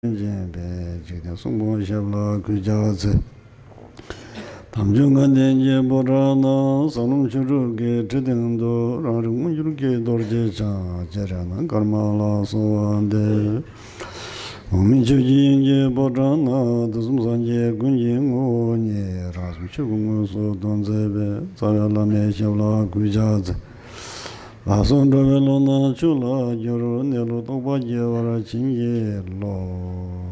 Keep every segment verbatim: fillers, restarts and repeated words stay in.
སྦྱིན་པས། འཇིག་རྟེན་གསུང་འབུམ་ཞབས་ལ་གུས་ཕྱག་འཚལ། དམ་ཆོས་ལྔ་ལྡན་གྱི་ཕོ་བྲང་ན། ཟབ་ལམ་ཆོས་དྲུག་གི་ཁྲི་སྟེང་དུ། རང་རིག་མངོན་གྱུར་གྱི་རྡོ་རྗེ་འཆང་། སྤྱན་རས་གཟིགས་ཀརྨ་ལ་གསོལ་བ་འདེབས། འོག་མིན་ཆོས་ཀྱི་དབྱིངས་ཀྱི་ཕོ་བྲང་ན། དུས་གསུམ་སངས་རྒྱས་ཀུན་གྱི་ངོ་བོ་ཉིད། རང་གསུང་ཆོས་སྐུ་དངོས་སུ་སྟོན་མཛད་པའི། རྩ་བའི་བླ་མའི་ཞབས་ལ་གུས་ཕྱག་འཚལ། ལག་སོགས་འགྲོ་བའི་ལུས་ནང་ཆུ་ལ་གྱུར། གནས་ལུགས་རྟོགས་པ་རྒྱས་པར་བྱིན་གྱིས་རློབས།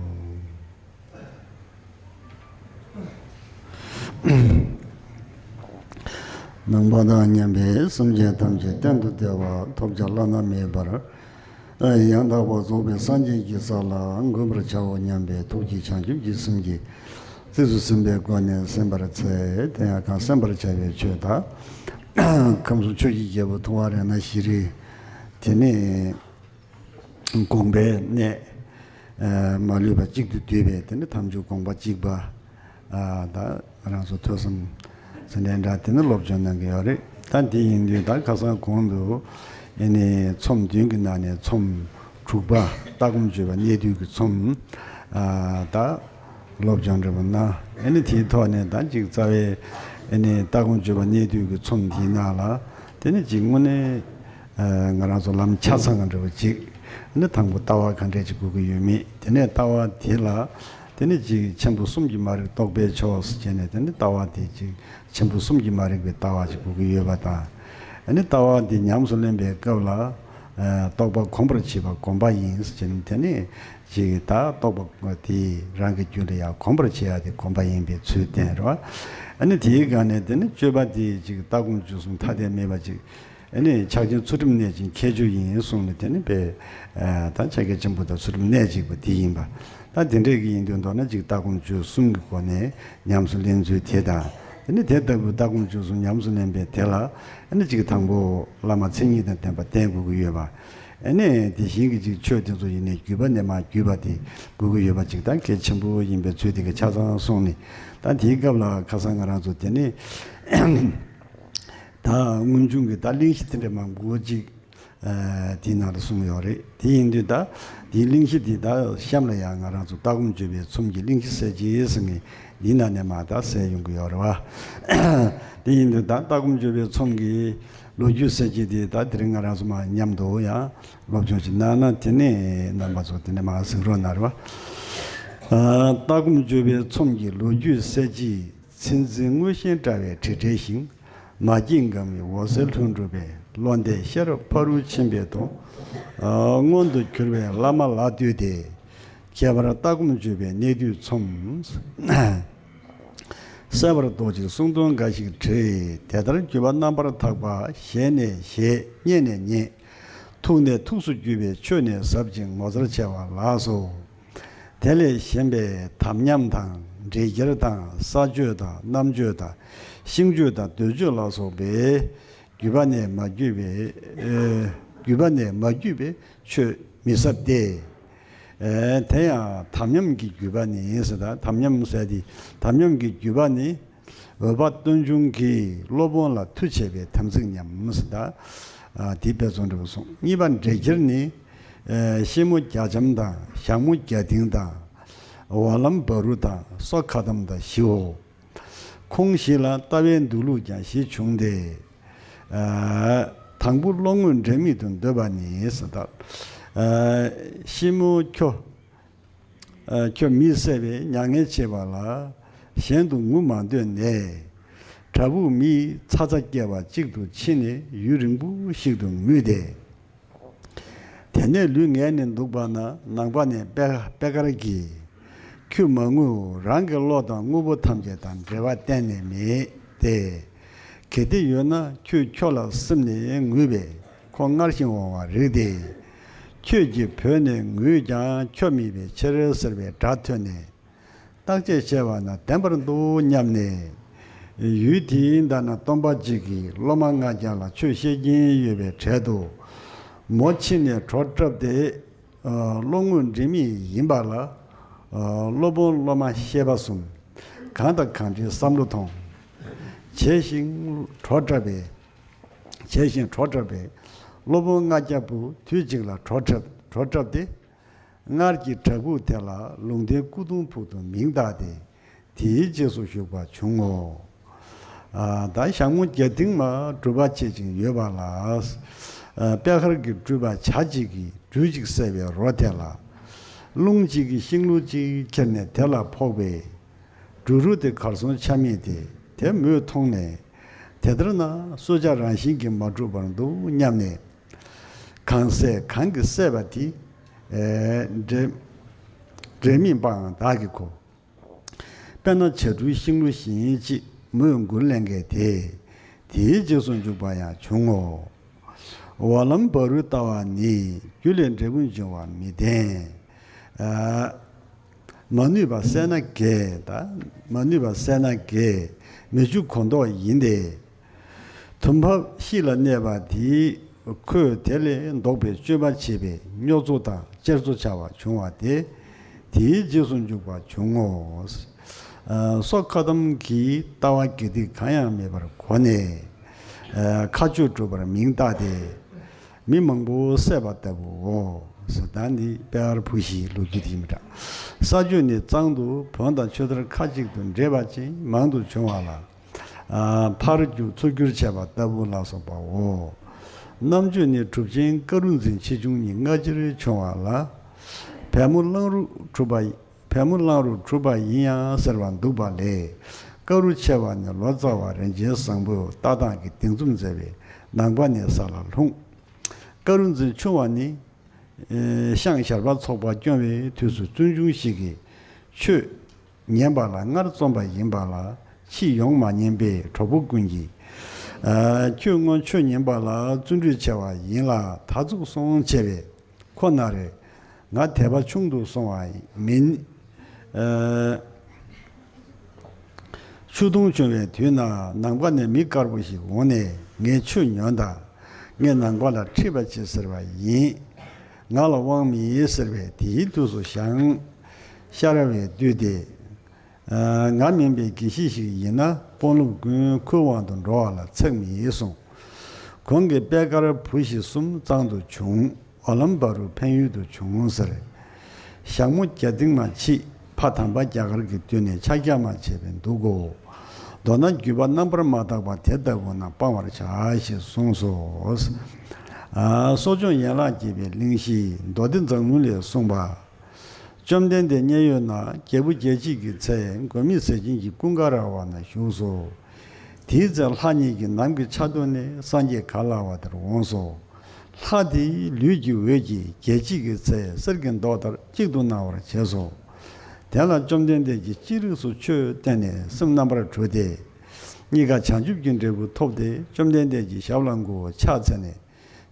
ནང་པ་དང་མཉམ་པའི་སེམས་ཅན་ཐམས་ཅད་གཏན་དུ་བདེ་བ་ཐོབ་བྱ་བླ་ན་མེད་པར། ཡང་དག་པར་རྫོགས་པའི་སངས་རྒྱས་ཀྱི་ས་ལ་འགོད་པར་བྱའོ་སྙམ་པའི་ཐུགས་ཀྱི་བྱང་ཆུབ་ཀྱི་སེམས་ཀྱིས། རྩིས་སུ་ཟིན་པའི་སྒོ་ནས་གསན་པར་འཚལ། དེ་ཡང་གང་གསན་པར་བྱ་བའི་ཆོས་དག། ཁམས་གསུམ་ཆོས་ཀྱི་རྒྱལ་པོ་ཐུབ་དབང་རཏྣ་ཤྲཱི། དེ་ནས་དགོངས་པའི་གནས། མ་ལུས་པ་གཅིག་ཏུ་བསྡུས་པའི་དེ་ནི་དམ་ཆོས་དགོངས་པ་གཅིག་པ། ད་རང་ཚོ་ཐོས་བསམ་ཚད་ལྡན་འདྲ་དེ་ནི་སློབ་སྦྱོང་གནང་གི་ཡོད་རེད། ད་དེ་ཡིན་དུས་ད་ཁ་སང་གོང་དུ་ཨེ་ནི་ཚོམས་བདུན་གྱི་ནང་ནས་ཚོམས་དྲུག་པ། ལྟ་སྒོམ་སྤྱོད་པ་གནད་བསྡུས་ཀྱི་ཚོམས། ད་སློབ་སྦྱོང་འདྲ་པོ་གནང་། ཨེ་ནི་དེའི་ཐོག་ནས་ད་ཅིག་རྩ་བའི་ཨེ་ནི་ལྟ་སྒོམ་སྤྱོད་པ་གནད་བསྡུས་ཀྱི་ཚོམས་འདིའི་ནང་ལ་དེ་ནི་ཅིག་དངོས་གནས་ང་རང་ཚོ་ལམ་ཆ་ཚང་གི་འདྲ་པོ་ཅིག་ཨེ་ནི་དང་པོ་ལྟ་བ་ག་འདྲས་ཅིག་དགོས་ཀྱི་ཡོད་མེད། དེ་ནས་ལྟ་བ་དེ་ལ་དེ་ནི་ཅིག་ཆེན་པོ་གསུམ་གྱི་མ་རིག་རྟོགས་པའི་ཕྱོགས་སུ་བྱས་ནས། དེ་ནི་ལྟ་བ་དེ་ཅིག་ཆེན་པོ་གསུམ་གྱི་མ་རིག་པའི་ལྟ་བ་ཅིག་དགོས་ཀྱི་ཡོད་པ་དང་། ཨེ་ནི་ལྟ་བ་དེ་ཉམས་སུ་ལེན་པའི་སྐབས་ལ་རྟོགས་པ་གོམས་པར་བྱེད་པ་གོམས་པ་ཡིན་ཟེར་ནས། དེ་ནི་ཅིག་ད་རྟོགས་པ་དེ་རང་གི་རྒྱུད་ལ་ཡང་གོམས་པར་བྱེད་ཡ་དེ་གོམས་པ་ཡིན་པའི་ཚུལ་བསྟན་རོ། ཨ་ནི་དེའི་སྒང་ནས་དེ་ནི་སྤྱོད་པ་དེ་ཅིག་ལྟ་སྒོམ་སྤྱོད་གསུམ་ཐ་དད་མེད་པ་ཅིག་ཨ་ནི་ཕྱག་ཆེན་ཚུལ་ཁྲིམས་གནས་ཅན་ཁྱད་ཆོས་ཡིན་གསུངས་ནས། དེ་ནི་པས་ད་ཕྱག་རྒྱ་ཆེན་པོ་དང་ཚུལ་ཁྲིམས་གནས་གཅིག་པ་དེ་ཡིན་པ། ད་དེ་འདྲས་ཀྱི་ཡིན་དུས་མདོར་ན་ཅིག་ལྟ་སྒོམ་སྤྱོད་གསུམ་གྱི་སྒོ་ནས་ཉམས་སུ་ལེན་ཚུལ་དེ་དང་། དེ་ནི་དེ་ལྟ་བུའི་ལྟ་སྒོམ་སྤྱོད་གསུམ་ཉམས་སུ་ལེན་པའི་དེ་ལ་ཨ་ནི་ཅིག་དང་པོ་བླ་མ་མཚན་ཉིད་དང་ལྡན་པ་བསྟེན་དགོས་ཀྱི་ཡོད་པ། ཨ་ནི་དེ་བཞིན་གྱི་ཅིག་ཆོས་དེ་ཚོ་ཡིན་ནའི་བརྒྱུད་པ་ནས་མར་བརྒྱུད་པ་དེ་དགོས་ཀྱི་ཡོད་པ་ཅིག་ད་གལ་ཆེན་པོ་ཡིན་པའི་ཚུལ་དེ་ག་ཆ་ཚང་གསུངས་ནས། ད་དེའི་སྐབས་ལ་ཁ་སང་ང་རང་ཚོ་དེ་ནི་ད་སྔོན་བྱུང་གི་ད་གླེང་གཞི་དེ་འདྲ་མང་པོ་ཅིག་དེའི་ནང་ལ་གསུངས་ཡོད་རེད། དེ་ཡིན་དུས་ད་དེའི་གླེང་གཞི་དེ་ད་གཤམ་ལ་ཡང་ང་རང་ཚོ་ལྟ་སྒོམ་སྤྱོད་པའི་ཚོམས་ཀྱི་གླེང་གཞི་གསལ་བྱེད་ཟེར་མཁན་འདིའི་ནང་ནས་མར་ད་གསལ་ཡོང་གི་ཡོད་རེད་བ། དེ་ཡིན་དུས་ད་ལྟ་སྒོམ་སྤྱོད་པའི་ཚོམས་ཀྱི་ལོ་རྒྱུས་གསལ་བྱེད་དེ་ད་དེ་རིང་ང་རང་ཚོ་མར་མཉམ་དུ་ཡང་སློབ་སྦྱོང་ཞིག་གནང་ན། དེ་ནས་རྣམ་པ་ཚོ་དེ་ནས་མར་གཟིགས་རོགས་གནང་རོགས། ལྟ་སྒོམ་སྤྱོད་པའི་ཚོམས་ཀྱི་ལོ་རྒྱུས་གསལ་བྱེད། མཚན་འཛིན་དངོས་གཞན་བཀྲ་བའི་དྲི་བྲལ་ཞིང་། མ་སྐྱེས་ངང་མིའི་འོད་གསལ་ལྷུན་གྲུབ་པའི། བློ་འདས་ཤེས་རབ་ཕ་རོལ་ཕྱིན་པའི་དོན། མངོན་དུ་གྱུར་པའི་བླ་མ་ལ་ལྟོས་ཏེ། ཁྱད་པར་ལྟ་སྒོམ་སྤྱོད་པའི་གནད་བསྡུས་ཚོམས། གསལ་བར་རྟོགས་ཤིག་གསུང་དོན་འགའ་ཞིག་བྲིས། དེ་ལྟར་བརྒྱུད་པ་རྣམ་པར་དག་པ། ཞལ་ནས་བཞེས། སྙན་ནས་སྙན། ཐུགས་ནས་ཐུགས་སུ་བརྒྱུད་པའི་ཆོས་ནི་ཟབ་ཅིང་ངོ་མཚར་ཆེ་བ་ལགས་སོ། དེ་ལས་གཞན་པའི་དམ་ཉམས་དང་། འགྲེལ་རྒྱལ་དང་། ས་བཅོས་དང་། རྣམ་བཅོས་དང་། ཤིང་བཅོས་དང་། མདོས་བཅོས་ལ་སོགས་པའི་བརྒྱུད་པ་ནས་མ་བརྒྱུད་པའི། ཨེ། བརྒྱུད་པ་ནས་མ་བརྒྱུད་པའི་ཆོས་མི་ཟབ་སྟེ། ཨེ། དེ་ཡང་དམ་ཉམས་ཀྱི་བརྒྱུད་པ་ནི་ཟེར། ད་དམ་ཉམས་ཟེར་དེ་དམ་ཉམས་ཀྱི་བརྒྱུད་པ་ནི། འོད་དཔག་སྟོང་ཆུང་གིས་སློབ་དཔོན་ལ་མཐུ་བྱས་པའི་དམ་ཚིག་ཉམས་ཟེར། ད་དེའི་དཔེ་མཚོན་འདྲ་པོ་གསུངས། གཉིས་པ་འགྲེལ་རྒྱལ་ནི། ཨེ། ཤེ་མོ་རྒྱ་འཇམ་དང་། ཞྭ་མོ་རྒྱ་ལྡིང་དང་། ཝ་ལམ་བ་རུ་དང་། སོ་ཁ་དམ་དང་བཞིའོ། ཁོང་བཞི་ལ་ལྟ་བའི་འདུག་ལུགས་ཀྱང་བཞི་བྱུང་སྟེ། ཨ། དང་པོ་བློ་དངོས་འབྲེལ་མེད་དུ་འདོད་པ་ནི་ཟེར། ད། ཨ། ཤེ་མོ་ཁྱོད། ཨ། ཁྱོད་མི་བསད་པའི་མྱ་ངན་བྱེད་པ་ལ་གཞན་དུ་ངུ་མ་འདོད་ནས། བྲག་ཕུག་མིའི་ཚ་ཚ་སྐྱེལ་བ་གཅིག་ཏུ་ཕྱིན་ནས་ཡུན་རིང་པོ་ཞིག་ཏུ་ངུས་ཏེ། དེ་ནས་ལུས་ངལ་ནས་འདུག་པ་ན། ནང་པ་ནས་པེ་པེ་དཀར་གྱིས། ཁྱོད་མ་ངུ། རང་གི་བློ་དང་དངོས་པོ་ཐམས་ཅད་དང་འབྲེལ་བ་གཏན་ནས་མེད་དེ། གལ་ཏེ་ཡོད་ན་ཁྱོད་ཁྱོ་ལ་སིམ་ནས་ངུས་པས་ཁོ་སྔར་བཞིན་འོང་བར་རིགས་ཏེ། ཁྱོད་ཀྱིས་བོས་ནས་ངུས་ཀྱང་ཁྱོ་མེད་པའི་ཕྱིར་ཟེར་བའི་སྒྲ་ཐོས་ནས། བརྟག་དཔྱད་བྱས་པ་ན་བདེན་པར་འདུག་སྙམ་ནས། ཡུལ་དེའི་མདའ་ན་སྟོན་པ་གཅིག་གིས་སློབ་མ་ལྔ་བརྒྱ་ལ་ཆོས་བཤད་ཀྱིན་ཡོད་པའི་གྲལ་དུ་མོ་ཕྱིན་ནས་བྲོ་བཀྲབས་ཏེ། ཨ། བློ་དངོས་འབྲེལ་མེད་ཡིན་པ་ལ། ཨ། སློབ་དཔོན་སློབ་མ་ཤེས་པ་གསུམ་གང་དང་གང་འདྲའི་བསམ་བློ་ཐོངས། བྱས་ཤིང་བྲོ་བཀྲབས་པས། བྱས་ཤིང་བྲོ་བཀྲབས་པས། སློབ་དཔོན་ལྔ་བརྒྱ་པོ་དུས་གཅིག་ལ་བྲོ་བཀྲབས་བྲོ་བཀྲབས་ཏེ། སྔར་གྱི་བྲག་ཕུག་དེ་ལ་ལུང་བསྟན་སྐུ་གདུང་ཕུག་ཏུ་མིང་བཏགས་ཏེ། དེའི་རྗེས་སུ་བཞུགས་པ་བྱུང་ངོ་། ཨ། ད་ཞག་མོ་རྒྱ་སྡིངས་མ་སྒྲུབ་པ་བྱེད་ཅིང་ཡོད་པ་ལ། ཨ། པད་དཀར་གྱི་སྤྲུལ་པ་བྱ་གཅིག་གིས་སྦྲུལ་གཅིག་བསད་པའི་རོ་དེ་ལ། རླུང་གཅིག་གིས་ཤིང་ལོ་གཅིག་ཁྱེར་ནས་དེ་ལ་ཕོག་པས། སྦྲུལ་རོ་དེ་གར་སོང་ཆ་མེད་དེ། དེ་མོས་མཐོང་ནས། དེ་ལྟར་ན་གསོད་བྱ་རང་བཞིན་གྱིས་མ་གྲུབ་པར་འདུག་སྙམ་ནས། གང་བསད་གང་གིས་བསད་པ་དེ། ཨེ། འབྲེལ་འབྲེལ་མིན་པའང་བདག་གིས་གོ། དཔེར་ན་བྱ་སྦྲུལ་ཤིང་ལོ་བཞིན་ཅིག་མོས་མགུར་ལེན་མཁན་དེ། དེའི་རྗེས་སུ་འཇུག་པ་ཡང་བྱུང་ངོ་། འོག་ལམ་བ་རུ་ལྟ་བ་ནི། རྒྱུ་ལས་འབྲས་བུ་འབྱུང་བ་མི་བདེན། ཨ། མ་ནུས་པ་བསད་ན་དགེ། ད་མ་ནུས་པ་བསད་ན་དགེ། མི་འཇུག་གོ་ལྡོག་ཡིན་ཏེ། དུམ་བབས་གཤིས་ལ་གནས་པ་དེས་ཁོས་དེ་ལས་ལྡོག་པའི་སྤྱོད་པ་བྱེད་པས་སྨྱོ་འཚོ་དང་གཅེར་འཚོ་བྱ་བ་བྱུང་བ་སྟེ། དེའི་རྗེས་སུ་འཇུག་པ་བྱུང་ངོ་། ཨ། སོ་ཁ་ཏམ་གྱིས་ལྟ་བ་དགེ་སྡིག་གང་ཡང་མེད་པར་གོ་ནས། ཨ། མཁའ་སྤྱོད་སྒྲུབ་པར་མིང་བཏགས་ཏེ། མི་མང་པོ་བསད་པ་ལྟ་བུའོ། ཟེར། ད་འདི་པད་དཀར་བུ་བཞིའི་ལོ་རྒྱུས་དེ་ཡིན་པ་འདྲ། ས་ཆོས་ནི་གཙང་དུ་བོན་དང་ཆོས་དར་ཁ་ཅིག་ཏུ་འདྲེས་པ་ཅན་མང་དུ་བྱུང་བ་ལ། ཨ། ཕར་རྒྱུག་ཚུར་རྒྱུག་བྱས་པ་ལྟ་བུ་ལ་སོགས་པའོ། རྣམ་དཔྱོད་ནི་གྲུབ་ཆེན་ཀ་རུ་འཛིན་ཆེ་ཆུང་གཉིས་སྔ་ཕྱིར་བྱུང་བ་ལ། བལ་མོ་གླང་རུ་གྲུབ་པ། བལ་མོ་གླང་རུ་གྲུབ་པ་ཡིན་ཡང་ཟེར་བ་འདུག་པ་ལས། ཀ་རུ་ཆེ་བ་ནི་ལོ་ཙཱ་བ་རིན་ཆེན་བཟང་པོས་ལྟ་སྟངས་ཀྱི་གདིང་རྩོམ་མཛད་པའི་ནང་པ་ནས་ས་ལ་ལྷུང་། ཀ་རུ་འཛིན་ཆུང་བ་ནི། ཨེ། ཤངས་ཞར་པ་ཚོགས་པ་སྐྱོང་བའི་དུས་སུ་བཙུན་ཆུང་ཞིག་གིས་ཆོས་ཉན་པ་ལ་སྔར་རྩོམ་པ་ཡིན་པ་ལ་ཕྱིས་ཡོང་མ་ཉན་པས་གྲོགས་པོ་ཀུན་གྱིས། ཨ། ཁྱོད་སྔོན་ཆོས་ཉན་པ་ལ་བརྩོན་འགྲུས་ཆེ་བ་ཡིན་ལ་ད་ཚུགས་སོང་བྱས་པས། ཁོ་ན་རེ། ང་དད་པ་ཆུང་དུ་སོང་བ་མིན། ཨ། ཆུ་དུང་བྱུང་བའི་དུས་ན་ནང་པ་ནས་མི་དཀར་པོ་ཞིག་འོང་ནས་ངས་ཆོས་ཉོན་དང་། ངས་ནང་པ་ལ་ཁྲིད་པ་བྱེད་ཟེར་བ་ཡིན། ང་ལ་དབང་མེད་ཟེར་བས་དེའི་དུས་སུ་ཞང་ཤ་ར་བས་བཏུལ་ཏེ། ཨ། ང་མིན་པའི་དགེ་བཤེས་ཤིག་ཡིན་ན་དཔོན་སློབ་ཀུན་ཁོའི་དབང་དུ་འགྲོ་བ་ལ་ཚེགས་མེད་གསུངས། གོང་གི་པད་དཀར་བུ་བཞི་གསུམ་གཙང་དུ་བྱུང་། འོག་ལམ་བ་རུ་འཕན་ཡུལ་དུ་བྱུང་ཟེར། ཞག་མོ་རྒྱ་སྡིངས་མ་མཆིས། ཕ་དམ་པ་རྒྱ་གར་གྱི་དུས་ནས་ཕྱག་རྒྱ་མ་བྱས་པས་འདུག་གོ། མདོར་ན་བརྒྱུད་པ་རྣམ་པར་མ་དག་པ་དེ་ལྟ་བུ་རྣམས་སྤང་བར་བྱ་ཞེས་གསུངས་སོ། ཨ། གསོ་སྦྱོང་ཡན་ལག་བརྒྱད་པའི་གླེང་གཞི་མདོ་སྡེ་མཛངས་བླུན་ལས་གསུངས་པ། བཅོམ་ལྡན་འདས་མཉན་ཡོད་ན་རྒྱལ་བུ་རྒྱལ་བྱེད་ཀྱི་ཚལ་མགོན་མེད་ཟས་སྦྱིན་གྱི་ཀུན་དགའ་ར་བ་ན་བཞུགས་སོ། དེའི་ཚེ་ལྷ་གཉིས་ཀྱིས་ནམ་གྱི་ཆ་ཐོག་ནས་སངས་རྒྱས་ག་ལ་བ་དེར་འོངས་སོ། ལྷ་དེས་ལུས་ཀྱི་འོད་ཀྱིས་རྒྱལ་བྱེད་ཀྱི་ཚལ་གསེར་གྱི་མདོག་ལྟར་གཅིག་ཏུ་སྣང་བར་བྱས་སོ། དེ་ལ་བཅོམ་ལྡན་འདས་ཀྱིས་ཅི་རིགས་སུ་ཆོས་བསྟན་ནས་སེམས་རྣམ་པར་གྲོལ་ཏེ། གཉིས་ཀ་བྱང་ཆུབ་ཀྱི་འབྲས་བུ་ཐོབ་སྟེ་བཅོམ་ལྡན་འདས་ཀྱི་ཞབས་ལ་མགོ་བོ་ཕྱག་འཚལ་ནས།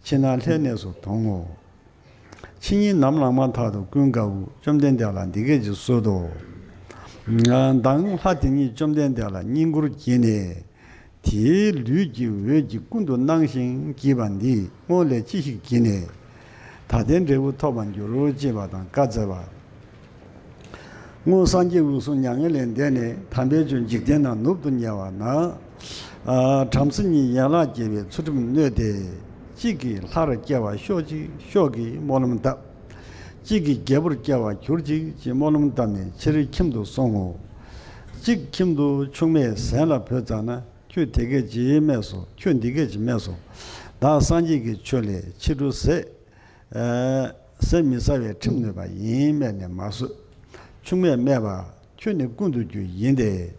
ཕྱི་ནང་ལྷའི་གནས་སུ་དོང་ངོ་། ཕྱི་ཉིན་ནམ་ལངས་མ་ཐག་ཏུ་ཀུན་དགའ་བོས་བཅོམ་ལྡན་འདས་ལ་འདི་སྐད་ཅེས་གསོལ་ཏོ། མདང་ལྷ་དེ་ཉིད་བཅོམ་ལྡན་འདས་ལ་བསྙེན་བཀུར་བགྱིས་ནས། དེའི་ལུས་ཀྱི་འོད་ཀྱིས་ཀུན་ཏུ་སྣང་ཞིང་བགྱིས་པ་འདིས་སྔོན་ལས་ཅི་ཞིག་བགྱིས་ནས། ད་ལྟའི་འབྲས་བུ་ཐོབ་པར་འགྱུར་ཅེས་པ་དང་བཀའ་སྩལ་པ། སྔོན་སངས་རྒྱས་འོད་སྲུང་མྱ་ངན་ལས་འདས་ནས་དམ་པའི་ཆོས་འཇིག་རྟེན་ན་ནུབ་ཏུ་ཉེ་བ་ན། ཨ། བྲམ་ཟེ་གཉིས་ཡན་ལག་བརྒྱད་པའི་ཚུལ་ཁྲིམས་མནོས་ཏེ། གཅིག་གིས་ལྷར་སྐྱེ་བར་ཤོག་ཅིག་ཤོག་གིས་སྨོན་ལམ་བཏབ། གཅིག་གིས་རྒྱལ་པོར་སྐྱེ་བར་གྱུར་ཅིག་ཅེས་སྨོན་ལམ་བཏབ་ནས་ཕྱིར་ཁྱིམ་དུ་སོང་ངོ་། གཅིག་ཁྱིམ་དུ་ཆུང་མས་ཟན་ལ་བུད་ཙ་ན། ཁྱོད་དེ་སྐད་ཅེས་སྨྲས་སོ། ཁྱོད་འདི་སྐད་ཅེས་སྨྲས་སོ། བདག་སངས་རྒྱས་ཀྱི་ཆོས་ལས་ཕྱི་དྲོ་ཟས། ཨ། ཟས་མི་ཟ་བའི་ཁྲིམས་ནོད་པ་ཡིན་སྨྲས་ནས་མ་གསོད། ཆུང་མས་སྨྲས་པ། ཁྱོད་ནི་ཀུན་ཏུ་རྒྱུ་ཡིན་ཏེ།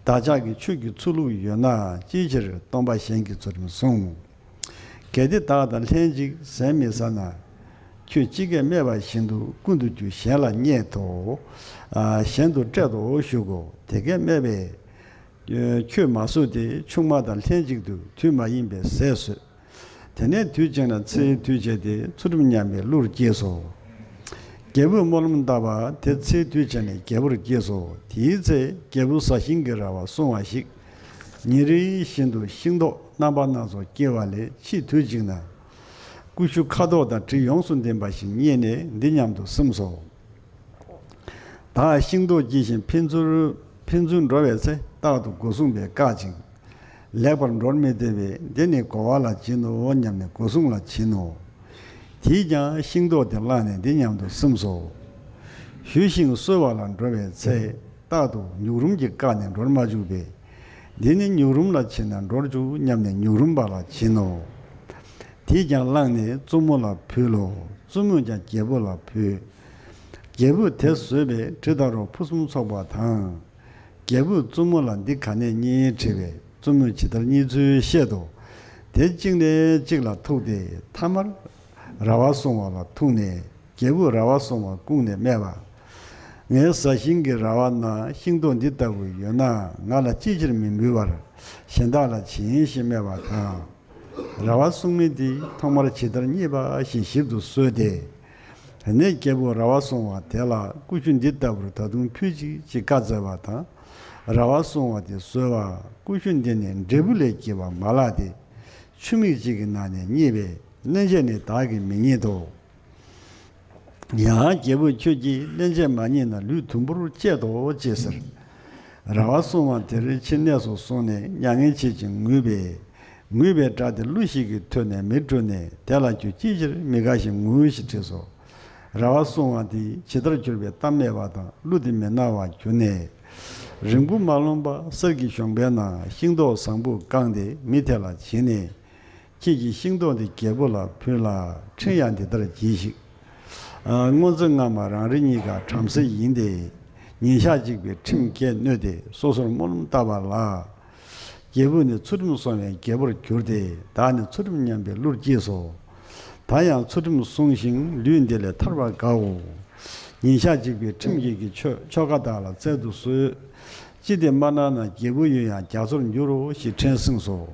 བདག་ཅག་གི་ཆོས་ཀྱི་ཚུལ་ལུགས་ཡོད་ན་ཅིའི་ཕྱིར་སྟོང་པ་གཞན་གྱི་ཚུལ་ཁྲིམས་བསྲུང་། གལ་ཏེ་བདག་དང་ལྷན་ཅིག་ཟས་མི་ཟ་ན། ཁྱོད་ཅི་སྐད་སྨྲས་པ་བཞིན་དུ་ཀུན་ཏུ་རྒྱུ་གཞན་ལ་བརྙས་ཏོ། ཨ། གཞན་དུ་བསྐྲད་དོ་ཞུ་གོ། དེ་སྐད་སྨྲས་པས། ཁྱོད་མ་གསོད་དེ་ཆུང་མ་དང་ལྷན་ཅིག་ཏུ་དུས་མ་ཡིན་པའི་ཟས་གསོལ། དེ་ནས་དུས་གཅིག་ན་ཚེའི་དུས་བྱས་ཏེ་ཚུལ་ཁྲིམས་ཉམས་པའི་གླུར་སྐྱེས་སོ། རྒྱལ་པོས་སྨོན་ལམ་བཏབ་པ་དེ་ཚེའི་དུས་བྱས་ནས་རྒྱལ་པོར་སྐྱེས་སོ། དེའི་ཚེ་རྒྱལ་པོ་ཟ་ཞིང་གི་ར་བ་སྲུང་བ་ཞིག་ཉིན་རེ་བཞིན་དུ་ཤིང་ཏོག་རྣམ་པ་སྣ་ཚོགས་སྐྱེ་བ་ལས་ཕྱིས་དུས་གཅིག་ན། ཀུ་ཤུ་ཁ་དོག་དང་དྲི་ཡོངས་སུ་ལྡན་པ་ཞིག་རྙེད་ནས་འདི་སྙམ་དུ་སེམས་སོ། བདག་ཤིང་ཏོག་སྐྱེས་ཤིང་ཕན་ཚུན་ཕན་ཚུན་འགྲོ་བའི་ཚེ་རྟག་ཏུ་སྒོ་སྲུང་པས་བཀག་ཅིང་། ལེགས་པར་འགྲོར་མི་བདེ་བས་འདི་ནི་རྒོལ་བ་ལ་བྱིན་ནོ་སྙམ་ནས་སྒོ་སྲུང་ལ་བྱིན་ནོ། དེས་ཀྱང་ཤིང་ཏོག་དེ་བླངས་ནས་འདི་སྙམ་དུ་སེམས་སོ། བུད་ཤིང་གསོལ་བ་ལ་འགྲོ་བའི་ཚེ། རྟག་ཏུ་ཉུག་རུམ་གྱིས་བཀག་ནས་འགྲོར་མ་འཇུག་པས། འདི་ནི་ཉུག་རུམ་ལ་བྱིན་ན་འགྲོར་འཇུག་སྙམ་ནས་ཉུག་རུམ་པ་ལ་བྱིན་ནོ། དེས་ཀྱང་བླངས་ནས་བཙུན་མོ་ལ་ཕུལ་ལོ། བཙུན་མོས་ཀྱང་རྒྱལ་པོ་ལ་ཕུལ། རྒྱལ་པོས་དེ་ཟོས་པས་དྲི་དང་རོ་ཕུན་སུམ་ཚོགས་པ་དང་། རྒྱལ་པོས་བཙུན་མོ་ལ་འདི་ག་ནས་རྙེད་དྲིས་པས། བཙུན་མོས་ཇི་ལྟར་རྙེད་ཚུལ་བཤད་དོ། དེ་གཅིག་ནས་གཅིག་ལ་ཐུག་སྟེ་ཐ་མར་ར་བ་སྲུང་བ་ལ་ཐུག་ནས། རྒྱལ་པོས་ར་བ་སྲུང་བ་བཀུག་ནས་སྨྲས་པ། ངའི་ཟ་ཞིང་གི་ར་བ་ན་ཤིང་ཏོག་འདི་ལྟ་བུ་ཡོད་ན། ང་ལ་ཅིའི་ཕྱིར་མི་འབུལ་བར་གཞན་དག་ལ་བྱིན་ཞེས་སྨྲས་པ་དང་། ར་བ་སྲུང་མི་དེས་ཐོག་མར་ཇི་ལྟར་རྙེད་པ་ཞེས་ཞིབ་ཏུ་གསོལ་ཏེ། དེ་ནས་རྒྱལ་པོས་ར་བ་སྲུང་བ་དེ་ལ་ཀུ་ཤུ་འདི་ལྟ་བུར་ད་དུང་ཕུལ་ཅིག་ཅེས་བཀའ་སྩལ་བ་དང་། ར་བ་སྲུང་བ་དེ་ཟོས་པ། ཀུ་ཤུ་འདི་ནི་འབྲས་བུ་ལས་སྐྱེས་པ་མ་ལགས་ཏེ། ཆུ་མིག་གཅིག་གི་ནང་ནས་རྙེད་པས། སླན་ཆད་ནི་བདག་གིས་མི་རྙེད་དོ། ཡང་རྒྱལ་པོས་ཁྱོད་ཀྱིས་སླན་ཆད་མ་རྙེད་ན་ལུས་དུམ་བུར་བཅད་དོ་ཅེས་ཟེར། ར་བ་སྲུང་བ་དེར་ཕྱིར་གནས་སུ་སོང་ནས་མྱ་ངན་བྱེད་ཅིང་ངུས་པས། ངུས་པའི་སྒྲ་དེ་ཀླུ་ཞིག་གིས་ཐོས་ནས་མིར་སྤྲོས་ནས། དེ་ལ་ཁྱོད་ཅིའི་ཕྱིར་མི་དགའ་ཞིང་ངུ་ཞེས་དྲིས་སོ། ར་བ་སྲུང་བ་དེས་ཇི་ལྟར་གྱུར་པའི་གཏམ་སྨྲས་པ་དང་། ཀླུ་དེ་མི་སྣང་བར་གྱུར་ནས། རིང་པོ་མ་ལོན་པར་གསེར་གྱི་གཞོང་པའི་ནང་ཤིང་ཏོག་བཟང་པོ་བཀང་སྟེ་མི་དེ་ལ་བྱིན་ནས། ཁྱེད་ཀྱིས་ཤིང་ཏོག་འདི་རྒྱལ་པོ་ལ་ཕུལ་ལ། ཕྲིན་ཡང་འདི་ལྟར་གྱིས་ཤིག། ཨ། སྔོ་ཚོད་སྔ་མ་རང་རེ་གཉིས་ཀ་བྲམ་ཟེ་ཡིན་ཏེ། ཉིན་ཞག་གཅིག་པའི་ཁྲིམས་བརྒྱད་མནོས་ཏེ་སོ་སོར་སྨོན་ལམ་བཏབ་པ་ལ། རྒྱལ་པོ་ནི་ཚུལ་ཁྲིམས་སྲུང་བའི་རྒྱལ་པོར་གྱུར་ཏེ། བདག་ནི་ཚུལ་ཁྲིམས་ཉམས་པའི་ཀླུར་སྐྱེས་སོ། ད་ཡང་ཚུལ་ཁྲིམས་སྲུང་ཞིང་ལུས་འདི་ལས་ཐར་བར་དགའ་འོ། ཉིན་ཞག་གཅིག་པའི་ཁྲིམས་བརྒྱད་ཀྱི་ཆོས་ཆོ་ག་དག་ལ་སྩལ་དུ་གསོལ། ཅི་སྟེ་མ་གནང་ན་རྒྱལ་པོ་ཡུལ་ཡང་རྒྱ་མཚོར་འགྱུར་རོ་ཞེས་ཕྲིན་བསྲིངས་སོ།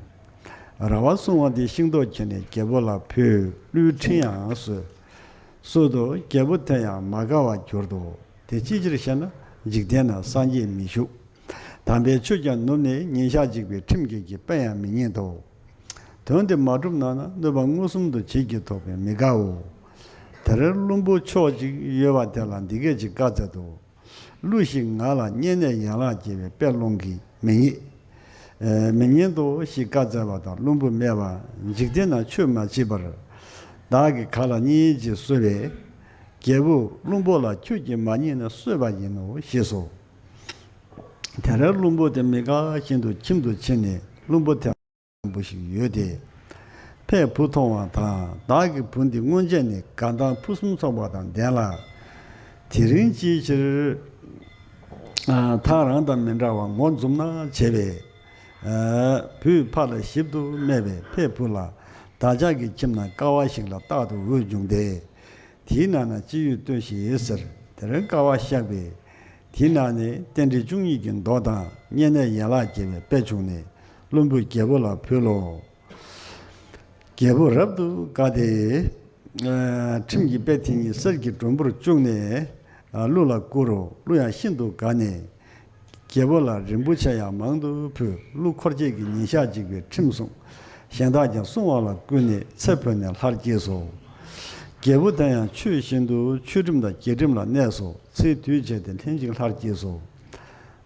ར་བ་སྲུང་བ་དེས་ཤིང་ཏོག་ཁྱེར་ནས་རྒྱལ་པོ་ལ་ཕུལ། ཀླུའི་ཕྲིན་ཡང་གསོས། གསོལ་ཏོ། རྒྱལ་པོ་དེ་ཡང་མ་དགའ་བར་གྱུར་ཏོ། དེ་ཅིའི་ཕྱིར་ཞེ་ན། འཇིག་རྟེན་ན་སངས་རྒྱས་མི་བཞུགས། དམ་པའི་ཆོས་ཀྱང་ནུབ་ནས། ཉིན་ཞག་གཅིག་པའི་ཁྲིམས་བརྒྱད་ཀྱི་དཔེ་ཡང་མི་རྙེད་དོ། དོན་དེ་མ་གྲུབ་ན་ན་གནོད་པ་མངོན་སུམ་དུ་བྱེད་ཀྱིས་ཐོབ་པས་མི་དགའ་འོ། དེར་བླུན་པོ་ཕྱོགས་གཅིག་ཡོད་པ་དེ་ལ་འདི་སྐད་ཅེས་བཀའ་སྩལ་ཏོ། ཀླུ་ཞིག་ང་ལ་བསྙེན་གནས་ཡན་ལག་བརྒྱད་པའི་དཔེ་སློང་གིས་མི་རྙེད། ཨེ། མི་ཉན་ཏོ་ཞེས་བཀའ་སྩལ་བ་དང་། བླུན་པོས་སྨྲས་པ། འཇིག་རྟེན་ན་ཆོས་མ་མཆིས་པར་བདག་གིས་ག་ལ་རྙེད་ཅེས་གསོལ་བས། རྒྱལ་པོས་བླུན་པོ་ལ་ཁྱོད་ཀྱིས་མ་རྙེད་ན་གསོལ་བ་ཡིན་ནོ་ཞེས་སོ། དེར་བླུན་པོ་དེ་མི་དགའ་བཞིན་དུ་ཁྱིམ་དུ་ཕྱིན་ནས་བླུན་པོ་དེ་པོ་ཞིག་ཡོད་དེ། ཕས་བུ་མཐོང་བ་དང་། བདག་གི་བུ་འདི་སྔོན་ཆད་ནས་དགའ་མདངས་ཕུན་སུམ་ཚོགས་པ་དང་ལྡན་ལ། དེ་རིང་ཅིའི་ཕྱིར། ཨ། ཐག་རང་དང་མི་འདྲ་བར་ངོ་འཛུམ་ན་བྱས་པས། ཨ། བུས་ཕ་ལ་ཞིབ་ཏུ་སྨྲས་པས། ཕས་བུ་ལ། བདག་ཅག་གི་ཁྱིམ་ན་ཀ་བ་ཞིག་ལ་རྟག་ཏུ་འོད་འབྱུང་སྟེ། དེའི་ནང་ན་ཅི་ཡོད་ལྟོས་ཤིག་ཟེར། དེར་ཀ་བ་བཞག་པས། དེའི་ནང་ནས་རྟེན་འབྲེལ་བཅུ་གཉིས་ཀྱི་མདོ་དང་། བསྙེན་གནས་ཡན་ལག་བརྒྱད་པའི་དཔེ་བྱུང་ནས། བླུན་པོས་རྒྱལ་པོ་ལ་ཕུལ་ལོ། རྒྱལ་པོ་རབ་ཏུ་དགའ་སྟེ། ཨ། ཁྲིམས་ཀྱི་དཔེ་དེ་ཉིད་གསེར་གྱི་སྒྲོམ་བུར་བཅུག་ནས། ཨ། ཀླུ་ལ་བསྐུར་རོ། ཀླུ་ཡང་ཤིན་ཏུ་དགའ་ནས། རྒྱལ་པོ་ལ་རིན་པོ་ཆེ་ཡང་མང་དུ་ཕུལ། ཀླུ་འཁོར་བཅས་ཀྱིས་ཉིན་ཞག་གཅིག་པའི་ཁྲིམས་བསྲུངས། གཞན་དག་ཀྱང་བསྲུང་བ་ལ་བསྐུལ་ནས་ཚེ་འཕོས་ནས་ལྷར་སྐྱེས་སོ། རྒྱལ་པོ་དེ་ཡང་ཆོས་བཞིན་དུ་ཆོས་ཁྲིམས་དང་རྒྱལ་ཁྲིམས་ལ་གནས་སོ། ཚེ་དུས་བྱས་ཏེ་ལྷན་ཅིག་ལྷར་སྐྱེས་སོ།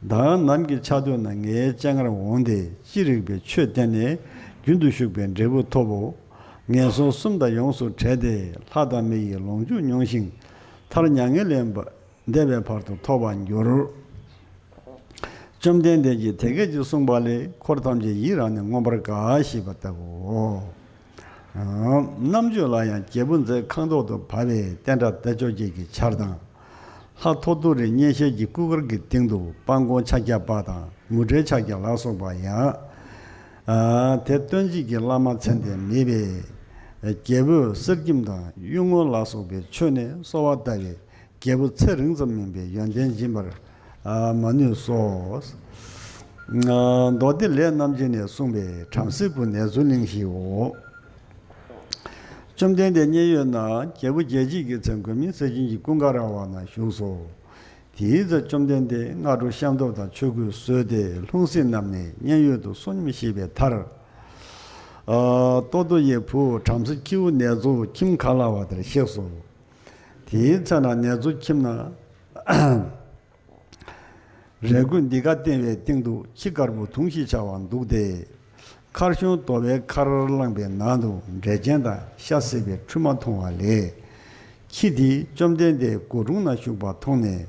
བདག་ནམ་གྱི་ཆ་སྡོད་ན་ངའི་སྤྱན་སྔར་འོངས་ཏེ། ཅི་རིགས་པའི་ཆོས་བསྟན་ནས་རྒྱུན་དུ་ཞུགས་པའི་འབྲས་བུ་ཐོབ་བོ། ངན་སོང་གསུམ་དང་ཡོངས་སུ་བྲལ་ཏེ། ལྷ་དང་མི་ཡི་ལོངས་སྤྱོད་མྱོང་ཞིང་། མཐར་མྱ་ངན་ལས་འདས་པའི་བར་དུ་ཐོབ་པར་འགྱུར། བཅོམ་ལྡན་འདས་ཀྱིས་དེ་སྐད་ཅེས་གསུངས་པ་ལས། འཁོར་ཐམས་ཅད་ཡིད་རངས་ནས་མངོན་པར་དགའ་ཞེས་པ་ལྟ་བུའོ། རྣམ་དཔྱོད་ལ་ཡང་རྒྱལ་པོ་མཛད་ཁང་ཐོག་ཏུ་བབས་པས། བསྟན་དགྲ་དལ་འབྱོར་རྒྱལ་གྱི་ཆར་དང་། ལྷ་ཐོ་ཐོ་རི་གཉན་ཤལ་གྱི་སྐུ་དཀར་གྱི་སྟེང་དུ། དཔལ་མགོན་ཕྱག་བརྒྱ་པ་དང་། མུ་དྲའི་ཕྱག་བརྒྱ་ལ་སོགས་པ་ཡང་། ཨ། དེ་སྟོན་བྱེད་ཀྱི་བླ་མ་མཚན་ལྡན་མེད་པས། རྒྱལ་པོས་གསེར་སྐྱེམས་དང་གཡུལ་ངོ་ལ་སོགས་པའི་མཆོད་གནས་གསོལ་བ་བཏབ་པས། རྒྱལ་པོ་ཚེ་རིང་ཙམ་མིན་པའི་ཡོན་ཏན་སྦྱིན་པར། ཨ། མ་ནུས་སོ། ཨ། མདོ་སྡེ་ལས་རྣམ་འབྱེད་ནས་གསུངས་པའི་བྲམ་ཟེའི་བུ་ནེ་ཙོའི་གླིང་བཞིའོ། བཅོམ་ལྡན་འདས་མཉན་ཡོད་ན་རྒྱལ་པོ་རྒྱལ་བྱེད་ཀྱི་ཚལ་མགོན་མེད་ས་ཆེན་གྱི་ཀུན་དགའ་ར་བ་ན་བཞུགས་སོ། དེའི་ཚེ་བཅོམ་ལྡན་འདས་སྔ་དྲོ་ཤམ་ཐབས་དང་ཆོས་གོས་བཟོས་ཏེ། ལྷུང་བཟེད་བསྣམས་ནས་མཉན་ཡོད་དུ་གསོལ་སྙམ་བཞེས་པའི་མཐར། ཨ། ཏོ་ཏོ་ཡི་བུ་བྲམ་ཟེ་ཁྱེའུ་ནེ་ཙོ་ཁྱིམ་ག་ལ་བ་དེར་གཤེགས་སོ། དེའི་ཚེ་ན་ནེ་ཙོ་ཁྱིམ་ན། རས་གོས་འདི་ཀ་བསྟན་པའི་སྟེང་དུ་ཁྱི་དཀར་པོ་དུང་ཞེས་བྱ་བ་འདུག་སྟེ། མཁར་གཞོང་རྡོ་བའི་ཁར་བླངས་པའི་ནང་དུ་འབྲས་ཆན་དང་ཤ་བསྲེས་པའི་ཁྲུས་མ་འཐུང་བ་ལས། ཁྱི་དེས་བཅོམ་ལྡན་འདས་སྒོ་དྲུང་ན་བཞུགས་པ་མཐོང་ནས།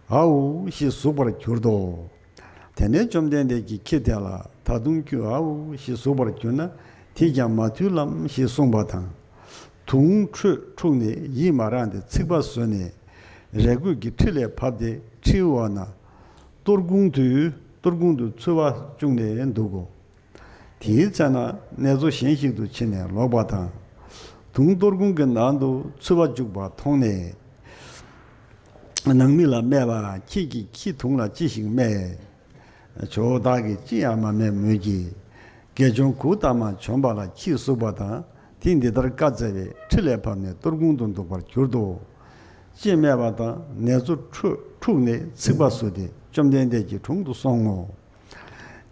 ཨའུ་ཞེས་ཟུག་པར་གྱུར་ཏོ། དེ་ནས་བཅོམ་ལྡན་འདས་ཀྱིས་ཁྱི་དེ་ལ། ད་དུང་ཁྱོད་ཨའུ་ཞེས་ཟུག་པར་གྱུར་ན། དེས་ཀྱང་མ་ཐུལ་ལམ་ཞེས་གསུངས་པ་དང་། དུང་ཁྲོས་འཁྲུགས་ནས་ཡིད་མ་རངས་ཏེ་ཚིག་པ་ཟོས་ནས། རས་གོས་ཀྱི་ཁྲི་ལས་བབས་ཏེ་ཁྲིའུ་འོག་ན། གཏོར་ཁུང་དུ་གཏོར་ཁུང་དུ་ཚུར་བཅུག་ནས་འདུག་གོ། དེའི་ཚེ་ན་ནེ་ཙོ་གཞན་ཞིག་ཏུ་ཕྱིན་ནས་ལོག་པ་དང་། དུང་གཏོར་ཁུང་གི་ནང་དུ་ཚུར་བཅུག་པ་མཐོང་ནས། ནང་མི་ལ་སྨྲས་པ། ཁྱེད་ཀྱིས་ཁྱི་དུང་ལ་ཅི་ཞིག་སྨྲས། ཇོ་བོ་བདག་གིས་ཅི་ཡང་མ་སྨྲས་མོད་ཀྱི། དགེ་སྦྱོང་གཽ་ཏ་མ་བྱོན་པ་ལ་ཁྱིས་ཟུག་པ་དང་། དེས་འདི་ལྟར་བཀའ་སྩལ་པས་ཁྲི་ལས་བབས་ནས་གཏོར་ཁུང་དུ་འདུག་པར་གྱུར་ཏོ། ཅེས་སྨྲས་པ་དང་། ནེ་ཙོ་ཁྲོས་འཁྲུགས་ནས་ཚིག་པ་ཟོས་ཏེ་བཅོམ་ལྡན་འདས་ཀྱི་དྲུང་དུ་སོང་ངོ་།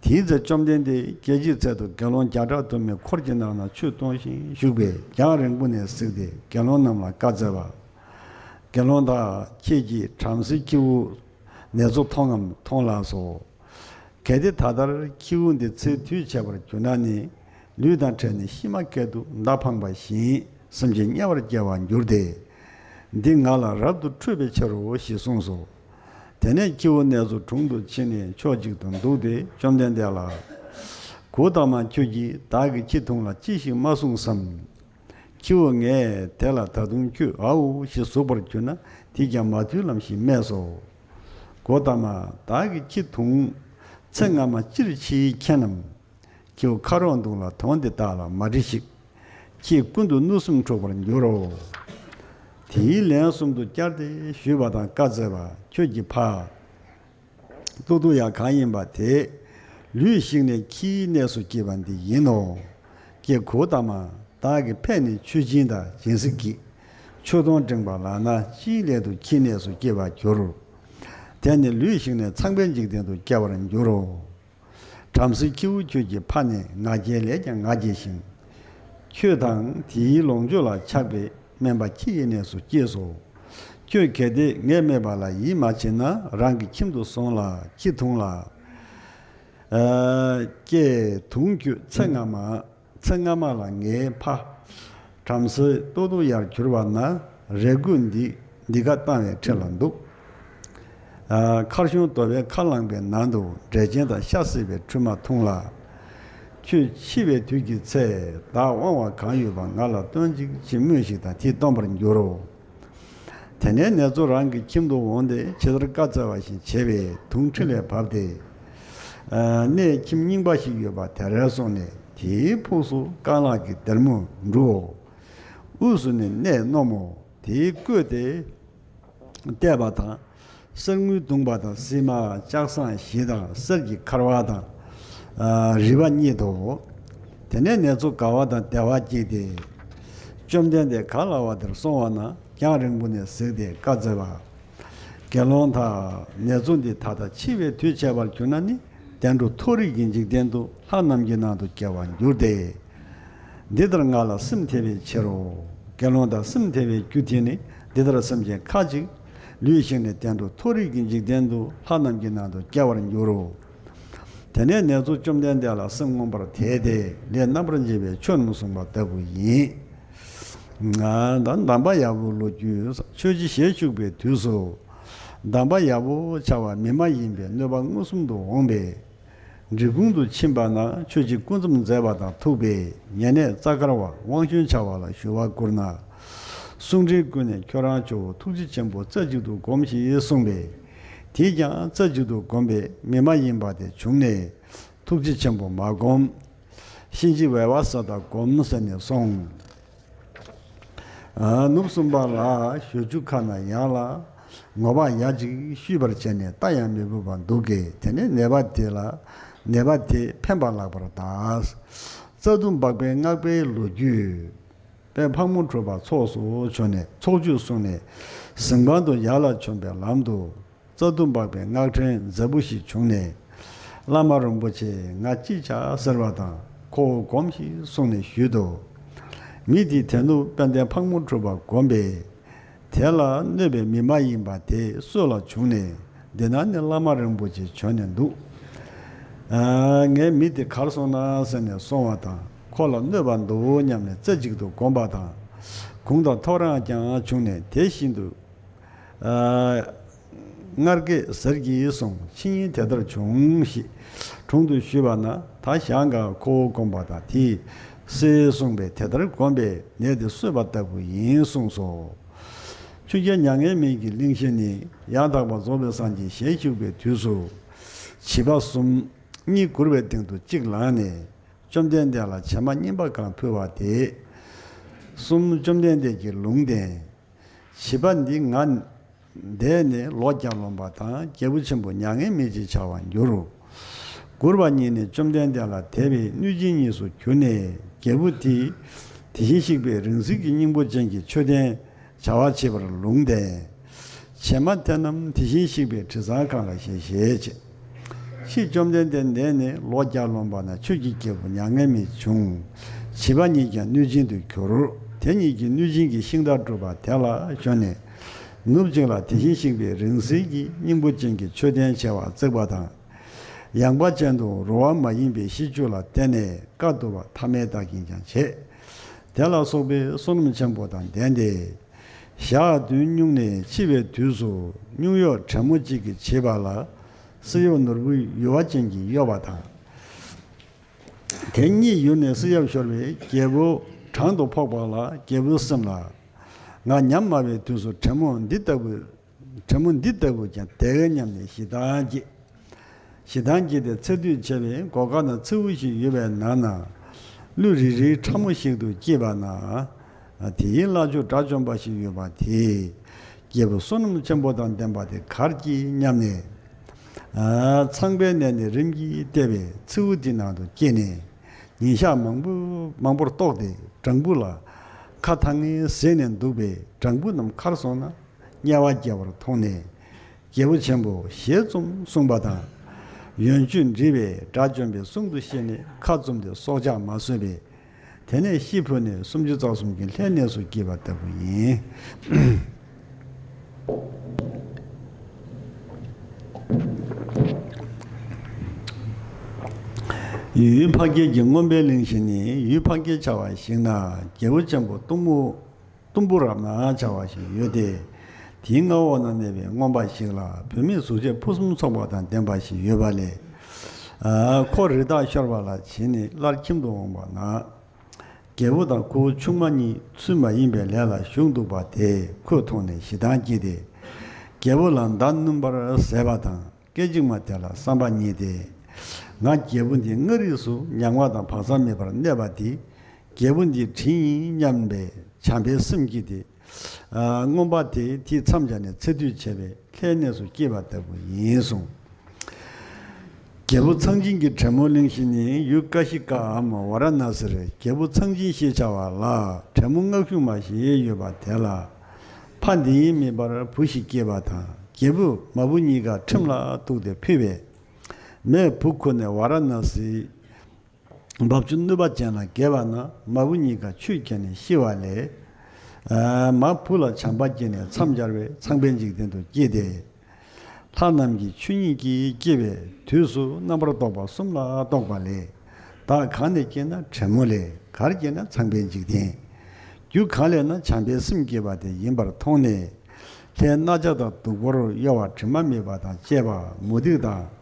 དེའི་ཚེ་བཅོམ་ལྡན་འདས་སྐད་ཅིག་ཚད་དུ་དགེ་སློང་བརྒྱ་ཕྲག་དུ་མའི་འཁོར་གྱི་ནང་ན་ཆོས་གཏོང་ཞིང་བཞུགས་པས་རྒྱང་རིང་པོ་ནས་གཟིགས་ཏེ་དགེ་སློང་རྣམས་ལ་བཀའ་སྩལ་པ། དགེ་སློང་དག་ཁྱེད་ཀྱིས་བྲམ་ཟེའི་ཁྱེའུ་ནེ་ཙོ་མཐོང་ངམ། མཐོང་ལགས་སོ། གལ་ཏེ་ད་ལྟར་ཁྱེའུ་འདི་ཚེའི་དུས་བྱས་པར་གྱུར་ན་ནི། ལུས་དང་བྲལ་ནས་ཤི་མ་སྐད་དུ་མདའ་འཕངས་པ་བཞིན་སེམས་ཅན་དམྱལ་བར་སྐྱེ་བར་འགྱུར་ཏེ། འདི་ང་ལ་རབ་ཏུ་འཕྲོད་པའི་ཕྱིར་རོ་ཞེས་གསུངས་སོ། དེ་ནས་ཁྱེའུ་ནེ་ཙོ་དྲུང་དུ་ཕྱིན་ནས་ཕྱོགས་གཅིག་ཏུ་འདུག་སྟེ་བཅོམ་ལྡན་འདས་ལ། གཽ་ཏ་མ་ཁྱོད་ཀྱིས་བདག་གིས་ཁྱི་དུང་ལ་ཅི་ཞིག་མ་གསུངས་སམ། ཁྱེའུ་ངས་དེ་ལ་ད་དུང་ཁྱོད་ཨའུ་ཞེས་ཟུག་པར་གྱུར་ན་དེས་ཀྱང་མ་ཐུལ་ལམ་ཞེས་སྨྲས་སོ། གཽ་ཏ་མ་བདག་གིས་ཁྱི་དུང་ཚེ་སྔ་མ་ཅིར་འཆི་མཁྱེན་ནམ། ཁྱེའུ་ཁ་རོག་མདུང་ལ་དོན་འདི་བདག་ལ་མ་དྲིས་ཤིག། ཁྱེད་ཀུན་ཏུ་མནོ་བསམ་འཁྲུགས་པར་འགྱུར་རོ། དེའི་ལན་གསུམ་དུ་བསྐྱར་ཏེ་ཞུས་པ་དང་བཀའ་སྩལ་པ། ཁྱོད་ཀྱི་ཕ། ཏོག་ཏོ་ཡང་གང་ཡིན་པ་དེ། ལུས་ཞིག་ནས་ཁྱིའི་གནས་སུ་སྐྱེས་པ་འདི་ཡིན་ནོ། ཀྱེ་གཽ་ཏ་མ། བདག་གི་ཕས་ནི་མཆོད་སྦྱིན་དང་སྦྱིན་སྲེག་བགྱིས། མཆོད་སྡོང་བསྒྲེངས་པ་ལགས་ན་ཅིའི་སླད་དུ་ཁྱིའི་གནས་སུ་སྐྱེ་བར་འགྱུར། དེ་ནི་ལུས་ཞིག་ནས་ཚངས་པའི་འཇིག་རྟེན་དུ་སྐྱེ་བར་འགྱུར་རོ། བྲམ་ཟེའི་ཁྱེའུ་ཁྱོད་ཀྱི་ཕ་ནི་ང་རྒྱལ་ལས་ཀྱང་ང་རྒྱལ་ཞིང་། ཁྱོད་དང་དེའི་ལོངས་སྤྱོད་ལ་ཆགས་པས་སྨན་པ་ཁྱི་ཡི་གནས་སུ་སྐྱེས་སོ། ཁྱོད་གལ་ཏེ་ངས་སྨྲས་པ་ལ་ཡིད་མ་ཆེས་ན་རང་གི་ཁྱིམ་དུ་སོང་ལ་ཁྱི་དུང་ལ། ཨ། ཀྱེ་དུང་ཁྱོད་ཚེ་སྔ་མ། ཚེ་སྔ་མ་ལ་ངའི་ཕ། བྲམ་ཟེ་ཏོ་ཏོ་ཡར་གྱུར་བ་ན་རས་གོས་འདི་འདི་ག་བཏང་བའི་ཁྲི་ལ་འདུག། ཨ། མཁར་གཞོང་རྡོ་བས་ཁ་བླངས་པའི་ནང་དུ་འབྲས་ཆན་དང་ཤ་བསྲེས་པའི་ཁྲུས་མ་འཐུང་ལ། ཁྱོད་འཆི་བའི་དུས་ཀྱི་ཚེ་བདག་དབང་བ་གང་ཡོད་པ་ང་ལ་སྟོན་ཅིག་ཅེས་སྨྲོས་ཤིག་དང་དེས་སྟོན་པར་འགྱུར་རོ། དེ་ནས་ནེ་ཙོ་རང་གི་ཁྱིམ་དུ་འོངས་ཏེ་ཇི་ལྟར་བཀའ་སྩལ་བ་བཞིན་བྱས་པས་དུང་ཁྲི་ལས་བབས་ཏེ། ཨ། གནས་ཁྱིམ་རྙིང་པ་ཞིག་ཡོད་པ་དེར་སོང་ནས་དེའི་ཕུགས་སུ་རྐང་ལག་གི་སྡེར་མོ་འགྲུའོ། དབུས་སུ་ནི་གནས་རྣོ་མོ། དེའི་བཀོད་དེ་བལྟས་པ་དང་། གསེར་དངུལ་བརྡུངས་པ་དང་སིལ་མ་ལྕགས་ཟངས་བཞི་དང་གསེར་གྱི་ཁར་བ་དང་། ཨ། རིལ་བ་གཉིས་དོ། དེ་ནས་ནེ་ཙོ་དགའ་བ་དང་བདེ་བ་སྐྱེས་ཏེ། བཅོམ་ལྡན་འདས་ག་ལ་བ་དེར་སོང་བ་ན་རྒྱང་རིང་པོ་ནས་གཟིགས་ཏེ་བཀའ་སྩལ་པ། དགེ་སློང་དག། ནེ་ཙོ་འདི་ད་ལྟ་འཆི་བའི་དུས་བྱས་པར་གྱུར་ན་ནི་བདེ་འགྲོ་མཐོ་རིས་ཀྱི་འཇིག་རྟེན་དུ་ལྷ་རྣམས་ཀྱི་ནང་དུ་སྐྱེ་བར་འགྱུར་ཏེ། འདི་ལྟར་ང་ལ་སེམས་ཐེ་བའི་ཕྱིར་རོ། དགེ་སློང་དག། སེམས་ཐེ་བའི་རྒྱུ་དེ་ནི་འདི་ལྟར་སེམས་ཅན་ཁ་ཅིག་ལུས་ཞིག་ནས་བདེ་འགྲོ་མཐོ་རིས་ཀྱི་འཇིག་རྟེན་དུ་ལྷ་རྣམས་ཀྱི་ནང་དུ་སྐྱེ་བར་འགྱུར་རོ། དེ་ནས་ནེ་ཙོ་བཅོམ་ལྡན་འདས་ལ་སེམས་མངོན་པར་དད་དེ་ལས་རྣམ་པར་འབྱེད་པའི་ཆོས་རྣམས་གསུངས་པ་ལྟ་བུ་ཡིན། ད་གདམས་པ་ཡག་པོ་ལོ་རྒྱུས། ཆོས་ཀྱི་ཞལ་བཅུག་པའི་དུས་སུ། གདམས་པ་ཡག་པོ་བྱ་བ་མི་མ་ཡིན་པའི་གནོད་པ་མངོན་སུམ་དུ་འོངས་པས། འབྲི་གུང་དུ་ཕྱིན་པ་ན་ཆོས་ཀྱི་སྐུ་མཚམས་མཛད་པ་དང་ཐུག་པས་ཉེ་གནས་རྩ་དཀར་བ་དབང་ཞུན་བྱ་བ་ལ་ཞུ་བ་བསྐུར་ན། གསུང་འཕྲིན་བསྐུར་ནས་ཁྱོད་རང་ཇོ་བོ་ཐུགས་རྗེ་ཆེན་པོ་རྩེ་གཅིག་ཏུ་སྒོམས་ཤིག་གསུངས་པས། དེས་ཀྱང་རྩེ་གཅིག་ཏུ་བསྒོམས་པས་མི་མ་ཡིན་པ་དེ་བྱུང་ནས། ཐུགས་རྗེ་ཆེན་པོ་མ་བསྒོམས། གཤིན་རྗེ་ཝེར་བ་ས་ཏྭ་བསྒོམས་ཟེར་ནས་གསུངས། ཨ། ནུབ་གསུམ་པ་ལ་ཞོ་ཆུ་ཁ་ན་ཡང་ལ་ངོ་བག་ཡ་གཅིག་བཤུས་པར་བྱས་ནས་ལྟ་ཡང་མི་ཕོད་པར་འདུག་གས། དེ་ནས་ནད་པ་དེ་ལ་ནད་པ་དེ་ཕན་པ་ལགས་པར་གདའ། རྩ་ལྟུང་པགས་པའི་སྔགས་པའི་ལོ་རྒྱུས། དཔལ་ཕག་མོ་གྲུ་པ་ཚོགས་སུ་བྱོན་ནས་ཚོགས་མཆོད་གསུངས་ནས་གཟིམ་ཁང་དུ་ཡར་ལ་བྱོན་པའི་ལམ་དུ། རྩ་ལྟུང་པགས་པའི་སྔགས་ཕྲེང་མཛེས་པོ་ཞིག་བྱུང་ནས། བླ་མ་རིན་པོ་ཆེ་ང་ཅི་བྱ་ཟེར་བ་དང་། ཁོ་བོ་སྒོམས་ཤིག་གསུངས་ནས་ཞུས་ཏོ། མི་དེས་དེ་ནུབ་དཔལ་ལྡན་ཕག་མོ་གྲུ་པ་བསྒོམས་པས། དེ་ལ་གནོད་པའི་མི་མ་ཡིན་པ་དེ་སྲོད་ལ་བྱུང་ནས། འདི་ན་ནི་བླ་མ་རིན་པོ་ཆེ་བྱོན་ནས་འདུག། ཨ། ངའི་མི་དེ་གར་སོང་ན་ཟེར་ནས་སོང་བ་དང་། ཁོ་ལ་གནོད་པ་འདུག་སྙམ་ནས་རྩེ་གཅིག་ཏུ་བསྒོམས་པ་དང་། གུང་དང་ཐོ་རངས་ཀྱང་བྱུང་ནས་དེ་བཞིན་དུ། ཨ། སྔར་གྱི་ཟེར་གྱིས་གསུངས། ཕྱི་ཉིན་དེ་ལྟར་བྱུང་ཞེས་དྲུང་དུ་ཞུས་པ་ན། ད་ཞག་འགའ་ཁོ་བོ་བསྒོམས་པ་དང་དེས་གསོས་གསུངས་པས། དེ་ལྟར་བསྒོམས་པས་ནད་དེ་གསོས་པ་ལྟ་བུ་ཡིན་གསུངས་སོ། ཆོས་རྒྱལ་མྱ་ངན་མེད་ཀྱི་གླེང་གཞི་ནི། ཡང་དག་པར་རྫོགས་པའི་སངས་རྒྱས་ཞལ་བཞུགས་པའི་དུས་སུ། བྱིས་པ་གསུམ། གཉིས་བསྒུར་བའི་སྟེང་དུ་གཅིག་ལངས་ནས། བཅོམ་ལྡན་འདས་ལ་བྱེ་མ་སྙེམས་པ་གང་ཕུལ་བ་དེ། གསུམ། བཅོམ་ལྡན་འདས་ཀྱིས་ལུང་བསྟན། བྱིས་པ་འདི་ང་འདས་ནས་ལོ་བརྒྱ་ལོན་པ་དང་། རྒྱལ་པོ་ཆེན་པོ་མྱ་ངན་མེད་ཅེས་བྱ་བར་འགྱུར། བསྒུར་བ་ཉིད་ནས་བཅོམ་ལྡན་འདས་ལ་དད་པའི་གནོད་སྦྱིན་གཉིས་སུ་གྱུར་ནས། རྒྱལ་པོ་དེས་དེ་བཞིན་གཤེགས་པའི་རིང་བསྲེལ་གྱི་སྙིང་པོ་ཅན་གྱི་མཆོད་རྟེན་བྱ་བ་བྱེད་པར་ལུང་བསྟན། བྱེ་མ་དེ་རྣམས་དེ་བཞིན་གཤེགས་པའི་དྲི་གཙང་ཁང་ལ་ཞལ་བཞེས་བྱས། ཕྱིས་བཅོམ་ལྡན་འདས་འདས་ནས་ལོ་བརྒྱ་ལོན་པ་ན། ཆོས་ཀྱི་རྒྱལ་པོ་མྱ་ངན་མེད་བྱུང་། བྱིས་པ་གཉིས་ཀྱང་གནོད་སྦྱིན་དུ་གྱུར། དེ་གཉིས་ཀྱིས་གནོད་སྦྱིན་གྱི་ཤིང་རྟ་བསྒྲུབས་པ་དེ་ལ་ཞོན་ནས། ནུབ་ཅིག་ལ་དེ་བཞིན་གཤེགས་པའི་རིང་བསྲེལ་གྱི་སྙིང་པོ་ཅན་གྱི་མཆོད་རྟེན་བྱེ་བ་བརྩེགས་པ་དང་། ཡངས་པ་ཅན་དུ་རོ་བ་མ་ཡིན་པའི་ཤིས་བརྗོད་ལ་བརྟེན་ནས་བཀའ་བསྡུ་བ་ཐ་མལ་དག་བཞིན་ཀྱང་བྱས། དེ་ལ་སོགས་པའི་བསོད་ནམས་ཆེན་པོ་དང་ལྡན་ཏེ། ཞག་བདུན་སྨྱུང་ནས་འཆི་བའི་དུས་སུ། སྨྱུག་གཡོགས་དྲེད་མོ་གཅིག་གིས་བྱིས་པ་ལ། བསིལ་གཡབ་ནོར་བུའི་ཡུ་བ་ཅན་གྱིས་གཡོབས་པ་དང་། དེ་གཉིད་ཡུར་ནས་བསིལ་གཡབ་ཤོར་བས། རྒྱལ་པོ་བྲང་དུ་ཕོག་པ་ལ། རྒྱལ་པོའི་སེམས་ལ། ང་ཉམ་དམའ་བའི་དུས་སུ་དྲེད་མོ་འདི་ལྟ་བུ། དྲེད་མོ་འདི་ལྟ་བུ་ཀྱང་བདེ་ག་སྙམ་ནས་ཞེ་སྡང་སྐྱེས། ཞེ་སྡང་སྐྱེས་ཏེ་ཚེ་དུས་བྱས་པས། སྒོ་ཁ་ན་མཚེའུ་ཞིག་ཡོད་པའི་ནང་ན། གླུ་རིལ་རིལ་ཕྲ་མོ་ཞིག་ཏུ་སྐྱེས་པ་ན། དེའི་བླ་མཆོག་དགྲ་བཅོམ་པ་ཞིག་ཡོད་པ་དེས། རྒྱལ་པོ་བསོད་ནམས་ཆེན་པོ་དང་ལྡན་པ་དེ་གར་སྐྱེས་སྙམ་ནས། ཚངས་པའི་གནས་ནས་རིམ་གྱིས་བལྟས་པས། མཚེའུ་དེ་ནང་དུ་སྐྱེས་ནས། ཉིན་ཞག་མང་པོ་མང་པོར་གཏོགས་ཏེ། སྦྲང་བུ་ལ་ཁ་ཐང་ངེ་ཟས་ནས་འདུག་པས། སྦྲང་བུ་རྣམས་ཁར་སོང་ན། དམྱལ་བ་སྐྱེ་བར་མཐོང་ནས། རྒྱལ་པོ་ཆེན་པོ་ཞལ་བཙུམ་གསུངས་པ་དང་། ཡོན་མཆོད་འདྲིས་པས་དགྲ་བཅོམ་པའི་གསུང་དུ་ཤེས་ནས་ཁ་བཙུམས་ཏེ་སྲོག་ཆགས་མ་གསོད་པས། དེ་ནས་ཤི་འཕོས་ནས་སུམ་ཅུ་རྩ་གསུམ་གྱི་ལྷའི་གནས་སུ་སྐྱེས་པ་ལྟ་བུ་ཡིན། ཡུལ་འཕགས་སྐྱེས་ཀྱི་རྔོན་པའི་གླེང་གཞི་ནི། ཡུལ་འཕགས་སྐྱེས་བྱ་བ་ཞིག་ན་རྒྱལ་པོ་ཆེན་པོ་གཏུམ་མོ། གཏུམ་པོ་རབ་ན་བྱ་བ་ཞིག་ཡོད་དེ། དེའི་མངའ་འོག་ན་གནས་པའི་རྔོན་པ་ཞིག་ལ་བུད་མེད་གཟུགས་བྱད་ཕུན་སུམ་ཚོགས་པ་དང་ལྡན་པ་ཞིག་ཡོད་པ་ལས། ཨ། ཁོ་རི་དྭགས་ཤོར་བ་ལ་བྱིན་ནས་སླར་ཁྱིམ་དུ་འོངས་པ་ན། རྒྱལ་པོ་དང་ཁོའི་ཆུང་མ་གཉིས་ཚུལ་མ་ཡིན་པའི་ལས་ལ་ཞུགས་འདུག་པ་དེ་ཁོས་མཐོང་ནས་ཞེ་སྡང་སྐྱེས་ཏེ། རྒྱལ་པོ་ལ་མདའ་བསྣུན་པར་ཟད་པ་དང་། སྐད་ཅིག་མ་དེ་ལ་བསམ་པ་ཉིད་དེ། ང་རྒྱལ་པོ་འདི་མངའ་རིས་སུ་ཉམ་ང་དང་བག་ཚ་མེད་པར་གནས་པ་འདི། རྒྱལ་པོ་འདིའི་དྲིན་ཡིན་སྙམ་པའི་བྱམས་པའི་སེམས་ཀྱིས་ཏེ། ཨ། རྔོན་པ་དེ་དེའི་མཚམས་སྦྱར་ནས་ཚེ་དུས་བྱས་པས་ལྷའི་གནས་སུ་སྐྱེས་པ་ལྟ་བུ་ཡིན་གསུངས། རྒྱལ་པོ་ཚངས་སྦྱིན་གྱི་དྲེད་མོ་གླེང་གཞི་ནི། ཡུལ་ཀ་ཤི་ཀའམ་ཝཱ་ར་ཎ་སིར་རྒྱལ་པོ་ཚངས་སྦྱིན་ཞེས་བྱ་བ་ལ་དྲེད་མོ་མངགས་གཞུག་མ་ཞིག་ཡོད་པ་དེ་ལ། ཕ་འདི་ཡིན་མིན་པར་བུ་ཞིག་སྐྱེས་པ་དང་། རྒྱལ་པོས་མ་བུ་གཉིས་ཀ་ཁྲིམས་ལ་གཏུགས་ཏེ་ཕུལ་བས། མས་བུ་ཁུར་ནས་ཝཱ་ར་ཎ་སིའི་འབབ་ཆུ་གནོད་པ་ཅན་ལ་བརྒལ་བ་ན། མ་བུ་གཉིས་ཀ་ཆུས་ཁྱེར་ནས་ཤི་བ་ལས། ཨ། མ་བུ་ལ་བྱམས་པ་སྐྱེས་ནས་མཚམས་སྦྱར་བས་ཚངས་པའི་འཇིག་རྟེན་དུ་སྐྱེས་ཏེ། ལྷ་རྣམས་ཀྱི་ཆོས་ཉིད་ཀྱིས་སྐྱེས་པའི་དུས་སུ་རྣམ་པར་རྟོག་པ་གསུམ་ལ་རྟོག་པ་ལས། བདག་གང་ནས་སྐྱེས་ན་དྲེད་མོ་ལས། གར་སྐྱེས་ན་ཚངས་པའི་འཇིག་རྟེན། རྒྱུ་གང་ལས་ན་བྱམས་པའི་སེམས་སྐྱེས་པ་དེ་ཡིན་པར་མཐོང་ནས། ལྷའི་རྣ་ཆ་དང་སྡུག་པོར་གཡོ་བ་དྲི་མ་མེད་པ་དང་བཅས་པ་མུ་ཏིག་དང་།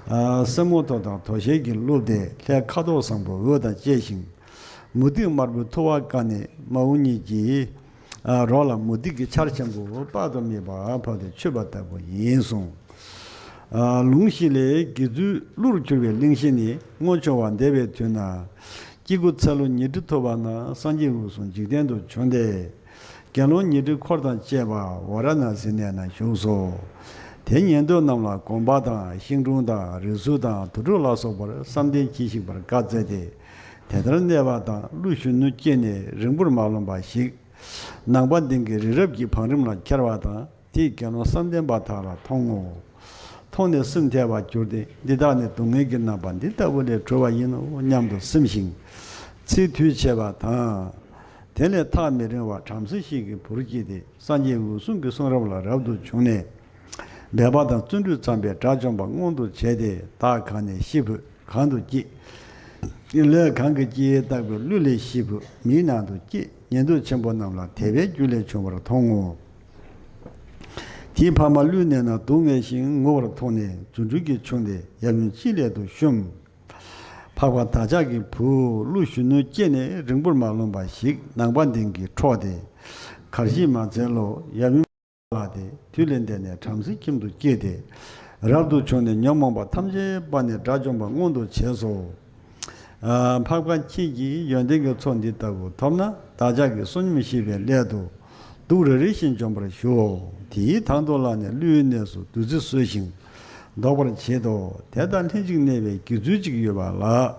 ཨ། སེན་མོ་ཐོག་དང་དོ་ཤལ་གྱིས་བཀླུབས་ཏེ་ལྷའི་ཁ་དོག་བཟང་པོ་འོད་དང་བཅས་ཤིང་། མུ་ཏིག་དམར་པོའི་ཐུ་བ་བཀབ་ནས་མ་བུ་གཉིས་ཀྱི། ཨ། རོ་ལ་མུ་ཏིག་གི་ཆར་ཆེན་པོ་དཔག་ཏུ་མེད་པ་ཕབ་སྟེ་མཆོད་པ་ལྟ་བུ་ཡིན་གསུངས། ཨ། ལུང་གཞི་ལས་དགེ་ཚུལ་ཀླུར་གྱུར་པའི་གླེང་གཞི་ནི། སྔོན་བྱུང་བ་འདས་པའི་དུས་ན། སྐྱེ་དགུའི་ཚེ་ལོ་ཉི་ཁྲི་ཐུབ་པ་ན། སངས་རྒྱས་འོད་སྲུང་འཇིག་རྟེན་དུ་བྱོན་ཏེ། དགེ་སློང་ཉི་ཁྲི་འཁོར་དང་བཅས་པ་ཝཱ་ར་ཎ་སིའི་གནས་ན་བཞུགས་སོ། དེ་ཉན་ཐོས་རྣམས་ལ་དགོན་པ་དང་ཤིང་དྲུང་དང་རི་ཟུར་དང་དུར་ཁྲོད་ལ་སོགས་པར་བསམ་གཏན་གྱིས་ཤིག་པར་བཀའ་སྩལ་ཏེ། དེ་ལྟར་གནས་པ་དང་། ཀླུ་གཞོན་ནུ་སྐྱེས་ནས་རིང་པོར་མ་ལོན་པ་ཞིག་ནང་པ་འདི་གི་རི་རབ་ཀྱི་བང་རིམ་ལ་ཁྱེར་བ་དང་། དེས་དགེ་སློང་བསམ་གཏན་པ་དག་ལ་མཐོང་ངོ་། མཐོང་ནས་སེམས་ཐལ་བར་གྱུར་ཏེ། འདི་དག་ནི་སྡུག་བསྔལ་གྱི་རྣམ་པ་འདི་ལྟ་བུ་ལས་གྲོལ་བ་ཡིན་ནོ་སྙམ་དུ་སེམས་ཤིང་། ཚེ་དུས་བྱས་པ་དང་། དེ་ལས་ཐག་མི་རིང་བར་བྲམ་ཟེ་ཞིག་གི་བུར་སྐྱེས་ཏེ། སངས་རྒྱས་འོད་སྲུང་གི་གསུང་རབ་ལ་རབ་ཏུ་བྱུང་ནས། སྦལ་པ་དང་བརྩོན་འགྲུས་འཚམས་པའི་དགྲ་བཅོམ་པ་མངོན་དུ་བྱས་ཏེ། བདག་གང་ནས་ཤི་འཕོས། གང་དུ་སྐྱེས། ལས་གང་གིས་སྐྱེས་བཏགས་པའི་གླུ་ལས་ཤེས་བུ་མིའི་ནང་དུ་སྐྱེས། ཉན་ཐོས་ཆེན་པོ་རྣམས་ལ་དད་པའི་རྒྱུ་ལས་བྱུང་བར་མཐོང་ངོ་། དེའི་ཕ་མ་ཀླུའི་གནས་ན་སྡུག་བསྔལ་ཞིང་ངུ་བར་མཐོང་ནས་རྫུ་འཕྲུལ་གྱིས་ཕྱུང་སྟེ་ཡབ་ཡུམ་གཅིག་ལས་དུ་བཤུམས། འཕགས་པ་བདག་ཅག་གི་བུ་ཀླུ་གཞོན་ནུ་སྐྱེས་ནས་རིང་པོར་མ་ལོན་པ་ཞིག་ནང་པ་འདི་གིས་འཕྲོགས་ཏེ། གར་ཞིག་མ་འཚལ་ལོ། ཡབ་ཡུམ་ལགས་ཏེ། དུས་ལས་འདས་ནས་བྲམ་ཟེའི་ཁྱིམ་དུ་སྐྱེས་ཏེ། རབ་ཏུ་བྱུང་ནས་ཉོན་མོངས་པ་ཐམས་ཅད་སྤངས་ནས་དགྲ་བཅོམ་པ་མངོན་དུ་བྱས་སོ། འཕགས་པ་ཁྱེད་ཀྱིས་ཡོན་ཏན་གྱི་ཚོགས་འདི་ལྟ་བུ་ཐོབ་ན། བདག་ཅག་གི་བསོད་སྙོམས་བཞེས་པའི་སླད་དུ་སྡུག་རེ་རེ་བཞིན་འཇོམས་པར་ཞུའོ། དེའི་དང་དུ་ལངས་ནས་ཀླུའི་གནས་སུ་བདུད་རྩི་ཟོས་ཤིང་བཟློག་པར་བྱེད་དོ། དེ་དང་ལྷན་ཅིག་གནས་པའི་དགེ་ཚུལ་ཅིག་ཡོད་པ་ལགས།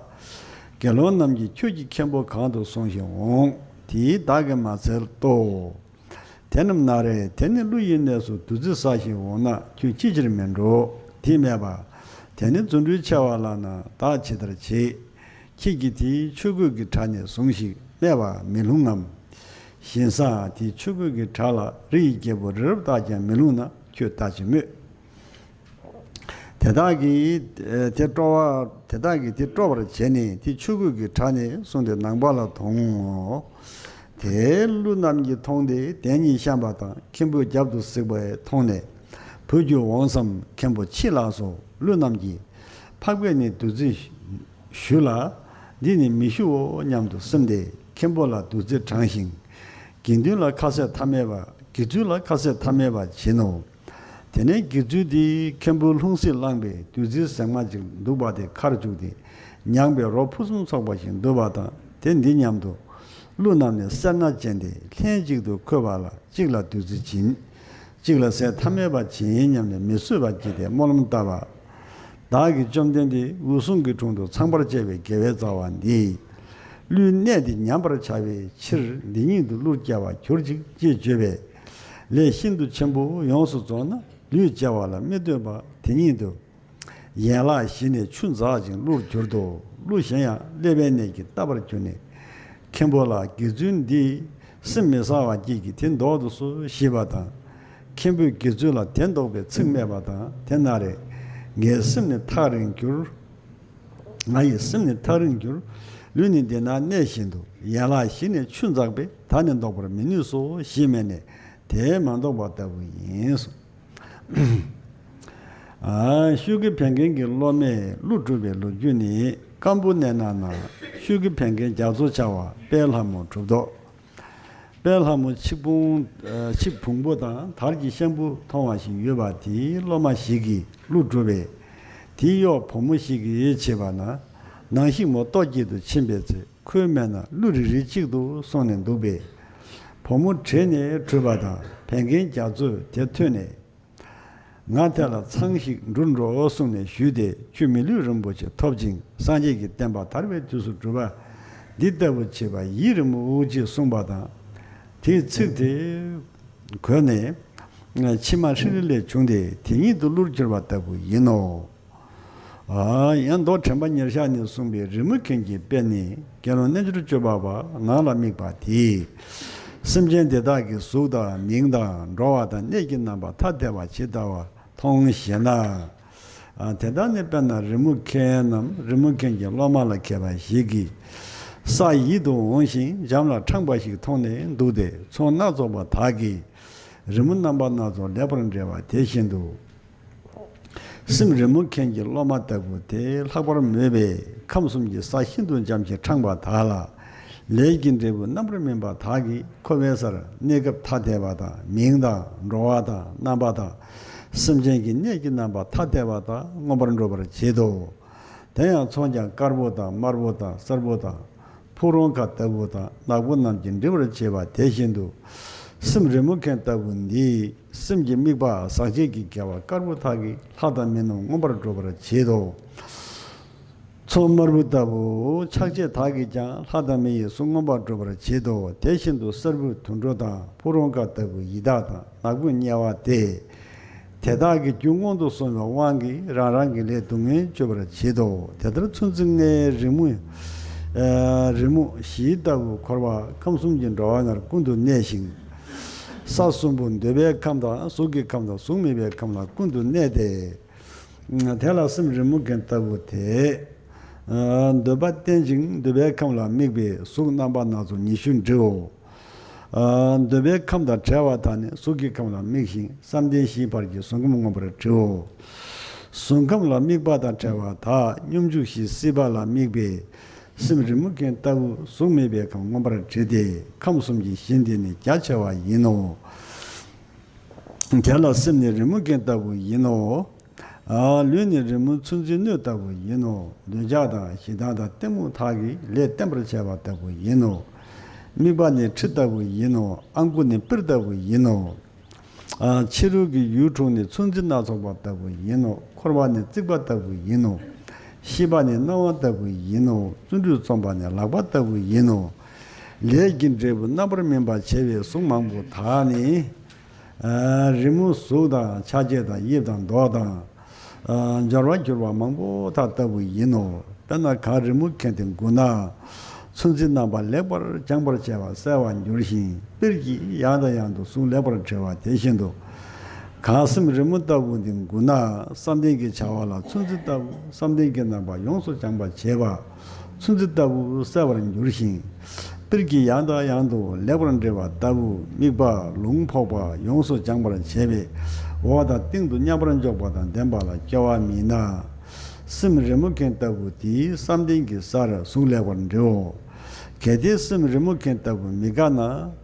དགེ་སློང་རྣམས་ཀྱིས་ཁྱོད་ཀྱི་མཁན་པོ་གང་དུ་སོང་ཞིག་འོང་། དེས་བདག་གིས་མ་འཚལ་ཏོ། དེ་རྣམས་ན་རེ། དེ་ནི་ཀླུ་ཡི་གནས་སུ་བདུད་རྩི་ཟ་ཞིང་འོང་ན་ཁྱོད་ཅིའི་ཕྱིར་མི་འགྲོ། དེས་སྨྲས་པ། དེ་ནི་རྫུ་འཕྲུལ་ཆེ་བ་ལགས་ན་བདག་ཇི་ལྟར་བྱེད། ཁྱེད་ཀྱིས་དེའི་ཆོས་གོས་ཀྱི་གྲྭ་ནས་ཟུངས་ཤིག་སྨྲས་པ། མི་ལྷུང་ངམ། བཞིན་ས། དེའི་ཆོས་གོས་ཀྱི་གྲྭ་ལ་རི་ཡི་རྒྱལ་པོ་རི་རབ་བཏགས་ཀྱང་མི་ལྷུང་ན་ཁྱོད་ལྟ་ཅི་སྨོས། དེ་དག་གིས་དེ་སྤྲོ་བ། དེ་དག་གིས་དེ་སྤྲོ་བར་བྱས་ནས་དེ་ཆོས་གོས་ཀྱི་གྲྭ་ནས་བཟུང་སྟེ་ནང་པ་ལ་དོང་ངོ་། དེ་ཀླུ་རྣམས་ཀྱིས་མཐོང་སྟེ་གདན་གཉིས་བཤམས་པ་དང་མཁན་པོ་རྒྱབ་ཏུ་གཟིགས་པས་མཐོང་ནས། བུ་ཁྱོད་འོང་སམ། མཁན་པོ་མཆིས་ལགས་སོ། ཀླུ་རྣམས་ཀྱིས། འཕགས་པས་ནི་བདུད་རྩི་ཞུས་ལ། འདི་ནི་མི་ཞུའོ་སྙམ་དུ་སེམས་ཏེ་མཁན་པོ་ལ་བདུད་རྩི་དྲངས་ཤིང་། དགེ་འདུན་ལ་ཁ་ཟས་ཐ་མལ་པ། དགེ་ཚུལ་ལ་ཁ་ཟས་ཐ་མལ་པ་བྱིན་ནོ། དེ་ནས་དགེ་ཚུལ་དེས་མཁན་པོའི་ལྷུང་བཟེད་བླངས་པས་བདུད་རྩིའི་ཟེགས་མ་ཅིག་འདུག་པ་དེ་ཁར་བཅུག་སྟེ་མྱངས་པས་རོ་ཕུན་སུམ་ཚོགས་པ་ཞིག་འདུག་པ་དང་དེ་འདི་སྙམ་དུ། ཀླུ་རྣམས་ནི་སེར་སྣ་ཅན་ཏེ་ལྷན་ཅིག་ཏུ་འཁོད་པ་ལ་གཅིག་ལ་བདུད་རྩི་བྱིན། གཅིག་ལ་ཟས་ཐ་མལ་པ་བྱིན་སྙམ་ནས་མི་བཟོད་པ་སྐྱེས་ཏེ་སྨོན་ལམ་བཏབ་པ། བདག་གིས་བཅོམ་ལྡན་འདས་འོད་སྲུང་གི་དྲུང་དུ་ཚངས་པར་སྤྱད་པའི་དགེ་བའི་རྩ་བ་འདིས། ཀླུའི་གནས་འདི་ཉམས་པར་བྱ་བའི་ཕྱིར་འདི་ཉིད་དུ་ཀླུར་སྐྱེ་བར་གྱུར་ཅིག་ཅེས་བརྗོད་པས། ལས་ཤིན་ཏུ་ཆེན་པོ་ཡོངས་སུ་རྫོགས་ན་ལུས་བཅད་པ་ལ་མི་ལྟོས་པ་དེ་ཉིད་དུ། ཡན་ལག་བཞི་ནས་ཆུ་འཛག་ཅིང་ཀླུར་གྱུར་ཏོ། ཀླུ་གཞན་ཡང་ཀླད་པའི་ནད་ཀྱིས་བཏབ་པར་གྱུར་ནས། མཁན་པོ་ལ་དགེ་ཚུལ་འདིས་སེམས་མི་གསལ་བ་སྐྱེས་ཀྱིས་དེ་བཟློག་ཏུ་གསོལ་ཞེས་པ་དང་། མཁན་པོས་དགེ་ཚུལ་ལ་དེ་བཟློག་པའི་ཚིག་སྨྲས་པ་དང་དེ་ན་རེ། ངའི་སེམས་ནི་ཐག་རིང་གྱུར། ང་ཡི་སེམས་ནི་ཐག་རིང་གྱུར། ལུས་ནི་འདི་ན་གནས་བཞིན་དུ། ཡན་ལག་བཞི་ནི་ཆུ་འཛག་པས་ད་ནི་བཟློག་པར་མི་ནུས་སོ་ཞེས་སྨྲས་ནས་དེས་མ་བཟློག་པ་ལྟ་བུ་ཡིན་གསུངས། ཤུགས་ཀྱི་བད་ཀན་གྱི་སློབ་མས་ཀླུ་བསྒྲུབས་པའི་ལོ་རྒྱུས་ནི་སྐམ་པོ་གནས་ན་ན་ཤུགས་ཀྱི་བད་ཀན་རྒྱ་མཚོ་བྱ་བ་དཔལ་ལྷ་མོ་གྲུབ་ཐོབ། དཔལ་ལྷ་མོ་ཆིག་ཕུང་། ཆིག་ཕུང་པོ་དང་དར་གྱི་ཤམ་བུ་མཐོང་བ་ཞིག་ཡོད་པ་དེའི་སློབ་མ་ཞིག་གིས་ཀླུ་བསྒྲུབས་པས། དེའི་གཡོག་བུ་མོ་ཞིག་གིས་བྱས་པ་ན། ནང་ཤིང་མོ་ལྟོ་བསྐྱེད་དུ་ཕྱིན་པའི་ཚེ་ཁོའི་སྨད་ན་ཀླུ་རེ་རེ་གཅིག་ཏུ་སོང་ནས་འདུག་པས། བུ་མོ་བྲེད་ནས་བྲོས་པ་དང་བད་ཀན་རྒྱ་མཚོས་དེ་ཐོས་ནས། ང་དེ་ལ་ཚང་ཞིག་འགྲུར་འགྲོ་གསུངས་ནས་ཞུས་ཏེ་ཁྱོད་མི་ལུས་རིན་པོ་ཆེ་ཐོབ་ཅིང་སངས་རྒྱས་ཀྱི་བསྟན་པ་དར་བའི་དུས་སུ་སྒྲུབ་པ་འདི་ལྟ་བུ་བྱེད་པ་ཡིད་རིང་མོ་ཅེས་གསུངས་པ་དང་། དེའི་ཚིག་དེ་གོ་ནས་མཆི་མ་ཧྲི་ལི་ལས་བྱུང་སྟེ་དེ་ཉིད་དུ་ཀླུར་གྱུར་པ་ལྟ་བུ་ཡིན་ནོ། ཡང་མདོ་དྲན་པ་ཉེར་བཞག་ནས་གསུངས་པའི་རི་མོ་མཁན་གྱི་དཔེ་ནི་དགེ་སློང་རྣལ་འབྱོར་སྤྱོད་པ་པ་ནང་ལ་དམིགས་པ་དེས། སེམས་ཅན་དེ་དག་གི་གཟུགས་དང་མིང་དང་འགྲོ་བ་དང་གནས་ཀྱི་རྣམ་པ་ཐ་དད་པ་ཇི་ལྟ་བ་མཐོང་ཞེ་ན། དེ་དག་ནི་དཔེར་ན་རི་མོ་མཁན་ནམ་རི་མོ་མཁན་གྱི་སློབ་མ་ལ་མཁས་པ་ཞིག་གིས། ས་ཡིད་དུ་འོང་ཞིང་འཇམ་ལ་ཕྲང་བ་ཞིག་མཐོང་ནས་འདུག་སྟེ་ཚོགས་སྣ་ཚོགས་པ་དག་གིས། རི་མོ་རྣམ་པ་སྣ་ཚོགས་ལེགས་པར་འབྲེལ་བ་དེ་བཞིན་དུ། སེམས་རི་མོ་མཁན་གྱི་སློབ་མ་ལྟ་བུ་དེ་ལྷག་པར་མོས་པས་ཁམས་གསུམ་གྱི་ས་ཤིན་ཏུ་འཇམ་ཞིང་ཕྲང་བ་དག་ལ། ལས་ཀྱི་འབྲས་བུ་རྣམ་པར་སྨིན་པ་དག་གིས་འཁོར་བའི་སར་གནས་སྐབས་ཐ་དད་པ་དང་མིང་དང་འགྲོ་བ་དང་རྣམ་པ་དང་། སེམས་ཅན་གྱི་གནས་ཀྱི་རྣམ་པ་ཐ་དད་པ་དག་མངོན་པར་འགྲུབ་པར་བྱེད་དོ། དེ་ཡང་མཚོན་ཀྱང་དཀར་པོ་དང་དམར་པོ་དང་སེར་པོ་དང་། ཕུག་རོན་ཁ་ལྟ་བུ་དང་ནག་པོ་རྣམས་ཀྱིས་འབྲི་བར་བྱེད་པ་དེ་བཞིན་དུ། སེམས་རི་མོ་མཁན་ལྟ་བུ་འདིས་སེམས་ཀྱི་དམིགས་པ་ཟག་བཅས་ཀྱི་དགེ་བ་དཀར་པོ་དག་གིས་ལྷ་དང་མི་རྣམས་མངོན་པར་འགྲུབ་པར་བྱེད་དོ། མཚོ་དམར་པོ་ལྟ་བུ་ཆགས་བཅས་དག་གིས་ཀྱང་ལྷ་དང་མི་ཡི་གཟུགས་མངོན་པར་འགྲུབ་པར་བྱེད་དོ། དེ་བཞིན་དུ་སེར་པོ་དུད་འགྲོ་དང་ཕུག་རོན་ཁ་ལྟ་བུ་ཡི་དྭགས་དང་ནག་པོ་དམྱལ་བ་སྟེ། དེ་དག་གི་རྒྱུ་མངོན་དུ་སོང་བའི་དབང་གིས་རང་རང་གི་ལས་སྡུག་བསྔལ་སྤྱོད་པར་བྱེད་དོ། དེ་ལྟར་ཚོད་འཛིན་ལྔའི་རི་མོ། ཨ་རི་མོ་བཞི་ལྟ་བུ་འཁོར་བ་ཁམས་གསུམ་གྱི་འགྲོ་བ་ལྔར་ཀུན་ཏུ་གནས་ཤིང་། ས་གསུམ་པོ་འདོད་པའི་ཁམས་དང་གཟུགས་ཀྱི་ཁམས་དང་གཟུགས་མེད་པའི་ཁམས་ལ་ཀུན་ཏུ་གནས་ཏེ། དེ་ལ་སེམས་རི་མོ་མཁན་ལྟ་བུ་དེས། འདོད་པ་རྟེན་ཅིང་འདོད་པའི་ཁམས་ལ་དམིགས་པའི་གཟུགས་རྣམ་པ་སྣ་ཚོགས་ཉི་ཤུ་འབྲིའོ། འདོད་པའི་ཁམས་དང་བྲལ་བ་དག་ནི་གཟུགས་ཀྱི་ཁམས་ལ་དམིགས་ཤིང་བསམ་གཏན་བཞིའི་བར་གྱི་གཟུགས་ཁམས་མངོན་པར་བྲིའོ། གཟུགས་ཁམས་ལ་དམིགས་པ་དང་བྲལ་བ་དག་སྙོམས་འཇུག་བཞི་སྲིད་པ་ལ་དམིགས་པའི་སེམས་རི་མོ་མཁན་ལྟ་བུ་གཟུགས་མེད་པའི་ཁམས་མངོན་པར་བྲི་སྟེ་ཁམས་གསུམ་གྱི་ཞིང་དེ་ནི་རྒྱ་ཆེ་བ་ཡིན་ནོ། དེ་ལ་སེམས་ནི་རི་མོ་མཁན་ལྟ་བུ་ཡིན་ནོ། ལུས་ནི་རི་མོའི་ཚོད་འཛིན་སྣོད་ལྟ་བུ་ཡིན་ནོ། འདོད་ཆགས་དང་ཞེ་སྡང་དང་གཏི་མུག་དག་གིས་ལས་བརྟན་པར་བྱས་པ་ལྟ་བུ་ཡིན་ནོ། དམིགས་པ་ནི་ཁྲི་ལྟ་བུ་ཡིན་ནོ། ཨང་ཀུ་ནི་པིར་ལྟ་བུ་ཡིན་ནོ། ཕྱི་རོལ་གྱི་ཡུལ་དྲུག་ནི་ཚོད་འཛིན་སྣ་ཚོགས་པ་ལྟ་བུ་ཡིན་ནོ། འཁོར་བ་ནི་རྩིག་པ་ལྟ་བུ་ཡིན་ནོ། ཤེས་པ་ནི་སྣང་བ་ལྟ་བུ་ཡིན་ནོ། བརྩོན་འགྲུས་རྩོམ་པ་ནི་ལག་པ་ལྟ་བུ་ཡིན་ནོ། ལས་ཀྱི་འབྲས་བུ་རྣམ་པར་སྨིན་པ་བྱེད་པའི་གཟུགས་མང་པོ་དག་ནི། རི་མོ་གཟུགས་དང་ཆ་བྱད་དང་དབྱིབས་དང་མདོག་དང་། སྦྱོར་བ་འགྱུར་བ་མང་པོ་དག་ལྟ་བུ་ཡིན་ནོ། དཔེར་ན་གང་རི་མོ་མཁན་དེ་མགུ་ན། ཚོད་འཛིན་རྣམ་པ་ལེགས་པར་སྦྱངས་པར་བྱས་པ་གསལ་བར་འགྱུར་ཞིང་པིར་གྱིས་ཡང་དང་ཡང་དུ་གཟུགས་ལེགས་པར་བྲི་བ་དེ་བཞིན་དུ། གང་སེམས་རི་མོ་ལྟ་བུ་འདི་མགུ་ན་བསམ་གཏན་གྱི་བྱ་བ་ལ་ཚོད་འཛིན་ལྟ་བུ་བསམ་གཏན་གྱི་རྣམ་པ་ཡོངས་སུ་སྦྱངས་པར་བྱེད་པ། ཚོད་འཛིན་ལྟ་བུ་གསལ་བར་འགྱུར་ཞིང་། པིར་གྱིས་ཡང་དང་ཡང་དུ་ལེགས་པར་འབྲི་བ་ལྟ་བུ་དམིགས་པ་ལུང་ཕོག་པ་ཡོངས་སུ་སྦྱངས་པར་བྱེད་པའི་འོག་དང་སྟེང་དུ་མཉམ་པར་འཇོག་པ་དང་ལྡན་པ་ལ་སྐྱོ་བ་མེད་ན། སེམས་རི་མོ་མཁན་ལྟ་བུ་དེས་བསམ་གཏན་གྱི་སར་གཟུགས་ལེགས་པར་འབྲིའོ། གལ་ཏེ་སེམས་རི་མོ་མཁན་ལྟ་བུ་མི་དགའ་ན།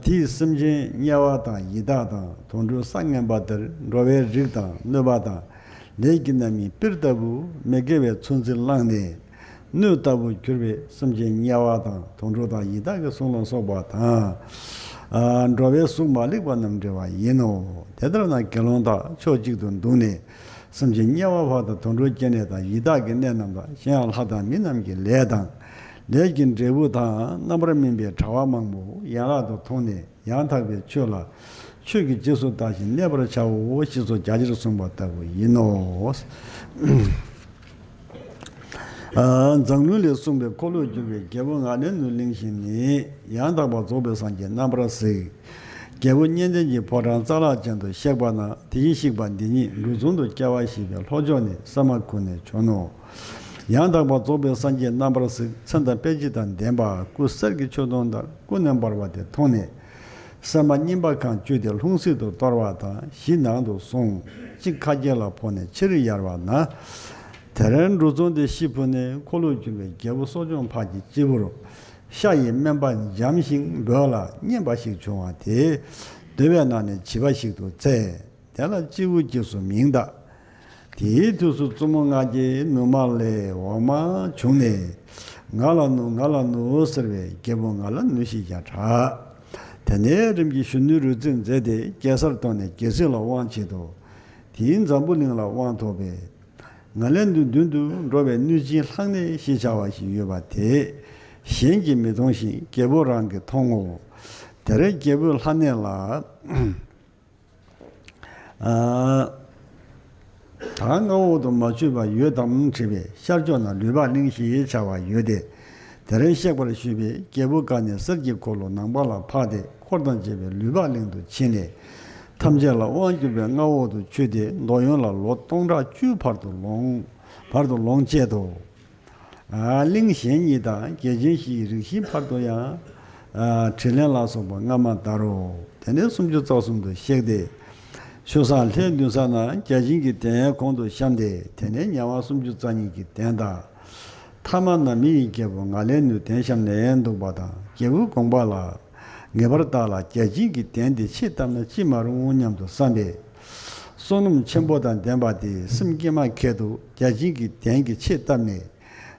དེས་སེམས་ཅན་དམྱལ་བ་དང་ཡི་དྭགས་དང་དུད་འགྲོའི་ས་ངན་པ་དེར་འགྲོ་བའི་རིགས་དང་གནོད་པ་དང་ལས་ཀྱི་རྣམ་སྨིན་པིར་ལྟ་བུ་མི་དགེ་བའི་ཚོད་འཛིན་བསླངས་ནས། སྣོད་ལྟ་བུར་གྱུར་པའི་སེམས་ཅན་དམྱལ་བ་དང་དུད་འགྲོ་དང་ཡི་དྭགས་ཀྱི་གཟུགས་ལ་སོགས་པ་དང་། འགྲོ་བའི་གཟུགས་མ་ལེགས་པ་རྣམས་འབྲི་བ་ཡིན་ནོ། དེ་ལྟར་ན་དགེ་སློང་དག་ཕྱོགས་གཅིག་ཏུ་འདུག་ནས། སེམས་ཅན་དམྱལ་བ་བར་དང་དུད་འགྲོའི་སྐྱེ་གནས་དང་ཡི་དྭགས་ཀྱི་གནས་རྣམས་དང་གཞན་ཡང་ལྷ་དང་མི་རྣམས་ཀྱི་ལས་དང་། ལས་ཀྱི་འབྲས་བུ་དང་རྣམ་པར་སྨིན་པའི་དྲ་བ་མང་པོ་ཡན་ལག་ཏུ་མཐོང་ནས་ཡང་དག་པའི་ཆོས་ལ་ཆོས་ཀྱི་རྗེས་སུ་བདག་ཅིང་གནས་པར་བྱའོ་ཞེས་སོགས་རྒྱ་ཆེར་གསུངས་པ་ལྟ་བུ་ཡིན་ནོ། མཛངས་བླུན་ལས་གསུངས་པའི་འཁོར་ལོས་སྒྱུར་བའི་རྒྱལ་པོ་ང་ལས་ནུ་གླེང་གཞི་ནི། ཡང་དག་པར་རྫོགས་པའི་སངས་རྒྱས་རྣམ་པར་གཟིགས། རྒྱལ་པོ་མཉན་ལྡན་གྱི་ཕོ་བྲང་ཙཱ་ལ་ཅན་དུ་གཤེགས་པ་ན་དེ་བཞིན་གཤེགས་པ་འདི་ཉིད་འབྲུ་ཚུལ་དུ་སྐྱེ་བ་བཞེས་པའི་ལྷོ་ཕྱོགས་ནས་ས་མ་གུ་ནས་བྱོན་ནོ། ཡང་དག་པར་རྫོགས་པའི་སངས་རྒྱས་རྣམ་པར་གཟིགས་མཚན་དང་དཔེ་བྱད་དང་ལྡན་པ་སྐུ་གསེར་གྱི་མཆོད་སྡོང་ལྟར་ཀུན་ནས་འབར་བ་དེ་མཐོང་ནས། སྲན་མ་སྙིམ་པ་གང་བཅུས་ཏེ་ལྷུང་བཟེད་དུ་གཏོར་བ་དང་གཞི་ནང་དུ་སོང་། གཅིག་ཁ་རྗེ་ལ་ཕོག་ནས་ཕྱིར་ཡར་བ་ན། དེར་འབྲུ་ཚུལ་དེ་ཤི་འཕོས་ནས་འཁོར་ལོས་སྒྱུར་བའི་རྒྱལ་པོ་གསོ་སྦྱོང་ཕག་གི་སྤྱི་བོར། ཤ་ཡི་སྨན་པ་འཇམ་ཞིང་འབོལ་ལ་མཉེན་པ་ཞིག་བྱུང་བ་དེ། འདོད་པའི་ནང་ནས་བྱིས་པ་ཞིག་ཏུ་བཙས། དེ་ལ་སྤྱི་བོ་སྐྱེས་སུ་མིང་བཏགས། དེའི་དུས་སུ་བཙུན་མོ་ལྔ་བརྒྱའི་ནུ་མ་ལས་འོ་མ་བྱུང་ནས། ང་ལ་ནུ་ང་ལ་ནུ་ཟེར་བས་རྒྱལ་པོ་ང་ལ་ནུ་ཞེས་བྱར་གྲགས། དེ་ནས་རིམ་གྱིས་གཞོན་ནུའི་རུས་རྩིས་མཛད་དེ་རྒྱལ་སར་བཏོན་ནས་རྒྱལ་སྲིད་ལ་དབང་བྱེད་དོ། དེའི་འཛམ་བུ་གླིང་ལ་དབང་ཐོབ་པས། ང་ལས་ནུའི་མདུན་དུ་འགྲོ་བའི་གནོད་སྦྱིན་ལྷག་གནས་ཞེས་བྱ་བ་ཞིག་ཡོད་པ་དེ། གཞན་གྱིས་མི་མཐོང་ཞིང་རྒྱལ་པོ་རང་གིས་མཐོང་ངོ་། དེར་རྒྱལ་པོས་ལྷག་གནས་ལ། ད་མངའ་འོག་ཏུ་མ་ཆུད་པ་ཡོད་དམ་དྲིས་པས་ཤར་ཕྱོགས་ན་ལུས་འཕགས་གླིང་ཞེས་བྱ་བ་ཡོད་དེ། དེར་གཤེགས་པར་ཞུས་པས་རྒྱལ་པོ་བཀའ་ནས་གསེར་གྱི་འཁོར་ལོ་ནང་པ་ལ་ཕབ་སྟེ་འཁོར་དང་བཅས་པའི་ལུས་འཕགས་གླིང་དུ་ཕྱིན་ནས། ཐམས་ཅད་ལ་དབང་བསྒྱུར་བའི་མངའ་འོག་ཏུ་ཆུད་དེ་འདོད་ཡོན་ལ་ལོ་སྟོང་ཕྲག་བཅུའི་བར་དུ་ལོངས། བར་དུ་ལོངས་སྤྱད་དོ། གླིང་གཞན་གཉིས་དང་རྒྱལ་ཆེན་བཞིའི་རིགས་བཞིའི་བར་དུ་ཡང་། དྲིན་ལན་ལ་སོགས་པ་སྔ་མ་ལྟར་རོ། དེ་ནས་སུམ་ཅུ་རྩ་གསུམ་དུ་གཤེགས་ཏེ། ཆོས་བཟང་ལྷའི་འདུན་ས་ན་བརྒྱ་བྱིན་གྱི་གདན་གོང་དུ་བཤམས་ཏེ་དེ་ནས་དམྱལ་བ་སུམ་ཅུ་རྩ་གཉིས་ཀྱི་གདན་དང་། ཐ་མ་ན་མི་ཡི་རྒྱལ་པོ་ང་ལས་ནུས་གདན་བཤམས་ནས་འདུག་པ་དང་རྒྱལ་པོའི་དགོངས་པ་ལ། ངེས་པར་བདག་ལ་བརྒྱ་བྱིན་གྱི་གདན་འདི་ཕྱེ་བཏབ་ན་ཅི་མ་རུང་སྙམ་དུ་བསམ་པས། བསོད་ནམས་ཆེན་པོ་དང་ལྡན་པ་དེས་སེམས་བསྐྱེད་མ་ཁྱད་དུ་བརྒྱ་བྱིན་གྱི་གདན་གྱི་ཕྱེ་བཏབ་ནས།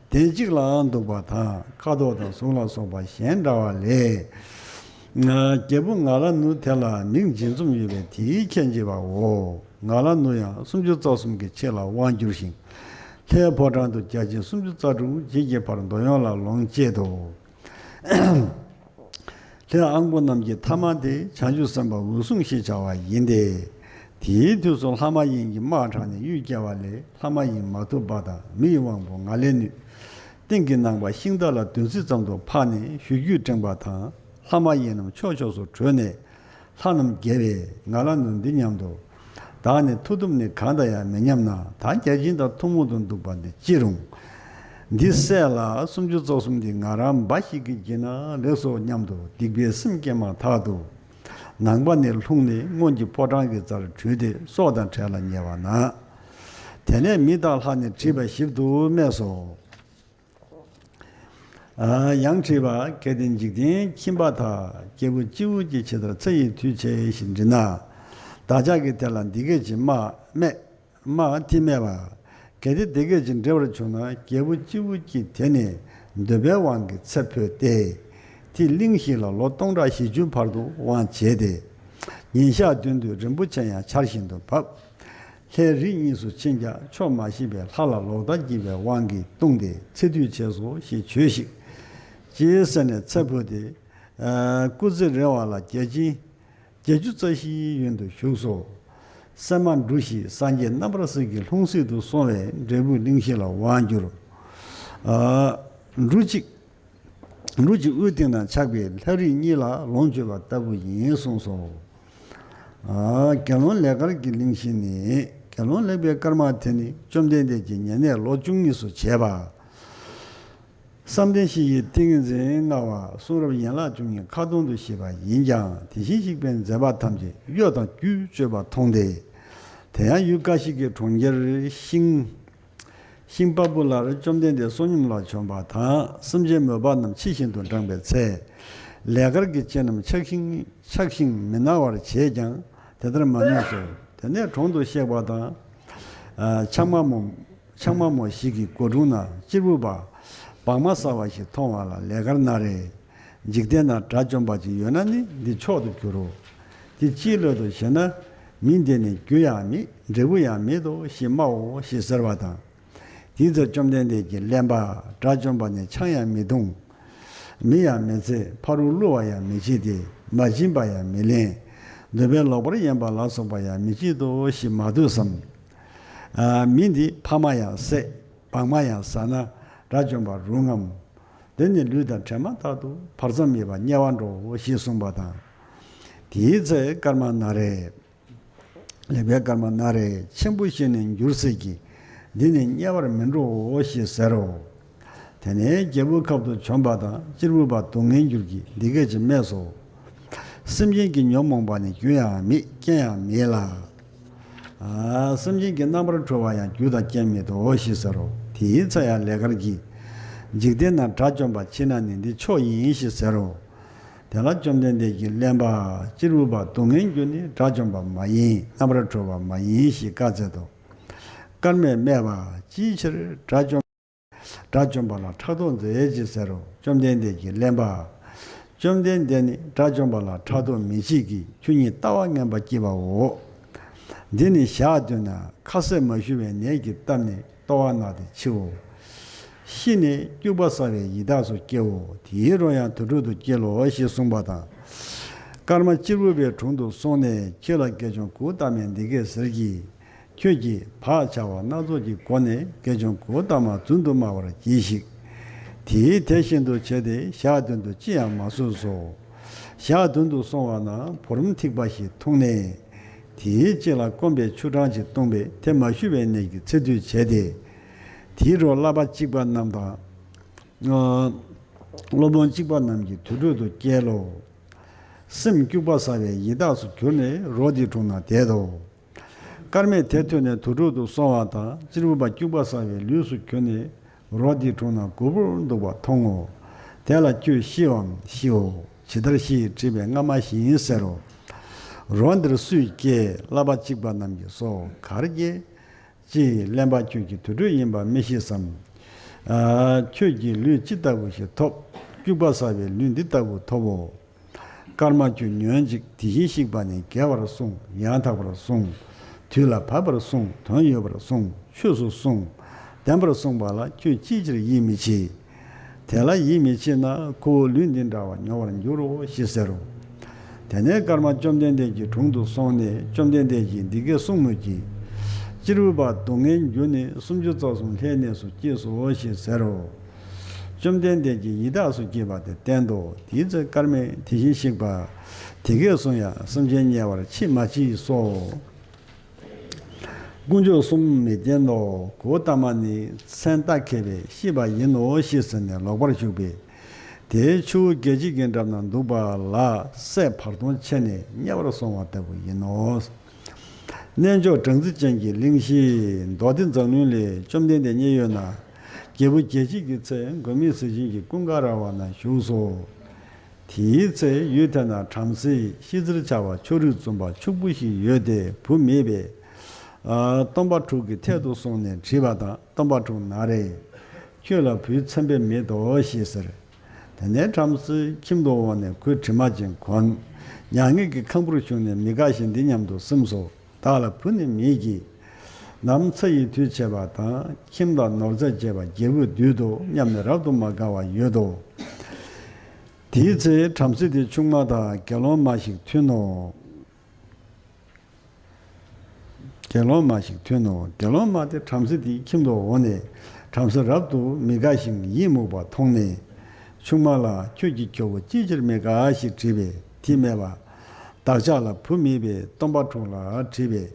གདན་གཅིག་ལ་འདུག་པ་དང་ཁ་དོག་དང་གཟུགས་ལ་སོགས་པ་གཞན་འདྲ་བ་ལས། རྒྱལ་པོ་ང་ལ་ནུ་དེ་ལ་མིང་འཇིགས་འཛུམ་ཡོད་པས་དེའི་ཁྱད་འབྱེད་པའོ། ང་ལ་ནུ་ཡང་སུམ་ཅུ་རྩ་གསུམ་གྱི་ཆེད་ལ་དབང་བསྒྱུར་ཞིང་། ལྷའི་ཕོ་བྲང་དུ་བརྒྱ་བྱིན་སུམ་ཅུ་རྩ་དྲུག་རྗེས་ཀྱི་བར་འདོད་ཡོན་ལ་ལོངས་སྤྱད་དོ། ལྷའི་ཨང་པོ་རྣམས་ཀྱི་ཐ་མ་དེ་བྱང་ཆུབ་སེམས་དཔའ་འོད་སྲུང་ཞེས་བྱ་བ་ཡིན་ཏེ། དེའི་དུས་སུ་ལྷ་མ་ཡིན་གྱི་དམག་དྲངས་ནས་གཡུལ་བསྐྱལ་བ་ལས་ལྷ་མ་ཡིན་མ་ཐུབ་པ་དང་མི་ཡི་དབང་པོ་ང་ལས་ནུས། སྟེང་གི་ནང་པ་ཤིང་རྟ་ལ་བདུན་ཚིགས་ཙམ་དུ་འཕགས་ནས་གཞུ་རྒྱུད་བསྒྲེངས་པ་དང་ལྷ་མ་ཡིན་རྣམས་ཕྱོགས་ཕྱོགས་སུ་བྲོས་ནས། ལྷ་རྣམས་དགྱེས་པས་ང་ལ་ནུ་འདི་སྙམ་དུ། བདག་ནི་མཐུ་སྟོབས་ནི་གང་དང་ཡང་མི་མཉམ་ན་ད་བརྒྱ་བྱིན་དང་ཐུན་མོང་དུ་འདུག་པ་འདི་ཅི་རུང་ འདི་བསད་ལ་སུམ་ཅུ་རྩ་གསུམ་འདི་ང་རང་འབའ་ཞིག་གིས་བགྱིས་ན་ལེགས་སོ་སྙམ་དུ་སྡིག་པའི་སེམས་སྐྱེས་མ་ཐག་ཏུ། ནང་པ་ནས་ལྷུང་ནས་སྔོན་གྱི་ཕོ་བྲང་གི་རྩར་བྲོས་ཏེ་སྲོག་དང་བྲལ་ལ་ཉེ་བ་ན། དེ་ནས་མི་དང་ལྷ་ནི་དྲིས་པ་ཞིབ་ཏུ་སྨྲས་སོ། ཡང་དྲིས་པ། གལ་ཏེ་འཇིག་རྟེན་ཁྱིམ་པ་དག་རྒྱལ་པོ་སྤྱི་བོ་སྐྱེས་ཇི་ལྟར་ཚེ་ཡི་དུས་བྱས་ཤིང་འདྲི་ན། བདག་ཅག་གིས་དེ་ལ་འདི་སྐད་ཅེས་སྨྲས། སྨྲས། དེ་སྨྲས་པ། གལ་ཏེ་དེ་སྐད་ཅེས་འདྲི་བར་བྱུང་ན་རྒྱལ་པོ་སྤྱི་བོ་སྐྱེས་དེ་ནི་འདོད་པའི་དབང་གིས་ཚེ་འཕོས་ཏེ། དེ་གླིང་བཞི་ལ་ལོ་སྟོང་ཕྲག་བཞི་བཅུ་བར་དུ་དབང་བྱས་ཏེ། ཉིན་ཞག་བདུན་དུ་རིན་པོ་ཆེ་ཡང་ཆར་བཞིན་དུ་བབས། ལྷའི་རིས་གཉིས་སུ་ཕྱིན་ཀྱང་ཆོག་མ་ཤེས་པས་ལྷ་ལ་ལོག་ལྟ་བགྱིས་པའི་དབང་གིས་ལྟུང་སྟེ་ཚེ་དུས་བྱས་སོ་ཞེས་བྱོས་ཤིག་ཅེས་ཟེར་ནས་ཚེ་འཕོས་ཏེ། སྐུ་ཚེ་རིང་བ་ལ་བརྒྱ་བྱིན་བརྒྱད་ཅུ་རྩ་བཞིའི་ཡུན་དུ་བཞུགས་སོ། སྲན་མ་འབྲུ་བཞི་སངས་རྒྱས་རྣམ་པར་གསལ་གྱི་ལྷུང་བཟེད་དུ་སོང་བས་འབྲས་བུ་གླིང་བཞི་ལ་དབང་བསྒྱུར། འབྲུ་གཅིག་འབྲུ་གཅིག་དབུའི་སྟེང་ན་ཆགས་པས་ལྷ་རིས་གཉིས་ལ་ལོངས་སྤྱོད་པ་ལྟ་བུ་ཡིན་གསུངས་སོ། དགེ་སློང་ལེགས་དཀར་གྱི་གླིང་བཞི་ནི། དགེ་སློང་ལེགས་པའི་སྐར་མ་དེ་ནི་བཅོམ་ལྡན་འདས་ཀྱི་ཉེ་གནས་ལོ་བཅུ་གཉིས་སུ་བྱས་པ། བསམ་གཏན་བཞི་ཡི་ཏིང་ངེ་འཛིན་མངའ་བ་གསུང་རབ་ཡན་ལག་བཅུ་གཉིས་ཁ་ཏོན་དུ་བཤད་པ་ཡིན་ཀྱང་དེ་བཞིན་གཤེགས་པའི་མཛད་པ་ཐམས་ཅད་གཡོ་དང་བཀོལ་སྤྱོད་པ་མཐོང་སྟེ། དེ་ཡང་ཡུལ་ཀ་ཤི་ཀའི་གྲོང་ཁྱེར་ཤིང་། ཤིང་པ་པུ་ལར་བཅོམ་ལྡན་འདས་བསོད་སྙོམས་ལ་བྱོན་པ་དང་སེམས་ཅན་མོས་པ་རྣམས་ཕྱི་བཞིན་དུ་འབྲངས་པའི་ཚེ། ལེགས་དཀར་གྱི་སྤྱན་རྣམས་འཆག་ཤིང་འཆག་ཤིང་མི་སྣང་བར་བྱས་ཀྱང་དེ་ལྟར་མ་ནུས་སོ། དེ་ནས་གྲོང་དུ་གཤེགས་པ་དང་། ཆང་མ་མོ། ཆང་མ་མོ་ཞིག་གི་སྒོ་དྲུང་ན་གཅེར་བུ་པ། སྦྲང་མ་ཟ་བ་ཞིག་མཐོང་བ་ལ་ལེགས་དཀར་ན་རེ། འཇིག་རྟེན་ན་དགྲ་བཅོམ་པ་ཅིག་ཡོད་ན་ནི་འདི་མཆོག་ཏུ་འགྱུར་རོ། དེ་ཅིའི་སླད་དུ་ཞེ་ན། མི་འདི་ནི་རྒྱུ་ཡང་མེད་འབྲས་བུ་ཡང་མེད་དོ་ཞེས་སྨྲའོ་ཞེས་ཟེར་བ་དང་། དེའི་ཚེ་བཅོམ་ལྡན་འདས་ཀྱིས་གླེན་པ། དགྲ་བཅོམ་པ་ནི་ཆང་ཡང་མི་འཐུང་། མི་ཡང་མི་འཚེ་ཕ་རོལ་བསླུ་བ་ཡང་མི་བྱེད་དེ་མ་བྱིན་པ་ཡང་མི་ལེན། འདོད་པས་ལོག་པར་གཡེམ་པ་ལ་སོགས་པ་ཡང་མི་བྱེད་དོ་ཞེས་མ་ཐོས་སམ། མི་འདི་ཕ་མ་ཡང་བསད་སྦྲང་མ་ཡང་ཟ་ན་དགྲ་བཅོམ་པ་རུང་ངམ། དེ་ནི་ལུས་དང་བྲལ་མ་ཐག་ཏུ་བར་མཚམས་མེད་པར་དམྱལ་བར་འགྲོའོ་ཞེས་གསུངས་པ་དང་། དེའི་ཚེ་སྐར་མ་ན་རེ། ལེགས་པའི་སྐར་མ་ན་རེ་ཆེན་པོ་ཞིག་ནི་འགྱུར་སྲིད་ཀྱི། འདི་ནི་དམྱལ་བར་མི་འགྲོའོ་ཞེས་ཟེར་རོ། དེ་ནས་རྒྱལ་པོའི་ཁབ་ཏུ་བྱོན་པ་དང་གཅེར་བུ་པ་སྡུག་བསྔལ་འགྱུར་གྱིས་འདི་སྐད་ཅེས་སྨྲས་སོ། སེམས་ཅན་གྱི་ཉོན་མོངས་པ་ནི་རྒྱུ་ཡང་མེད་རྐྱེན་ཡང་མེད་ལ། སེམས་ཅན་གྱི་རྣམ་པར་གྲོལ་བ་ཡང་རྒྱུ་དང་རྐྱེན་མེད་དོ་ཞེས་ཟེར་རོ། དེའི་ཚེ་ཡང་ལེགས་དཀར་གྱིས། འཇིག་རྟེན་ན་དགྲ་བཅོམ་པ་མཆིས་ན་ནི་འདི་མཆོག་ཡིན་ཞེས་ཟེར་རོ། དེ་ལ་བཅོམ་ལྡན་འདས་ཀྱིས་གླེན་པ། གཅེར་བུ་པ་སྡུག་བསྔལ་རྒྱུ་ནི་དགྲ་བཅོམ་པ་མ་ཡིན་རྣམ་པར་གྲོལ་བ་མ་ཡིན་ཞེས་བཀའ་སྩལ་ཏོ། སྐར་མས་སྨྲས་པ། ཅིའི་ཕྱིར་དགྲ་བཅོམ། དགྲ་བཅོམ་པ་ལ་ཕྲག་དོག་མཛད་ཅེས་ཟེར་རོ། བཅོམ་ལྡན་འདས་ཀྱིས་གླེན་པ། བཅོམ་ལྡན་འདས་ནི་དགྲ་བཅོམ་པ་ལ་ཕྲག་དོག་མི་བྱེད་ཀྱི་ཁྱོད་ཉིད་ལྟ་བ་ངན་པ་སྐྱེས་པའོ། འདི་ནི་ཞག་བདུན་ན་ཁ་ཟས་མ་ཞུ་བའི་ནད་ཀྱིས་བཏབ་ནས། ལྟོ་བ་ན་སྟེ་འཆིའོ། ཤི་ནས་སྐྱུག་པ་ཟ་བའི་ཡི་དྭགས་སུ་སྐྱེའོ། དེའི་རོ་ཡང་དུར་ཁྲོད་དུ་སྐྱེ་ལོ་ཞེས་གསུངས་པ་དང་། སྐར་མ་གཅེར་བུ་པའི་དྲུང་དུ་སོང་ནས་ཁྱོད་ལ་དགེ་སྦྱོང་གཽ་ཏ་མས་འདི་སྐད་ཟེར་གྱིས། ཁྱོད་ཀྱིས་བག་ཆགས་པ་སྣ་ཚོགས་ཀྱི་སྒོ་ནས་དགེ་སྦྱོང་གཽ་ཏ་མ་རྫུན་དུ་སྨྲ་བར་གྱིས་ཤིག་དེས་དེ་བཞིན་དུ་བྱས་ཏེ་ཞག་བདུན་དུ་ཅི་ཡང་མ་གསོས་སོ། ཞག་བདུན་དུ་སོང་བ་ན་བུ་རམ་ཐིགས་པ་ཞིག་འཐུང་ནས། དེའི་ལྕེ་ལ་སྐོམ་པའི་ཆུ་གྲང་ཅིག་བཏུངས་པས་དེ་མ་ཞུ་བའི་ནད་ཀྱིས་ཚེ་དུས་བྱས་ཏེ། དེའི་རོ་བསླབ་པ་གཅིག་པ་རྣམས་དང་། སློབ་དཔོན་གཅིག་པ་རྣམས་ཀྱི་དུར་ཁྲོད་དུ་སྐྱེས་ལོ། སྲིན་སྐྱུག་པ་ཟ་བའི་ཡི་དྭགས་སུ་གྱུར་ནས་རོ་དེའི་དྲུང་ན་བསྡད་དོ། སྐར་མས་དེ་ཐོས་ནས་དུར་ཁྲོད་དུ་སོང་བ་དང་གཅེར་བུ་པ་སྐྱུག་པ་ཟ་བའི་ལུས་སུ་གྱུར་ནས། རོ་དེའི་དྲུང་ན་གུ་བུར་འདུག་པ་མཐོང་ངོ་། དེ་ལ་ཁྱོད་ཤིའམ་ཤིའོ། ཇི་ལྟར་ཤི་དྲིས་པས་སྔ་མ་བཞིན་ཟེར་རོ། རོ་འདིར་སུས་སྐྱེས་བསླབ་པ་གཅིག་པ་རྣམས་ཀྱིས་སོ། གར་སྐྱེས། ཅི། གླེན་པ་ཁྱོད་ཀྱི་དུར་ཁྲོད་ཡིན་པ་མི་ཤེས་སམ། ཁྱོད་ཀྱིས་ལུས་ཅི་ལྟ་བུ་ཞིག་ཐོབ། སྐྱུག་པ་ཟ་བའི་ལུས་འདི་ལྟ་བུ་ཐོབ་བོ། སྐར་མ་ཁྱོད་ཉོན་ཅིག་དེ་བཞིན་གཤེགས་པ་ནི་རྒྱས་པར་གསུངས། ཡང་དག་པར་གསུངས། དུས་ལ་བབ་པར་གསུངས། དོན་ཡོད་པར་གསུངས། ཆོས་སུ་གསུངས། བདེན་པར་གསུངས་པ་ལ་ཁྱོད་ཅིའི་ཕྱིར་ཡིད་མི་ཆེས། དེ་ལ་ཡིད་མི་ཆེས་ན་ཁོ་བོ་ལུས་འདི་འདྲ་བ་མྱོང་བར་འགྱུར་རོ་ཞེས་ཟེར་རོ། དེ་ནས་སྐར་མ་བཅོམ་ལྡན་འདས་ཀྱི་དྲུང་དུ་སོང་ནས་བཅོམ་ལྡན་འདས་ཀྱིས་འདི་སྐད་གསུངས་མོད་ཀྱི། གཅེར་བུ་པ་སྡུག་བསྔལ་རྒྱུ་ནི་སུམ་ཅུ་རྩ་གསུམ་ལྷའི་གནས་སུ་སྐྱེས་སོ་ཞེས་ཟེར་རོ། བཅོམ་ལྡན་འདས་ཀྱིས་ཡི་དྭགས་སུ་སྐྱེས་པ་དེ་བསྟན་ཏོ། དེའི་ཚེ་སྐར་མས་དེ་བཞིན་གཤེགས་པ་དེ་སྐད་གསུངས་ཡང་སེམས་ཅན་དམྱལ་བར་མཆིས་མ་མཆིས་སོ། དཀོན་མཆོག་གསུམ་མི་བརྟེན་ནོ། གོའུ་ཏ་མ་ནི་མཚན་རྟ་ཁེལ་བས་ཤི་བ་ཡིན་ནོ་ཞེས་ཟེར་ནས་ལོག་པར་ཞུགས་པས། དེའི་ཆུ་བོ་རྒྱལ་བྱེད་ཀྱི་འགྲམ་ན་འདུག་པ་ལ་སྲས་བར་སྟོང་ཆད་ནས་དམྱལ་བར་སོང་བ་ལྟ་བུ་ཡིན་ནོ། གནས་མཆོག་སྦྲང་རྩི་ཅན་གྱི་གླིང་བཞི་མདོ་སྡེ་མཛངས་བླུན་ལས། བཅོམ་ལྡན་འདས་མཉན་ཡོད་ན། རྒྱལ་བུ་རྒྱལ་བྱེད་ཀྱི་ཚལ་མགོན་མེད་ཟས་སྦྱིན་གྱི་ཀུན་དགའ་ར་བ་ན་བཞུགས་སོ། དེའི་ཚེ་ཡུལ་དེ་ན་བྲམ་ཟེ་ཤེས་ཚེར་བྱ་བ་ཕྱོགས་རིས་བཙུན་པ་ཕྱུག་པོ་ཞིག་ཡོད་དེ་བུ་མེད་པས། ཨ། སྟོན་པ་དྲུག་གི་ཐད་དུ་སོང་ནས་དྲིས་པ་དང་། སྟོན་པ་དྲུག་ན་རེ། ཁྱོད་ལ་བུའི་མཚན་དཔེ་མེད་དོ་ཞེས་ཟེར། དེ་ནས་བྲམ་ཟེ་ཁྱིམ་དུ་འོངས་ནས་གོས་དྲི་མ་ཅན་གོན། མྱ་ངན་གྱི་ཁང་བུར་ཞུགས་ནས་མི་དགའ་ཞིང་འདི་སྙམ་དུ་སེམས་སོ། བདག་ལ་བུ་ནི་མེད་ཀྱི། ནམ་ཚ་ཡི་དུས་བྱས་པ་དང་། ཁྱིམ་དང་ནོར་རྫས་བཅས་པ་རྒྱལ་པོས་བསྡུས་ཏོ་སྙམ་ནས་རབ་ཏུ་མ་དགའ་བ་ཡོད་དོ། དེའི་ཚེ་བྲམ་ཟེ་དེའི་ཆུང་མ་དང་དགེ་སློང་མ་ཞིག་ཐུག་ནོ། དགེ་སློང་མ་ཞིག་ཐུག་ནོ། དགེ་སློང་མ་དེ་བྲམ་ཟེ་དེའི་ཁྱིམ་དུ་འོངས་ནས་བྲམ་ཟེ་རབ་ཏུ་མི་དགའ་ཞིང་ཡིད་མུག་པ་མཐོང་ནས། ཆུང་མ་ལ་ཁྱོད་ཀྱི་ཁྱོ་བོ་ཅིའི་ཕྱིར་མི་དགའ་ཞེས་དྲིས་པས། དེས་སྨྲས་པ། བདག་ཅག་ལ་བུ་མེད་པས། སྟོན་པ་དྲུག་ལ་དྲིས་པས།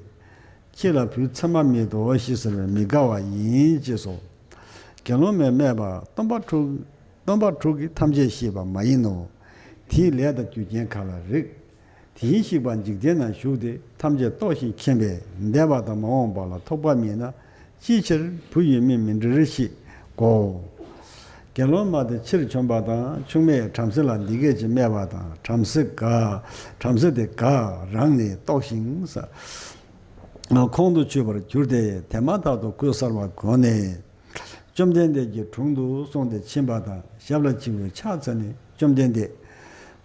ཁྱེད་ལ་བུའི་མཚན་མ་མེད་དོ་ཞེས་ཟེར་བས་མི་དགའ་བ་ཡིན་ཅེས་སོ། དགེ་སློང་མས་སྨྲས་པ། སྟོན་པ་དྲུག་སྟོན་པ་དྲུག་གིས་ཐམས་ཅད་ཤེས་པ་མ་ཡིན་ནོ། དེའི་ལས་དང་རྒྱུ་རྐྱེན་ག་ལ་རིགས། དེ་བཞིན་གཤེགས་པ་འཇིག་རྟེན་ན་བཞུགས་ཏེ་ཐམས་ཅད་རྟོགས་ཤིང་མཁྱེན་པས་འདས་པ་དང་མ་འོངས་པ་ལ་ཐོགས་པ་མེད་ན། ཅིའི་ཕྱིར་བུ་ཡོད་མིན་མི་འདྲིར་ཤེས་གོ། དགེ་སློང་མ་དེ་ཕྱིར་བྱོན་པ་དང་། ཆུང་མས་བྲམ་ཟེ་ལ་འདི་སྐད་ཅེས་སྨྲས་པ་དང་། བྲམ་ཟེ་དགའ། བྲམ་ཟེ་དེ་དགའ་རངས་ནས་རྟོགས་ཤིང་ས་ཁོང་དུ་ཆུད་པར་གྱུར་ཏེ། དེ་མ་ཐག་ཏུ་གོས་གསར་བ་གོན་ནས། བཅོམ་ལྡན་འདས་ཀྱི་དྲུང་དུ་སོང་སྟེ་ཕྱིན་པ་དང་། ཞབས་ལ་སྤྱི་བོས་ཕྱག་འཚལ་ནས། བཅོམ་ལྡན་འདས།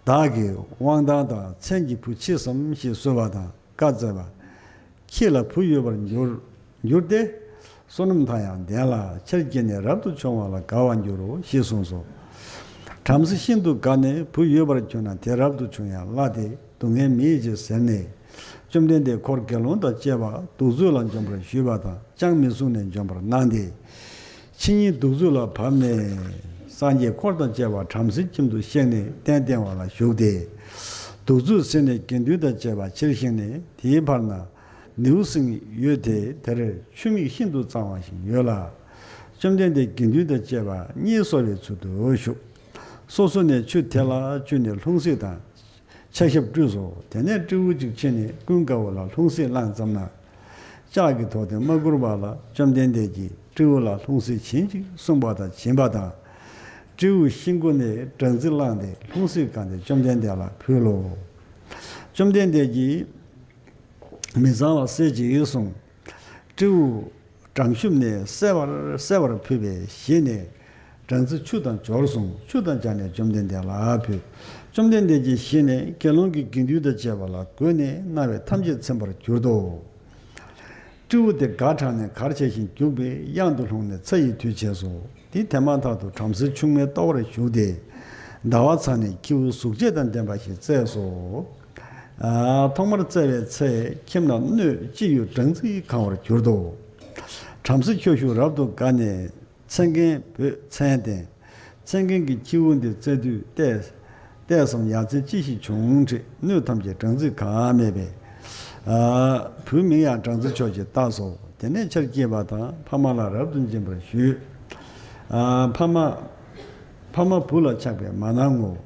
བདག་གིས་དབང་ཐང་དང་མཚན་གྱི་བུ་མཆིས་སམ་ཞེས་གསོལ་བ་དང་བཀའ་སྩལ་པ། ཁྱེད་ལ་བུ་ཡོད་པར་འགྱུར། འགྱུར་ཏེ། བསོད་ནམས་དང་ཡང་ལྡན་ལ། ཆར་སྐྱེས་ནས་རབ་ཏུ་བྱུང་བ་ལ་དགའ་བར་འགྱུར་རོ་ཞེས་གསུངས་སོ། བྲམ་ཟེ་ཤིན་ཏུ་དགའ་ནས་བུ་ཡོད་པར་གྱུར་ན་དེ་རབ་ཏུ་བྱུང་ཡང་སླ་སྟེ་སྡུག་བསྔལ་མེད་ཅེས་ཟེར་ནས། བཅོམ་ལྡན་འདས་འཁོར་དགེ་སློང་དང་བཅས་པ་གདུག་ཚོད་ལ་འབྱོན་པར་ཞུས་པ་དང་། ཅང་མི་གསུང་ནས་འབྱོན་པར་གནང་སྟེ། ཕྱི་ཉིན་གདུག་ཚོད་ལ་བབས་ནས། སངས་རྒྱས་འཁོར་དང་བཅས་པ་བྲམ་ཟེའི་ཁྱིམ་དུ་གཤེགས་ནས་གདན་བཏིང་བ་ལ་བཞུགས་ཏེ། གདུག་ཚོད་ཟིན་ནས་དགེ་འདུན་དང་བཅས་པ་ཕྱིར་བཞེངས་ནས། དེའི་བར་ན་ནེའུ་གསིང་ཡོད་དེ། དེར་ཆུ་མིག་ཤིན་ཏུ་གཙང་བ་ཞིག་ཡོད་ལ། བཅོམ་ལྡན་འདས་དགེ་འདུན་དང་བཅས་པ་གཉིད་སོ་བའི་ཚུལ་དུ་བཞུགས། སོ་སོ་ནས་ཆུ་དེ་ལ་བཅུག་ནས་ལྷུང་བཟེད་དང་ཕྱག་ཞབས་བཀྲུས་སོ། དེ་ནས་སྤྲེའུ་གཅིག་ཕྱིན་ནས་ཀུན་དགའ་བོ་ལ་ལྷུང་བཟེད་བླངས་ཙམ་ན། ལྕགས་ཀྱི་ཐོག་དེ་མ་བཀུར་བ་ལ་བཅོམ་ལྡན་འདས་ཀྱིས་སྤྲེའུ་ལ་ལྷུང་བཟེད་བྱིན་ཅིག་གསུངས་པ་དང་བྱིན་པ་དང་། སྤྲེའུ་ཤིང་སྒོ་ནས་སྦྲང་རྩི་བླངས་ཏེ་ལྷུང་བཟེད་བཀང་སྟེ་བཅོམ་ལྡན་འདས་ལ་ཕུལ་ལོ། བཅོམ་ལྡན་འདས་ཀྱིས། མི་གཙང་བ་བསད་ཅིག་གསུངས། སྤྲེའུ་བྲང་ཤུབས་ནས་བསད་པར་བསད་པར་ཕུལ་བས་ཞི་ནས། སྦྲང་རྩི་ཆུ་དང་སྦྱོར་གསུངས། ཆུ་དང་སྦྱར་ནས་བཅོམ་ལྡན་འདས་ལ་ཕུལ། བཅོམ་ལྡན་འདས་ཀྱིས་ཞི་ནས་དགེ་སློང་གི་དགེ་འདུན་དང་བཅས་པ་ལ་བགོས་ནས་གནང་བས་ཐམས་ཅད་ཚིམ་པར་གྱུར་ཏོ། སྤྲེའུ་དེ་དགའ་དྲགས་ནས་གར་བྱས་ཤིང་རྒྱུག་པས་གཡང་དུ་ལྷུང་ནས་ཚ་ཡི་དུས་བྱས་སོ། དེ་དེ་མ་ཐག་ཏུ་བྲམ་ཟེ་ཆུང་མའི་ལྟོ་བར་ཞུགས་ཏེ། ཟླ་བ་ཚ་ནས་ཁྱེའུ་གཟུགས་བྱད་དང་ལྡན་པ་ཞིག་བཙས་སོ། ཨ། ཐོག་མར་བཙས་པའི་ཚེ་ཁྱིམ་ན་སྣོད་ཅི་ཡོད་སྦྲང་རྩིས་གང་བར་གྱུར་ཏོ། བྲམ་ཟེ་ཁྱོ་ཤུག་རབ་ཏུ་དགའ་ནས་མཚན་མཁན་བོས་མཚན་བསྟན། མཚན་མཁན་གྱིས་ཁྱེའུ་འདི་བཙས་དུས་ལྟས་ལྟས་སམ་ཡ་མཚན་ཅི་ཞིག་བྱུང་དྲིས། སྣོད་ཐམས་ཅད་སྦྲང་རྩིས་གང་མེད་པས། ཨ། བུའི་མིང་ཡང་སྦྲང་རྩི་མཆོག་ཅེས་བཏགས་སོ། དེ་ནས་ཆར་སྐྱེས་པ་དང་ཕ་མ་ལ་རབ་ཏུ་སྦྱིན་པར་ཞུས། ཨ། ཕ་མ་ཕ་མ་བུ་ལ་ཆགས་པས་མ་གནང་ངོ་།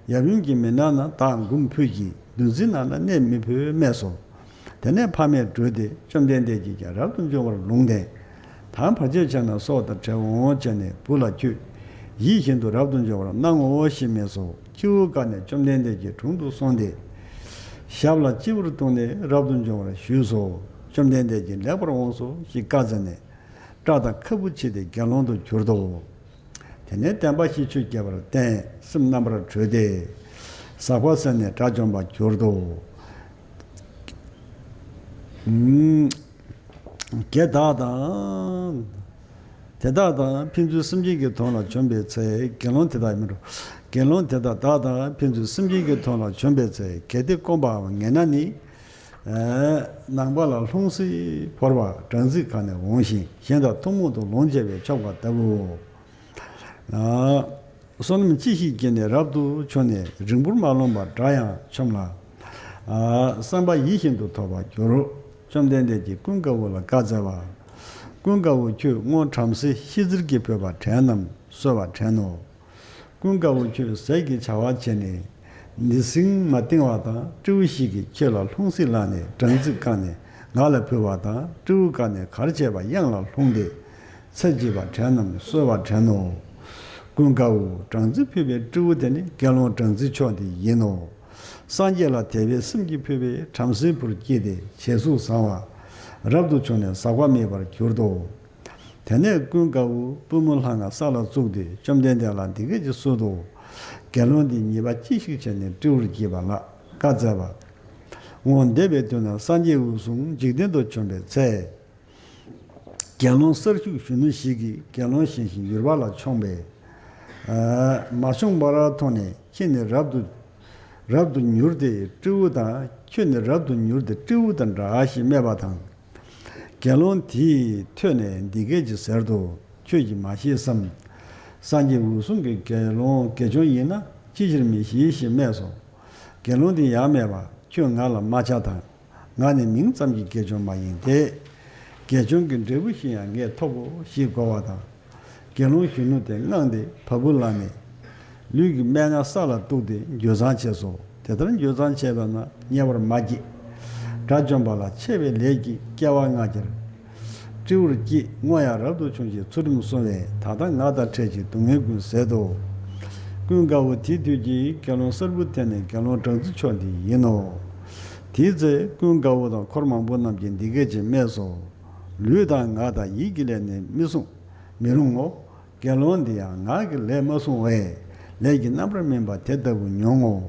ཡབ་ཡུམ་གྱིས་མི་གནང་ན་བདག་མགུམ་ཕུད་ཀྱིས། འདུ་འཛི་གནང་ན་གནས་མི་ཕོད་སྨྲས་སོ། དེ་ནས་ཕ་མས་བགྲོས་ཏེ་བཅོམ་ལྡན་འདས་ཀྱིས་ཀྱང་རབ་ཏུ་འབྱུང་བར་ལུང་བསྟན། ད་བར་ཆད་བྱས་ན་སྲོག་དང་བྲལ་འོང་བྱས་ནས་བུ་ལ་ཁྱོད་ཡིད་བཞིན་དུ་རབ་ཏུ་འབྱུང་བར་གནང་ངོ་ཞེས་སྨྲས་སོ། ཁྱེའུ་དགའ་ནས་བཅོམ་ལྡན་འདས་ཀྱི་དྲུང་དུ་སོང་སྟེ། ཞབས་ལ་སྤྱི་བོར་གཏུགས་ནས་རབ་ཏུ་འབྱུང་བར་ཞུས་སོ། བཅོམ་ལྡན་འདས་ཀྱིས་ལེགས་པར་འོངས་སོ་ཞེས་བཀའ་སྩལ་ནས། སྐྲ་དང་ཁ་སྤུ་ཕྱིས་ཏེ་དགེ་སློང་དུ་གྱུར་ཏོ། དེ་ནས་བདེན་པ་བཞི་ཆོས་རྒྱས་པར་བསྟན། སེམས་རྣམ་པར་གྲོལ་ཏེ། ཟག་པ་ཟད་ནས་དགྲ་བཅོམ་པར་གྱུར་ཏོ། ཨུམ། གལ་ཏེ་བདག་དང་། དེ་དག་དང་ཕན་ཚུན་སེམས་ཅན་གྱི་དོན་ལ་བྱོན་པའི་ཚེ། དགེ་སློང་དེ་དག་མི་འགྲོ། དགེ་སློང་དེ་དག་བདག་དང་ཕན་ཚུན་སེམས་ཅན་གྱི་དོན་ལ་བྱོན་པའི་ཚེ། གལ་ཏེ་སྐོམ་པའམ་ངལ་ན་ནི། ཨ། ནང་པ་ལ་ལྷུང་བཟེད་ཕོར་པ་སྦྲང་རྩི་གང་ནས་འོང་ཞིང་གཞན་དག་ཐུན་མོང་དུ་ལོངས་སྤྱད་པས་ཆོག་པ་ལྟ་བུའོ། ཨ། བསོད་ནམས་ཅི་ཞིག་བསྐྱེད་ནས་རབ་ཏུ་བྱུང་ནས་རིང་པོར་མ་ལོངས་པར་དགྲ་ཡང་ཆོམས་ལ། ཨ། བསམ་པ་ཡིད་བཞིན་དུ་ཐོབ་པར་འགྱུར། བཅོམ་ལྡན་འདས་ཀྱིས་ཀུན་དགའ་བོ་ལ་བཀའ་སྩལ་པ། ཀུན་དགའ་བོ་ཁྱོད་སྔོན་བྲམ་ཟེ་ཤི་ཟེར་གྱིས་བོས་པ་དྲན་ནམ་གསོལ་བ་དྲན་ནོ། ཀུན་དགའ་བོ་ཁྱོད་ཟས་ཀྱི་བྱ་བ་བྱས་ནས་འདི་སིང་མ་བཏིང་བ་དང་སྤྲེའུ་ཞིག་གིས་ཁྱོད་ལ་ལྷུང་བཟེད་བླངས་ནས་སྦྲང་རྩི་བཀང་ནས་ང་ལ་ཕུལ་བ་དང་སྤྲེའུ་བཀག་ནས་གར་བྱས་པ་གཡང་ལ་ལྷུང་སྟེ་ཚེ་བརྗེད་པ་དྲན་ནམ་གསོལ་བ་དྲན་ནོ། ཀུན་དགའ་བོ་སྦྲང་རྩི་ཕུལ་བའི་སྤྲེའུ་དེ་ནི་དགེ་སློང་སྦྲང་རྩི་མཆོག་འདི་ཡིན་ནོ། སངས་རྒྱས་ལ་དད་པའི་སེམས་ཀྱིས་ཕུལ་བའི་བྲམ་ཟེའི་བུར་སྐྱེས་ཏེ་བྱད་གཟུགས་བཟང་བ་རབ་ཏུ་བྱུང་ནས་ཟག་པ་མེད་པར་གྱུར་ཏོ། དེ་ནས་ཀུན་དགའ་བོས་པུས་མོ་ལྷང་ངེར་ས་ལ་བཙུགས་ཏེ་བཅོམ་ལྡན་འདས་ལ་འདི་སྐད་ཅེས་གསོལ་ཏོ། དགེ་སློང་འདིས་ཉེས་པ་ཅི་ཞིག་བྱས་ནས་སྤྲེའུར་སྐྱེས་པ་ལགས། བཀའ་སྩལ་པ། སྔོན་འདས་པའི་དུས་ན་སངས་རྒྱས་འོད་སྲུང་འཇིག་རྟེན་དུ་བྱོན་པའི་ཚེ། དགེ་སློང་གསར་ཞུགས་གཞོན་ནུ་ཞིག་གིས་དགེ་སློང་གཞན་ཞིག་ཡུར་བ་ལ་མཆོངས་པས། མ་མཆོངས་པར་མཐོང་ནས་ཁྱེད་ནི་རབ་ཏུ་རབ་ཏུ་མྱུར་ཏེ་སྤྲེའུ་དང་ཁྱོད་ནི་རབ་ཏུ་མྱུར་ཏེ་སྤྲེའུ་དང་འདྲ་ཞེས་སྨྲས་པ་དང་། དགེ་སློང་དེས་ཐོས་ནས་འདི་སྐད་ཅེས་ཟེར་ཏོ། ཁྱོད་ཀྱིས་མ་ཤེས་སམ། སངས་རྒྱས་འོད་སྲུང་གིས་དགེ་སློང་དགེ་སྦྱོང་ཡིན་ན་ཅི་ཕྱིར་མི་ཤེས་ཞེས་སྨྲས་སོ། དགེ་སློང་དེས་ཡང་སྨྲས་པ། ཁྱོད་ང་ལ་མ་ཆགས་དང་། ང་ནི་མིང་ཙམ་གྱི་དགེ་སྦྱོང་མ་ཡིན་ཏེ། དགེ་སྦྱོང་གི་འབྲས་བུ་ཞིག་ཡང་ངས་ཐོབ་བོ་ཞེས་བསྒོ་བ་དང་། དགེ་སློང་གཞོན་ནུ་དེ་དངངས་ཏེ་བ་སྤུ་ལངས་ནས། ལུས་ཀྱི་སྨྲེ་སྔགས་ས་ལ་གཏུགས་ཏེ་འགྱོད་ཚངས་བྱས་སོ། དེ་ལྟར་འགྱོད་ཚངས་བྱས་པ་ན་དམྱལ་བར་མ་སྐྱེས། དགྲ་བཅོམ་པ་ལ་ཆེ་བའི་ལས་ཀྱིས་སྐྱེ་བ་ལྔ་སྟེར། སྤྲེའུར་སྐྱེས་སྔོ་ཡང་རབ་ཏུ་བྱུང་ཞིང་ཚུལ་ཁྲིམས་བསྲུང་བས་ད་ལྟ་ང་དང་འཕྲད་ཅིང་སྡུག་བསྔལ་ཀུན་ཟད་དོ། ཀུན་དགའ་བོ་དེའི་དུས་ཀྱི་དགེ་སློང་གསར་བུ་དེ་ནི་དགེ་སློང་སྦྲང་རྩི་མཆོག་འདི་ཡིན་ནོ། དེའི་ཚེ་ཀུན་དགའ་བོ་དང་འཁོར་མང་པོ་རྣམས་ཀྱིས་འདི་སྐད་ཅེས་སྨྲས་སོ། ལུས་དང་ངག་དང་ཡིད་ཀྱི་ལས་ནི་མི་བསྲུང་མི་རུང་ངོ་། དགེ་སློང་འདི་ཡང་ངག་གི་ལས་མ་བསྲུང་བས་ལས་ཀྱི་རྣམ་པར་སྨིན་པ་དེ་ལྟ་བུ་མྱོང་ངོ་།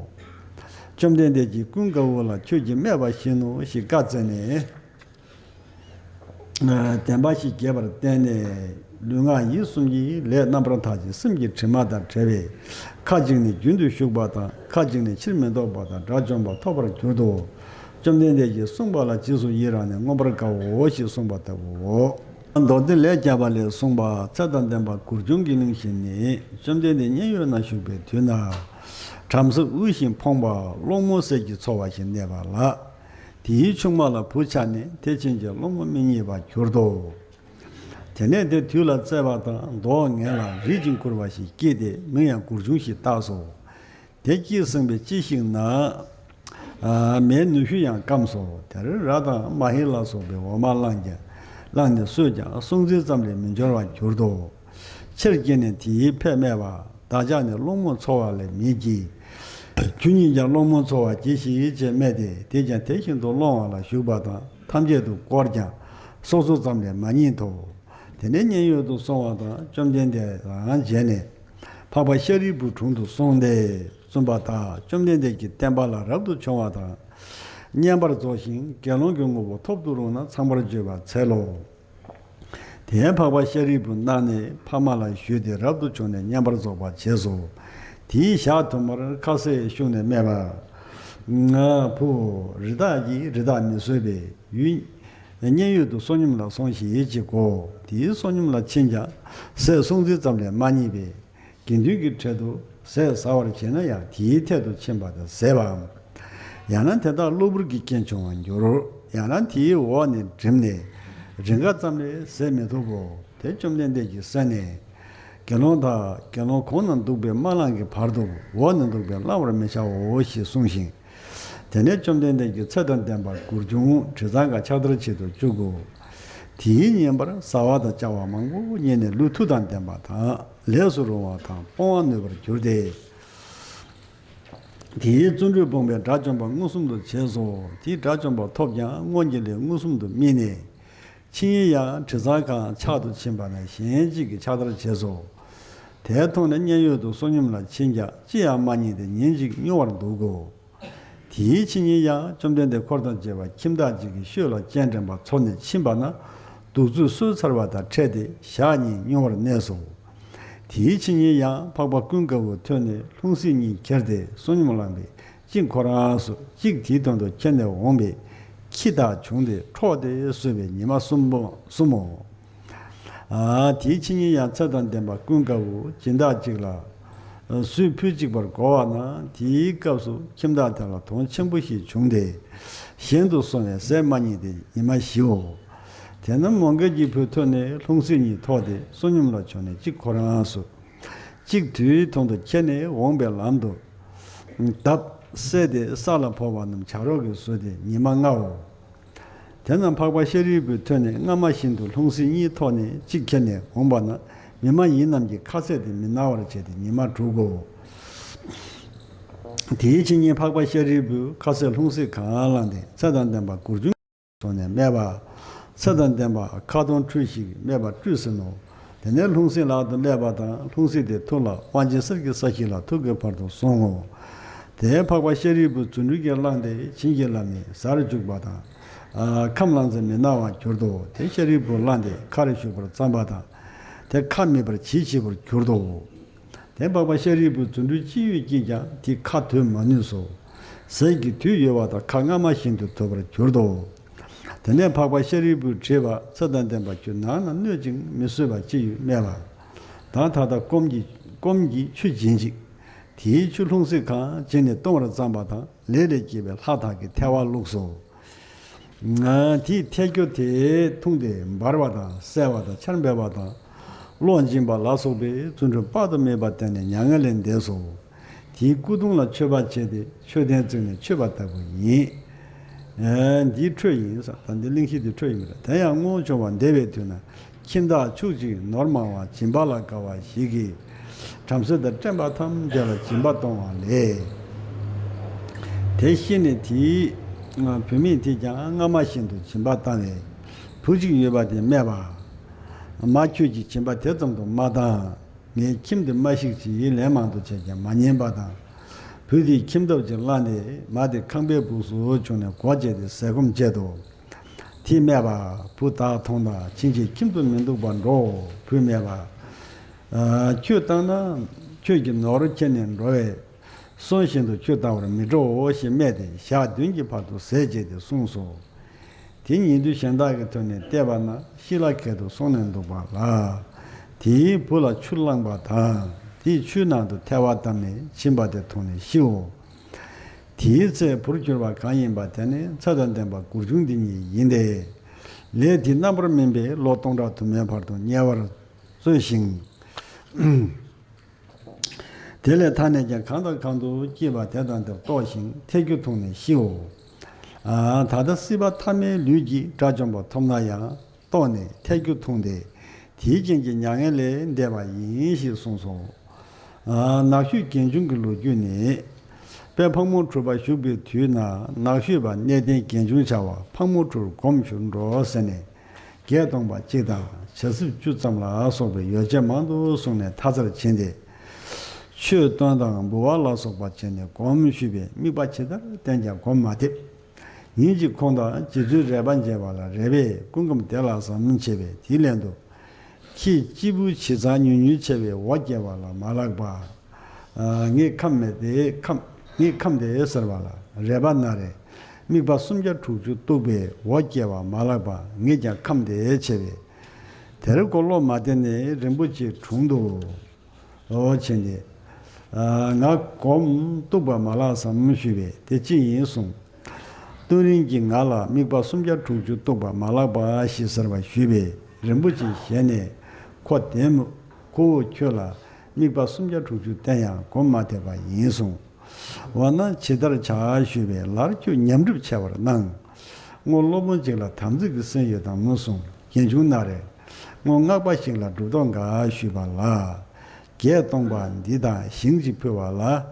བཅོམ་ལྡན་འདས་ཀྱིས་ཀུན་དགའ་བོ་ལ་ཁྱོད་ཀྱིས་སྨྲས་པ་བཞིན་ནོ་ཞེས་བཀའ་སྩལ་ནས། བདེན་པ་བཞི་རྒྱས་པར་བསྟན་ནས། ལུས་ངག་ཡིད་གསུམ་གྱི་ལས་རྣམ་པར་དག་ཅིང་སེམས་ཀྱི་དྲི་མ་དང་བྲལ་བས་ཁ་ཅིག་ནི་རྒྱུན་དུ་ཞུགས་པ་དང་ཁ་ཅིག་ནི་ཕྱིར་མི་ལྡོག་པ་དང་དགྲ་བཅོམ་པ་ཐོབ་པར་གྱུར་ཏོ། བཅོམ་ལྡན་འདས་ཀྱིས་གསུངས་པ་ལ་རྗེས་སུ་ཡི་རང་ནས་མངོན་པར་དགའ་འོ་ཞེས་གསུངས་པ་ལྟ་བུའོ། མདོ་སྡེ་ལས་བརྒྱ་པ་ལས་གསུངས་པ་ཚེ་དང་ལྡན་པ་གུར་ཆུང་གི་གླེང་གཞི་ནི། བཅོམ་ལྡན་འདས་མཉན་ཡོད་ན་བཞུགས་པའི་དུས་ན། བྲམ་ཟེ་དབུལ་ཞིང་ཕོངས་པ་སློང་མོ་ཟས་ཀྱིས་འཚོ་བ་ཞིག་གནས་པ་ལགས། དེའི་ཆུང་མ་ལ་བུ་ཆགས་ནས་དེ་ཕྱིན་ཆད་སློང་མོ་མི་རྙེད་པར་གྱུར་ཏོ། དེ་ནས་དེ་དུས་ལ་བཙས་པ་དང་མདོག་ངན་ལ་རིད་ཅིང་སྐུར་བ་ཞིག་སྐྱེས་ཏེ་མིང་ཡང་གུར་ཆུང་ཞེས་བཏགས་སོ། དེ་སྐྱེས་ཟིན་པས་ཅི་ཞིག་ན། མའི་ནུ་ཞོ་ཡང་སྐམས་སོ། དེར་ར་དང་མ་ཧེ་ལ་སོགས་པའི་འོ་མ་བླངས་ཀྱང་བླངས་ནས་གསོས་ཀྱང་སྲོག་འཛིན་ཙམ་ལས་མི་འབྱོར་བར་གྱུར་ཏོ། ཆེར་སྐྱེས་ནས་དེས་ཕས་སྨྲས་པ། བདག་ཅག་ནི་སློང་མོ་འཚོ་བ་ལས་མི་བགྱི། ཁྱོད་ཉིད་ཀྱང་སློང་མོ་འཚོ་བར་གྱིས་ཤིག་ཅེས་སྨྲས་ཏེ་དེ་ཀྱང་དེ་བཞིན་དུ་སློང་བ་ལ་ཞུགས་པ་དང་ཐམས་ཅད་དུ་བསྐོར་ཀྱང་སྲོག་འཚོ་ཙམ་ལས་མ་རྙེད་དོ། དེ་ནས་མཉན་ཡོད་དུ་སོང་བ་དང་བཅོམ་ལྡན་འདས་དང་མཇལ་ནས་འཕགས་པ་ཤཱ་རིའི་བུ་དྲུང་དུ་སོང་སྟེ་གསུངས་པ་དག་བཅོམ་ལྡན་འདས་ཀྱི་བསྟན་པ་ལ་རབ་ཏུ་བྱུང་བ་དང་། བསྙེན་པར་རྫོགས་ཤིང་དགེ་སློང་གི་དངོས་པོ་ཐོབ་ཏུ་རུང་ན་ཚངས་པར་སྤྱོད་པར་འཚལ་ལོ། དེས་འཕགས་པ་ཤཱ་རིའི་བུ་གནང་ནས་ཕ་མ་ལ་ཞུས་ཏེ་རབ་ཏུ་བྱུང་ནས་བསྙེན་པར་རྫོགས་པར་བྱས་སོ། དེའི་ཞག་དུ་མར་ཁ་ཟས་ཤུགས་ནས་སྨྲས་པ། ང་བུ། རི་དྭགས་ཀྱིས་རི་དྭགས་མི་གསོད་པས་ཡུན། མཉན་ཡོད་དུ་བསོད་སྙོམས་ལ་སོང་ཞིག་ཅེས་བསྒོའོ། དེའི་བསོད་སྙོམས་ལ་ཕྱིན་ཀྱང་ཟས་སྲོག་འཛིན་ཙམ་ལས་མ་རྙེད་པས། དགེ་འདུན་གྱི་གྲལ་དུ་ཟས་ཟ་བར་བྱེད་ན་ཡང་དེའི་ཐད་དུ་ཕྱིན་པ་དང་ཟས་པའམ། ཡང་ན་དེ་དག་གློ་བུར་གྱི་རྐྱེན་བྱུང་བར་འགྱུར། ཡང་ན་དེའི་འོག་ནས་འགྲིམས་ནས་རི་འགའ་ཙམ་ལས་ཟས་མི་ཐུབ་བོ། དེ་བཅོམ་ལྡན་འདས་ཀྱིས་གསན་ནས། དགེ་སློང་དག་དགེ་སློང་གོང་ན་འདུག་པས་མ་བླངས་ཀྱི་བར་དུ་འོག་ན་འདུག་པས་བླང་བར་མི་བྱའོ་ཞེས་གསུངས་ཤིང་། དེ་ནས་བཅོམ་ལྡན་འདས་ཀྱིས་ཚེ་དང་ལྡན་པ་གུར་ཆུང་དྲི་བཟང་ག་ཕྱག་དར་བྱེད་དུ་བཅུག་གོ། དེའི་བསྙེན་པར་བཟའ་བ་དང་བཅའ་བ་མང་པོ་རྙེད་ནས་ལུས་མཐུ་དང་ལྡན་པ་དང་ལས་སུ་རུང་བ་དང་སྤོང་བ་ནུས་པར་གྱུར་ཏེ། དེའི་བརྩོན་འགྲུས་སྤོང་བས་དགྲ་བཅོམ་པ་མངོན་སུམ་དུ་བྱས་སོ། དེས་དགྲ་བཅོམ་པ་ཐོབ་ཀྱང་སྔོན་གྱི་ལས་མངོན་སུམ་དུ་སྨིན་ནས། ཕྱི་ཉིན་ཡང་དྲི་བཟང་གང་འཕྱག་ཏུ་ཕྱིན་པ་ན་གཞན་གཅིག་གིས་ཕྱག་དར་བྱས་སོ། དེ་མཐོང་ནས་མཉན་ཡོད་དུ་བསོད་སྙོམས་ལ་ཕྱིན་ཀྱང་ཅི་ཡང་མ་རྙེད་དེ་ཉིན་གཅིག་སྨྱོ་བར་འདུག་གོ། དེའི་ཕྱི་ཉིན་ཡང་བཅོམ་ལྡན་འདས་འཁོར་དང་བཅས་པ་ཁྱིམ་བདག་ཅིག་གི་ཤོད་ལ་སྤྱན་འདྲེན་པ་འཚོགས་ནས་ཕྱིན་པ་ན་གདུག་རྩུབ་གསོས་ཚར་བ་དང་འཕྲད་དེ་ཞག་གཉིས་སྨྱོ་བར་གནས་སོ། དེའི་ཕྱི་ཉིན་ཡང་འཕགས་པ་ཀུན་དགའ་བོ་ཐོན་ནས་ལྷུང་བཟེད་གཉིས་ཁྱེར་ཏེ་བསོད་སྙོམས་བླངས་པས་གཅིག་ཁོ་རང་སོ་གཅིག་དེའི་དོན་དུ་ཁྱེར་ནས་འོངས་པས་ཁྱི་དག་བྱུང་སྟེ་འཕྲོག་སྟེ་གསོད་པའི་ཉི་མ་གསུམ་པོ་གསུམ་མོ། ཨ། དེའི་ཕྱི་ཉིན་ཡང་ཚེ་དང་ལྡན་པ་ཀུན་དགའ་བོས་སྦྱིན་བདག་ཅིག་ལ་སོས་ཕུད་གཅིག་པར་བགོ་བ་ན་དེའི་སྐབས་སུ་ཁྱིམ་བདག་དེ་ལ་དོང་ཆེན་པོ་ཞིག་བྱུང་སྟེ། གཞན་དུ་སོང་བས་ཟད་མ་ཉམས་ཏེ་ཉི་མ་བཞིའོ། དེ་རྣམས་མོའུ་འགལ་གྱི་བུས་ཐོས་ནས་ལྷུང་བཟེད་གཉིས་ཐོགས་ཏེ་བསོད་སྙོམས་ལ་བྱོན་ནས་གཅིག་ཁོ་རང་སོ། གཅིག་དུས་ཐུང་དུ་ཁྱེར་ནས་འོངས་པའི་ལམ་དུ། འདབ་བསལ་ཏེ་ས་ལ་བོར་བ་རྣམས་བྱ་རོག་གིས་ཟོས་ཏེ་ཉི་མ་ལྔའོ། དེ་རྣམས་འཕགས་པ་ཤཱ་རིའི་བུས་ཐོས་ནས་སྔ་མ་བཞིན་དུ་ལྷུང་བཟེད་གཉིས་ཐོགས་ནས་གཅིག་ཁྱེར་ནས་འོངས་པ་ན་མི་མ་ཡིན་རྣམས་ཀྱིས་ཁ་ཟས་དེ་མི་གནང་བར་བྱས་ཏེ་ཉི་མ་དྲུག་གོ། དེའི་ཕྱི་ཉིན་འཕགས་པ་ཤཱ་རིའི་བུས་ཁ་ཟས་ལྷུང་བཟེད་གང་བླངས་ཏེ་ཚེ་དང་ལྡན་པ་མགུར་ཆུང་སོང་ནས་སྨྲས་པ། ཚེ་དང་ལྡན་པ་ཁ་གདོང་བཀྲུས་ཤིག་སྨྲས་པ་བཀྲུས་ཟིན་ནོ། དེ་ནས་ལྷུང་བཟེད་ལག་ཏུ་སླེབས་པ་དང་ལྷུང་བཟེད་དེ་ཐུར་ལ་དབང་ཆེན་གསེར་གྱི་ས་གཞི་ལ་ཐུག་གི་བར་དུ་སོང་ངོ་། དེས་འཕགས་པ་ཤཱ་རིའི་བུ་རྫུ་འཕྲུལ་གྱིས་བླངས་ཏེ་བྱིན་གྱིས་བརླབས་ནས་ཟར་བཅུག་པ་དང་། ཨ། ཁམས་བླངས་ཚེ་མི་སྣང་བར་གྱུར་ཏོ། དེ་ཤཱ་རིའི་བུས་བླངས་ཏེ་ཁ་རེ་བཞུགས་པར་བརྩམས་པ་དང་། དེ་ཁ་མིད་པར་བྱིལ་བྱིལ་བར་གྱུར་ཏོ། དེ་འཕགས་པ་ཤཱ་རིའི་བུས་རྫུ་འཕྲུལ་ཅི་ཡོད་ཀྱིས་ཀྱང་དེའི་ཁ་དོད་མ་ནུས་སོ། ཟས་ཀྱི་དུས་ཡོལ་བ་དང་ཁ་སྔ་མ་བཞིན་དུ་དོད་པར་གྱུར་ཏོ། དེ་ནས་འཕགས་པ་ཤཱ་རིའི་བུས་དྲིས་པ། ཚེ་དང་ལྡན་པ་ཁྱོད་ནང་ན་གནོད་ཅིང་མི་བཟོད་པ་ཅི་ཡོད་སྨྲས་པ། ད་ད་ལྟ་སྐོམ་གྱིས་སྐོམ་གྱིས་ཆུ་སྦྱིན་ཅིག་དེའི་ཆུ་ལྷུང་བཟེད་གང་བྱིན་ནས་བཏུང་བར་བརྩམས་པ་དང་ལས་ལས་སྐྱེས་པའི་ལྷ་དག་གིས་ཐལ་བ་བླུགས་སོ། དེས་ཐལ་རྒྱུ་དེ་འཐུངས་ཏེ་འབར་བ་དང་གསལ་བ་དང་ཆར་འབེབས་པ་དང་། གློག་འབྱིན་པ་ལ་སོགས་པའི་རྫུ་འཕྲུལ་དཔག་ཏུ་མེད་པ་བསྟན་ནས་མྱ་ངན་ལས་འདས་སོ། དེའི་སྐུ་གདུང་ལ་མཆོད་པ་བྱས་ཏེ་མཆོད་རྟེན་བརྩིགས་ནས་མཆོད་པ་ལྟ་བུ་ཡིན། འདི་ཁྲོད་ཡིན་ས། ད་འདི་གླེང་གཞི་འདི་ཁྲོད་ཡིན་པ་རེད། དེ་ཡང་སྔོན་བྱུང་བ་འདས་པའི་དུས་ན། ཁྱིམ་བདག་ཕྱུག་ཅིག་ནོར་མང་བ་སྦྱིན་པ་ལ་དགའ་བ་ཞིག་གིས། བྲམ་ཟེ་དང་བཀྲེན་པ་ཐམས་ཅད་ལ་སྦྱིན་པ་གཏོང་བ་ལས། དེ་ཤི་ནས་དེའི་བུད་མེད་དེས་ཀྱང་སྔ་མ་བཞིན་དུ་སྦྱིན་པ་བཏང་བས། བུ་གཅིག་ཡོད་པ་དེས་སྨྲས་པ། མ་ཁྱོད་ཀྱིས་སྦྱིན་པ་དེ་ཙམ་དུ་མ་བཏང་། ངའི་ཁྱིམ་དེ་མ་བཤིག་ཅིག་ལན་མང་དུ་བྱས་ཀྱང་མ་ཉན་པ་དང་། བུ་དེས་ཁྱིམ་ཐབ་ཅིག་བླངས་ཏེ་མ་དེ་ཁང་པའི་སྦུག་སུ་བྱུང་ནས་སྒོ་བཅད་དེ་ཟས་སྐོམ་བྱེད་དོ། དེས་སྨྲས་པ། བུ་དག་ཐོངས་དང་། ཕྱིན་ཆད་ཁྱིམ་དུ་མི་འདུག་པར་འགྲོའོ། བུས་སྨྲས་པ། ཨ། ཁྱོད་བཏང་ན་ཁྱོད་ཀྱིས་ནོར་ཁྱེར་ནས་འགྲོ་བས། སོང་བཞིན་དུ་ཁྱོད་བཏང་བར་མི་འགྲོའོ་ཞེས་སྨྲས་ཏེ་ཞག་བདུན་གྱི་བར་དུ་ཟས་བཅད་དེ་སོང་སོ། དེ་ཉིན་དུས་གཞན་དག་གིས་ཐོས་ནས་བལྟས་པ་ན་ཤི་ལ་ཁད་དུ་སོང་ནས་འདུག་པ་ལ། དེའི་བུ་ལ་ཆུ་བླངས་པ་དང་། དེས་ཆུའི་ནང་དུ་ཐལ་བ་བཏབ་ནས་བྱིན་པ་དེ་འཐུངས་ནས་ཤིའོ། དེའི་ཚེ་བུར་གྱུར་པ་གང་ཡིན་པ་དེ་ནི་ཚེ་དང་ལྡན་པ་མགུར་ཆུང་འདི་ཉིད་ཡིན་ཏེ། ལས་དེའི་རྣམ་པར་སྨིན་པས་ལོ་སྟོང་ཕྲག་དུ་མའི་བར་དུ་དམྱལ་བར་སྤྱོད་ཅིང་། དེ་ལས་ཐར་ནས་ཀྱང་གང་དང་གང་དུ་སྐྱེས་པ་དེ་དང་དེར་ལྟོགས་ཤིང་ཐལ་རྒྱུ་འཐུངས་ནས་ཤིའོ། ཨ། ད་ལྟ་སྲིད་པ་ཐ་མའི་ལུས་ཀྱིས་དགྲ་བཅོམ་པ་ཐོབ་ན་ཡང་ལྟོགས་ནས་ཐལ་རྒྱུ་འཐུངས་ཏེ། དེའི་རྐྱེན་གྱིས་མྱ་ངན་ལས་འདས་པ་ཡིན་ཞེས་གསུངས་སོ། ཨ། ནགས་ཤོད་རྒན་ཆུང་གི་ལོ་རྒྱུས་ནི། དཔལ་ཕག་མོ་གྲུ་པ་བཞུགས་པའི་དུས་ན་ནགས་ཤོད་པ་གནས་བརྟན་རྒན་ཆུང་བྱ་བ་ཕག་མོ་གྲུར་སྒོམ་ཞུ་འགྲོ་ཟེར་ནས། བརྒྱད་སྟོང་པ་གཅིག་དང་བྱ་སྲིབ་བཅུ་ཙམ་ལ་སོགས་པའི་ཡོ་བྱད་མང་དུ་བཟུང་ནས་མཐའ་རྩར་ཕྱིན་ཏེ། ཆོས་སྟོན་དང་འབུལ་བ་ལ་སོགས་པ་བྱས་ནས་སྒོམ་ཞུས་པས་དམིགས་པ་ཇི་ལྟར་བསྟེན་ཀྱང་སྒོམ་མ་ཐེབས། ཉིན་གཅིག་ཁོང་དང་རྗེ་བཙུན་རས་པ་མཇལ་བ་ལ། རས་པས་སྐུ་ཁམས་བདེ་ལགས་སམ་བྱས་པས་དེའི་ལན་དུ། ཁྱེད་སྐྱེས་བུ་བྱས་ཙང་ཉུང་ཉུང་ཆེ་བས་འོ་བརྒྱལ་བ་ལ་མ་ལགས་པ། ཨ། ངའི་ཁམས་མེད་དེ་ཁམས། ངའི་ཁམས་དེ་ཟེར་བ་ལ། རས་པ་ན་རེ། དམིགས་པ་སུམ་བརྒྱ་དྲུག་ཅུ་གཏུགས་པས་འོ་བརྒྱལ་བ་མ་ལགས་པ། ངེད་ཀྱང་ཁམས་དེ་ཆེ་བས། དེར་ཁོ་བློ་མ་བདེ་ནས་རིན་པོ་ཆེའི་དྲུང་དུ། འོ་བྱས་ཏེ། ཨ། ང་སྒོམ་གཏུགས་པ་མ་ལགས་སམ་ཞུས་པས་དེ་ཅི་ཡིན་གསུངས། སྟོན་རིན་གྱིས་ང་ལ་དམིགས་པ་སུམ་བརྒྱ་དྲུག་ཅུ་གཏུགས་པ་མ་ལགས་པ་ཞེས་ཟེར་བ་ཞུས་པས་རིན་པོ་ཆེའི་ཞལ་ནས། ཁོ་བདེན་མོད། ཁོ་བོས་ཁྱོད་ལ་དམིགས་པ་སུམ་བརྒྱ་དྲུག་ཅུ་བསྟན་ཡང་སྒོམ་མ་ཐེབས་པ་ཡིན་གསུངས། འོ་ན་ཇི་ལྟར་བྱ་ཞུས་པས་ལར་ཁྱོད་ཉམས་སྒྲུབ་ཆེ་བར་གནང་། སྔོན་སློབ་དཔོན་ཅིག་ལ་དམ་ཚིག་གི་སེམས་ཡོད་དམ་གསུངས། རྒན་ཆུང་ན་རེ། སྔོན་སྔགས་པ་ཞིག་ལ་སྒྲུབ་ཐབས་འགའ་ཞུས་པ་ལ། བརྒྱད་སྟོང་པ་འདི་དང་ཞིང་གཅིག་ཕུལ་བ་ལ།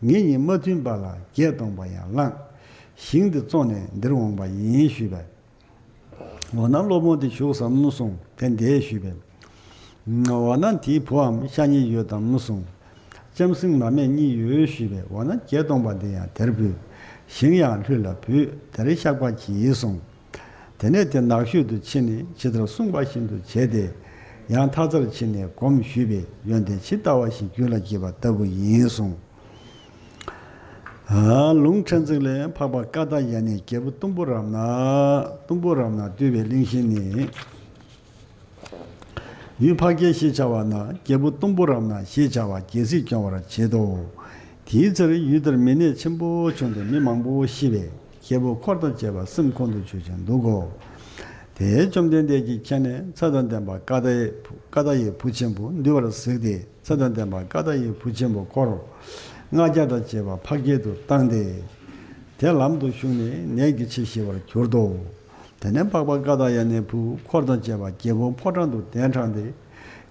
ངེད་གཉིས་མ་མཐུན་པ་ལ་བརྒྱད་སྟོང་པ་ཡང་བླངས། ཞིང་འདི་བཙོངས་ནས་འདིར་འོངས་པ་ཡིན་ཞུས་པས། འོ་ན་སློབ་དཔོན་དེ་བཞུགས་སམ་གསུངས། དེ་འདས་ཞུས་པས། འོ་ན་དེའི་བུའམ་ཤ་ཉེ་ཡོད་དམ་གསུངས། ལྕམ་སྲིང་མ་སྨད་གཉིས་ཡོད་ཞུས་པས། འོ་ན་བརྒྱད་སྟོང་པ་འདི་ཡང་དེར་ཕུལ། ཞིང་ཡང་ལྷོད་ལ་བུད། དེར་གཤེགས་པ་གྱིས་གསུངས། དེ་ནས་དེ་ནགས་ཤོད་དུ་ཕྱིན་ནས་ཇི་ལྟར་གསུངས་པ་བཞིན་དུ་བྱས་ཏེ། ཡང་མཐའ་རྩར་ཕྱིན་ནས་སྒོམ་ཞུས་པས་ཡོན་ཏན་ཇི་ལྟ་བ་བཞིན་རྒྱུད་ལ་སྐྱེས་པ་ལྟ་བུ་ཡིན་གསུངས། ཨ། ལུང་ཕྲན་ཚེགས་ལས་འཕགས་པ་ཀ་ཏ་ཡ་ནས་རྒྱལ་པོ་གཏུམ་པོ་རབ་ན། གཏུམ་པོ་རབ་ན་བཏུལ་བའི་གླེང་གཞི་ནི། ཡུལ་ཕག་རྒྱལ་ཞེས་བྱ་བ་ན་རྒྱལ་པོ་གཏུམ་པོ་རབ་ན་ཞེས་བྱ་བ་རྒྱལ་སྲིད་སྐྱོང་བར་བྱེད་དོ། དེའི་ཚེར་ཡུལ་དེར་མི་ནད་ཆེན་པོ་བྱུང་སྟེ་མི་མང་པོ་ཤི་བས། ཁྱེད་བུ་འཁོར་དང་བཅས་པ་སེམས་ཁོང་དུ་ཆུད་ཅིང་འདུག་གོ། དེས་བཅོམ་ལྡན་འདས་ཀྱིས་མཁྱེན་ནས་ཚེ་དང་ལྡན་པ་ཀ་དྷ་ཡི་ཀ་དྷ་ཡི་བུ་ཆེན་པོ་འདུལ་བར་གཟིགས་ཏེ། ཚེ་དང་ལྡན་པ་ཀ་དྷ་ཡི་བུ་ཆེན་པོ་འཁོར་ལྔ་བརྒྱ་དང་བཅས་པ་ཕ་སྐད་དུ་བཏང་སྟེ། དེ་ལམ་དུ་ཞུགས་ནས་ནད་ཀྱིས་འཆི་ཞི་བར་གྱུར་ཏོ། དེ་ནས་འཕགས་པ་ཀ་དྷ་ཡ་ནའི་བུ་འཁོར་དང་བཅས་པ་རྒྱལ་པོ་ཕོ་བྲང་དུ་གདན་དྲངས་ཏེ།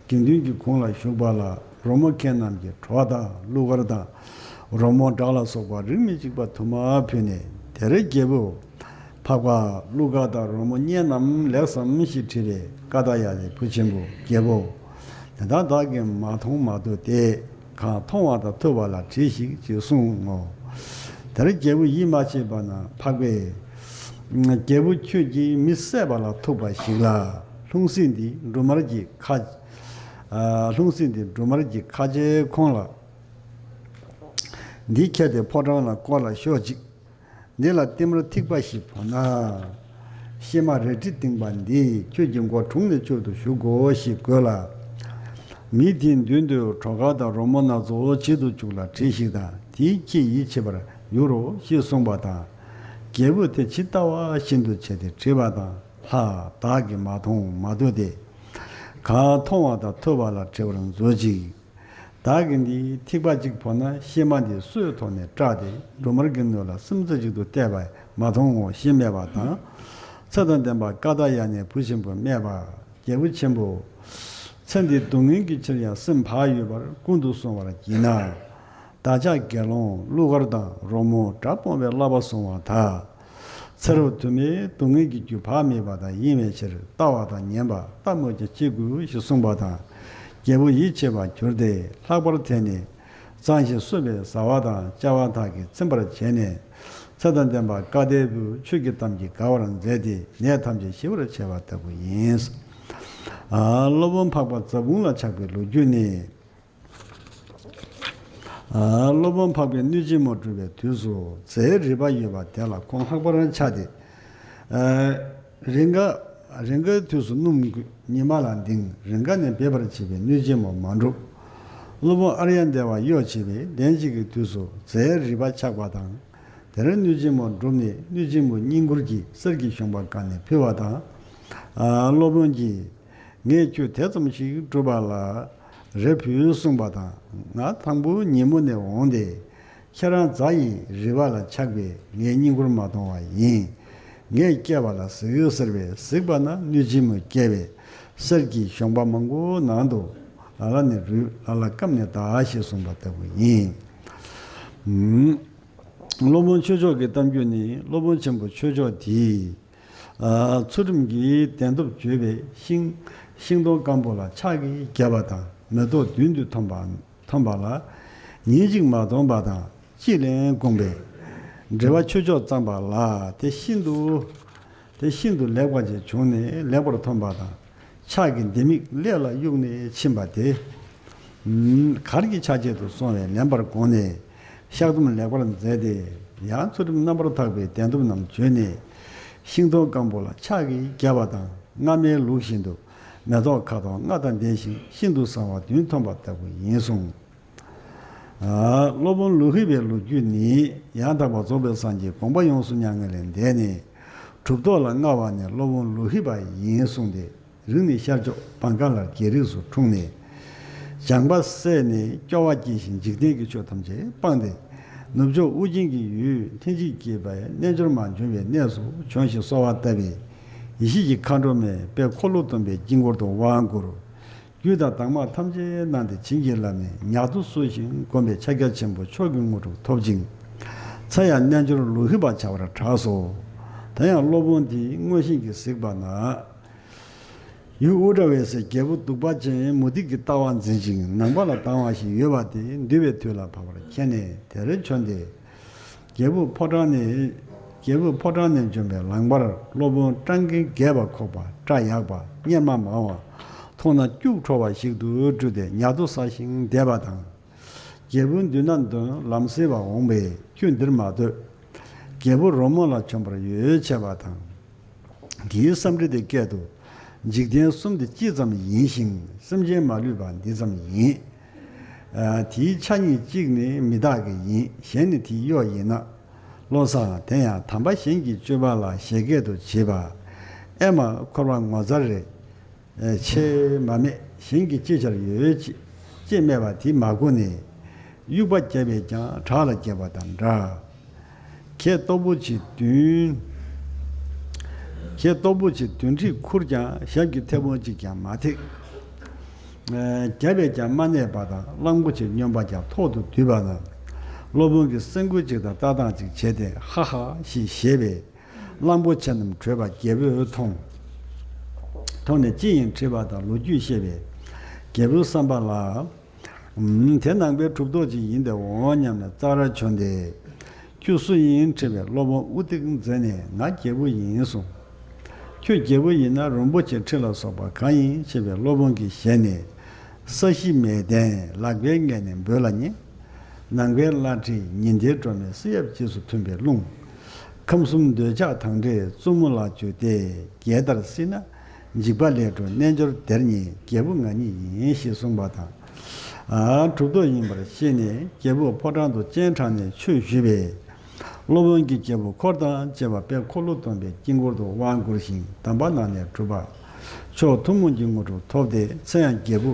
དགེ་འདུན་གྱི་གུང་ལ་བཞུགས་པ་ལ། རོལ་མོ་མཁན་རྣམས་ཀྱིས་བྲོ་བ་དང་གླུ་གར་དང་། རོལ་མོ་སྒྲ་ལ་སོགས་པ་རིགས་མི་གཅིག་པ་དུ་མ་ཕུལ་ནས། དེར་རྒྱལ་པོས། འཕགས་པ། གླུ་གར་དང་རོལ་མོ་སྙན་ནམ་ལེགས་སམ་ཞེས་དྲིས་པས། ཀ་དྷ་ཡ་ནའི་བུ་ཆེན་པོ་རྒྱལ་པོ། དེ་དག་བདག་གིས་མ་མཐོང་མ་ཐོས་ཏེ། གང་མཐོང་བ་དང་ཐོས་པ་ལ་དྲིས་ཤིག་ཅེས་གསུངས་ངོ་། དེར་རྒྱལ་པོ་ཡིད་མ་ཆེས་པ་ན་འཕགས་པས། རྒྱལ་པོ་ཁྱོད་ཀྱིས་མི་བསད་པ་ལ་ཐུག་པ་ཞིག་ལ། ལྷུང་བཟེད་འདི་འབྲུ་མར་གྱི་ཁ། ཨ། ལྷུང་བཟེད་འདི་འབྲུ་མར་གྱི་ཁ་ཕྱེའི་ཁོང་ལ། འདི་ཁྱེར་ཏེ་ཕོ་བྲང་ལ་བསྐོར་ལ་ཤོག་ཅིག། འདི་ལ་ཏིལ་མར་ཐིགས་པ་ཞིག་ཕོག་ན། གཤེད་མ་རལ་གྲི་བཏིང་བ་འདིས་ཁྱོད་ཀྱི་མགོ་དྲུངས་ནས་གཅོད་དུ་གཞུག་གོ་ཞེས་བསྒོས་ལ། མི་དེའི་མདུན་དུ་བྲོ་གར་དང་རོལ་མོ་སྣ་ཚོགས་བྱེད་དུ་བཅུག་ལ་དྲིས་ཤིག་དང་། དེའི་ཁྱེད་ཡིད་ཆེས་པར་འགྱུར་རོ་ཞེས་གསུངས་པ་དང་། རྒྱལ་པོས་དེ་ཇི་ལྟ་བ་བཞིན་དུ་བྱས་ཏེ་དྲིས་པ་དང་། ལྷ། བདག་གིས་མ་མཐོང་མ་ཐོས་ཏེ། གང་མཐོང་བ་དང་ཐོས་པ་ལ་དྲི་བར་མཛོད་ཅིག། བདག་གིས་འདིའི་ཐིགས་པ་གཅིག་ཕོག་ན་གཤེད་མ་འདི་སོའི་ཐོག་ནས་སྐྲག་སྟེ་འབྲུ་མར་གྱི་སྣོད་ལ་སེམས་རྩེ་གཅིག་ཏུ་གཏད་པ་མ་མཐོང་ངོ་ཞེས་སྨྲས་པ་དང་། ཚེ་དང་ལྡན་པ་ཀ་དྷ་ཡ་ནའི་བུ་ཆེན་པོས་སྨྲས་པ། རྒྱལ་པོ་ཆེན་པོ། ཚེ་འདིའི་སྡུག་བསྔལ་གྱི་ཕྱིར་ཡང་སེམས་བག་ཡོད་པར་ཀུན་ཏུ་སྲུང་བར་བགྱིད་ན། བདག་ཅག་དགེ་སློང་གླུ་གར་དང་རོལ་མོ་སྒྲ་སྤོང་བའི་བསླབ་པ་བསྲུང་བ་དག། ཚེ་རབས་དུ་མའི་སྡུག་བསྔལ་གྱི་རྒྱུ་བག་མེད་པ་དག་ཡིན་པའི་ཕྱིར། ལྟ་བ་དང་ཉན་པ་ལྟ་སྨོས་ཀྱང་ཅི་དགོས་ཞེས་གསུངས་པ་དང་། རྒྱལ་པོ་ཡིད་ཆེས་པར་གྱུར་ཏེ་ལྷག་པར་དེ་ནི་གཙང་ཞིང་བསྲུབས་པའི་བཟའ་བ་དང་བཅའ་བ་དག་གིས་ཚིམ་པར་བྱས་ནས། ཚེ་དང་ལྡན་པ་ཀ་དྷའི་བུ་ཁྱོད་ཀྱི་གཏམ་གྱིས་དགའ་བར་མཛད་དེ་ནད་ཐམས་ཅད་ཞི་བར་བྱས་པ་ལྟ་བུ་ཡིན། ཨ། སློབ་དཔོན་འཕགས་པ་ཛབ་ཀུན་ལ་ཆགས་པའི་ལོ་རྒྱུས་ནི། ཨ། སློབ་དཔོན་འཕགས་པས་གནོད་སྦྱིན་མོ་སྒྲུབ་པའི་དུས་སུ་རྫའི་རིལ་བ་ཡོད་པ་དེ་ལ་ཁོང་ལྷག་པར་ཆགས་ཏེ། ཨ། རེས་འགའ་རེས་འགའི་དུས་སུ་སྣུམ་ཉི་མ་ལ་ལྡིང་། རེས་འགའ་ནི་འབེབས་པར་བྱེད་པས་གནོད་སྦྱིན་མོ་མ་འགྲུབ། སློབ་དཔོན་ཨཱརྱ་དེ་བ་གཡོག་བྱེད་པས་ལན་གཅིག་གི་དུས་སུ་རྫའི་རིལ་བ་ཆག་པ་དང་། དེར་གནོད་སྦྱིན་མོ་འགྲུབ་ནས་གནོད་སྦྱིན་མོའི་བསྙེན་བཀུར་གྱིས་གསེར་གྱི་གཞོང་པ་བཀལ་ནས་ཕུལ་བ་དང་། ཨ། སློབ་དཔོན་གྱིས། ངས་ཁྱོད་དེ་ཙམ་ཞིག་བསྒྲུབས་པ་ལ་རེ་ཕུལ་གསུངས་པ་དང་། ང་དང་པོ་ཉིན་མོ་ནས་འོངས་ཏེ། ཁྱེད་རང་རྫ་ཡི་རིལ་བ་ལ་ཆགས་པས་ངས་བསྙེན་བཀུར་མ་གཏོང་བ་ཡིན། ངས་བསྐྱལ་བ་ལ་གཟིགས་ཟེར་བས་གཟིགས་པ་ན་གནོད་སྦྱིན་མོས་བསྐྱལ་བའི་གསེར་གྱི་གཞོང་པ་མང་པོ་ནང་དུ་ལ་ལ་ནས་རུལ། ལ་ལ་སྐམ་ནས་འདག་ཞེས་གསུངས་པ་ལྟ་བུ་ཡིན། ཨུམ། སློབ་དཔོན་ཆོས་མཆོག་གི་གཏམ་རྒྱུད་ནི། སློབ་དཔོན་ཆེན་པོ་ཆོས་མཆོག་དེས། ཨ། ཚུལ་ཁྲིམས་ཀྱི་གདན་ཐོབ་བརྗོད་པའི་ཤིང་། ཤིང་སྡོང་སྐམ་པོ་ལ་ཕྱག་གིས་བརྒྱབ་པ་དང་། མེ་ཏོག་མདུན་དུ་ཐོན་པ། ཐོན་པ་ལ་ཉིན་གཅིག་མ་འདོམས་པ་དང་། ཅི་ལན་བསྒོམས་པས་དྲི་བ་ཆོས་མཆོག་བརྩམས་པ་ལ། དེ་ཤིན་ཏུ། དེ་ཤིན་ཏུ་ལེགས་པ་ཅིག་བྱུང་ནས་ལེགས་པར་ཐོན་པ་དང་། ཕྱག་གིས་ལྡེ་མིག་ཀླད་ལ་གཡུགས་ནས་ཕྱིན་པ་དེ། ཨུམ། གར་གྱི་ཆ་བྱད་དུ་སོང་བས་ལེན་པར་དགོངས་ནས་བཤགས་སྡོམ་ལེགས་པར་མཛད་དེ། ཡང་ཚུལ་ཁྲིམས་རྣམ་པར་དག་པའི་གདན་ཐོབ་རྣམས་བརྗོད་ནས། ཤིང་སྡོང་སྐམ་པོ་ལ་ཕྱག་གིས་བརྒྱབ་པ་དང་། སྔ་མའི་ལུགས་བཞིན་དུ་མེ་ཏོག་ཁ་དོག་ལྔ་དང་ལྡན་ཞིང་ཤིན་ཏུ་བཟང་བ་བདུན་ཐོན་པ་ལྟ་བུ་ཡིན་གསུངས། ཨ། སློབ་དཔོན་ལུ་ཧི་པའི་ལོ་རྒྱུས་ནི། ཡང་དག་པར་རྫོགས་པའི་སངས་རྒྱས་དགོངས་པ་ཡོངས་སུ་མྱ་ངན་ལས་འདས་ནས། གྲུབ་ཐོབ་ལ་མངའ་བ་ནི་སློབ་དཔོན་ལུ་ཧི་པ་ཡིན་གསུངས་ཏེ། རིགས་ནི་ཤར་ཕྱོགས་བང་ཀ་ལ་རྒྱལ་རིགས་སུ་འཁྲུངས་ནས། བྱམས་པ་བསད་ནས་སྐྱོ་བ་སྐྱེས་ཤིང་འཇིག་རྟེན་གྱི་ཆོས་ཐམས་ཅད་སྤངས་ཏེ། ནུབ་ཕྱོགས་ཨུ་རྒྱན་གྱི་ཡུལ་ལྷན་ཅིག་སྐྱེས་པའི་རྣལ་འབྱོར་མ་འབྱུང་བའི་གནས་སུ་བྱོན་ཞིང་གསོལ་བ་བཏབ་པས། ཡེ་ཤེས་ཀྱི་མཁའ་འགྲོ་མས་དཔལ་འཁོར་ལོ་སྡོམ་པའི་དཀྱིལ་འཁོར་དུ་དབང་བསྐུར། རྒྱུད་དང་གདམས་ངག་ཐམས་ཅད་གནང་སྟེ་བྱིན་གྱིས་བརླབས་ནས་ཉག་ཏུ་བསུ་ཞིང་བསྒོམས་པས་ཕྱག་རྒྱ་ཆེན་པོ་མཆོག་གི་དངོས་གྲུབ་ཐོབ་ཅིང་། མཚན་ཡང་རྣལ་འབྱོར་ལུ་ཧི་པ་བྱ་བར་གྲགས་སོ། དེ་ཡང་སློབ་དཔོན་དེས་མངོན་ཤེས་ཀྱིས་གཟིགས་པ་ན། ཡུལ་ཨུ་ཏྲ་ཝེ་སའི་རྒྱལ་པོ་གདུག་པ་ཅན་མུ་སྟེགས་ཀྱི་ལྟ་བ་འཛིན་ཅིང་ནང་པ་ལ་སྡང་བ་ཞིག་ཡོད་པ་དེ་འདུལ་བའི་དུས་ལ་བབ་པར་མཁྱེན་ནས་དེར་བྱོན་ཏེ། རྒྱལ་པོ་ཕོ་བྲང་ནས། རྒྱལ་པོ་ཕོ་བྲང་ནས་བྱོན་པའི་ལམ་བར་སློབ་དཔོན་སྤྲང་ཀི་རྒས་པ་ཁོག་པ་སྐྲ་ཡག་པ་གཉེར་མ་མང་བ། མཐོང་ན་སྐྱུག་བྲོ་བ་ཞིག་ཏུ་སྤྲུལ་ཏེ་ཉག་ཏུ་ཟ་ཞིང་བསྡད་པ་དང་། རྒྱལ་པོའི་མདུན་ན་འདོན་ལམ་སེལ་བ་འོངས་པས་ཁྱོད་འདིར་མ་སྡོད། རྒྱལ་པོ་རོལ་མོ་ལ་བྱོན་པར་ཡོད་བྱས་པ་དང་། དེའི་སེམས་ཁྲལ་དེ་སྐད་དུ། འཇིག་རྟེན་གསུམ་དེ་གཅིག་ཙམ་ཡིན་ཞིང་སེམས་ཅན་མ་ལུས་པ་འདི་ཙམ་ཡིན། ཨ། དེའི་ཆ་གཉིས་གཅིག་ནི་མི་བདག་གི་ཡིན། གཞན་ནི་དེའི་གཡོག་ཡིན་ན། བློ་བཟང་དེ་ཡང་དམ་པ་གཞན་གྱི་སྤྱོད་པ་ལ་བཞད་གད་དུ་བྱེད་པ། ཨེ་མ་འཁོར་བ་ངོ་མཚར་རེ། ཆེས་མ་སྨད་གཞན་གྱིས་ཅི་བྱར་ཡོད་ཅེས་ཅེས་སྨྲས་པ་དེ་མ་གོ་ནས། དབྱུག་པ་བརྒྱབ་པས་ཀྱང་བྲག་ལ་བརྒྱབ་པ་དང་འདྲ། ཁྱེད་ལྟོ་བུ་ཆེ་བདུན། ཁྱེད་ལྟོ་བུ་ཆེ་བདུན་ཁྲིས་ཁུར་ཀྱང་ཞབས་ཀྱི་མཐེ་བོང་གཅིག་ཀྱང་མ་ཐེག་བརྒྱབ་པས་ཀྱང་མ་གནས་པ་དང་། གླང་པོ་ཆེ་སྨྱོན་པ་ཀྱང་ཐོག་ཏུ་བསྡུས་པ་དང་། སློབ་དཔོན་གྱིས་སེམས་འགུལ་ཅིག་དང་ལྟ་སྟངས་ཅིག་བྱས་ཏེ། ཧ་ཧ་ཞེས་བཞད་པས། གླང་པོ་ཆེ་རྣམས་བྲོས་པ་རྒྱལ་པོས་མཐོང་། མཐོང་ནས་ཅི་ཡིན་དྲིས་པ་དང་ལོ་རྒྱུས་བཤད་པས། རྒྱལ་པོའི་བསམ་པ་ལ། ཨུམ། དེ་ནང་པའི་གྲུབ་ཐོབ་ཅིག་ཡིན་ཏེ་འོང་སྙམ་ནས་ཙག་ར་བྱུང་སྟེ། ཁྱོད་སུ་ཡིན་དྲིས་པས། སློབ་དཔོན་དབུ་སྟེགས་མཛད་ནས། ང་རྒྱལ་པོ་ཡིན་གསུངས། ཁྱོད་རྒྱལ་པོ་ཡིན་ན་རོང་པོ་ཆེའི་ཁྲི་ལ་སོགས་པ་གང་ཡིན་ཞེས་པས། སློབ་དཔོན་གྱིས་ཞལ་ནས། ས་གཞི་མལ་སྟན་ལག་པའི་སྔས་ནས་འབོད་ལ་ཉེ། ནང་པའི་བླ་བྲེ་ཉི་ཟླའི་སྒྲོན་མེ་བསིལ་ཡབ་རྗེས་སུ་མཐུན་པའི་རླུང་། ཁམས་གསུམ་འདོད་ཆགས་དང་བྲལ་བཙུན་མོ་ལ་བརྗོད་དེ། རྒྱལ་ལྟར་བསིལ་ན་འཇིགས་པ་ལས་གྲོལ། རྣལ་འབྱོར་དེར་ཉེ་རྒྱལ་པོ་ང་ཉིད་ཡིན། ཞེས་གསུངས་པ་དང་། ཨ། གྲུབ་ཐོབ་ཡིན་པར་ཤེས་ནས་རྒྱལ་པོ་ཕོ་བྲང་དུ་སྤྱན་དྲངས་ནས་ཆོས་ཞུས་པས། སློབ་དཔོན་གྱིས་རྒྱལ་པོ་འཁོར་དང་བཅས་པ་དཔལ་འཁོར་ལོ་སྡོམ་པའི་དཀྱིལ་འཁོར་དུ་དབང་བསྐུར་ཞིང་གདམས་པ་གནང་ནས་གྲུབ་པ། མཆོག་ཐུན་མོང་གི་དངོས་གྲུབ་ཐོབ་སྟེ། མཚན་ཡང་རྒྱལ་པོ།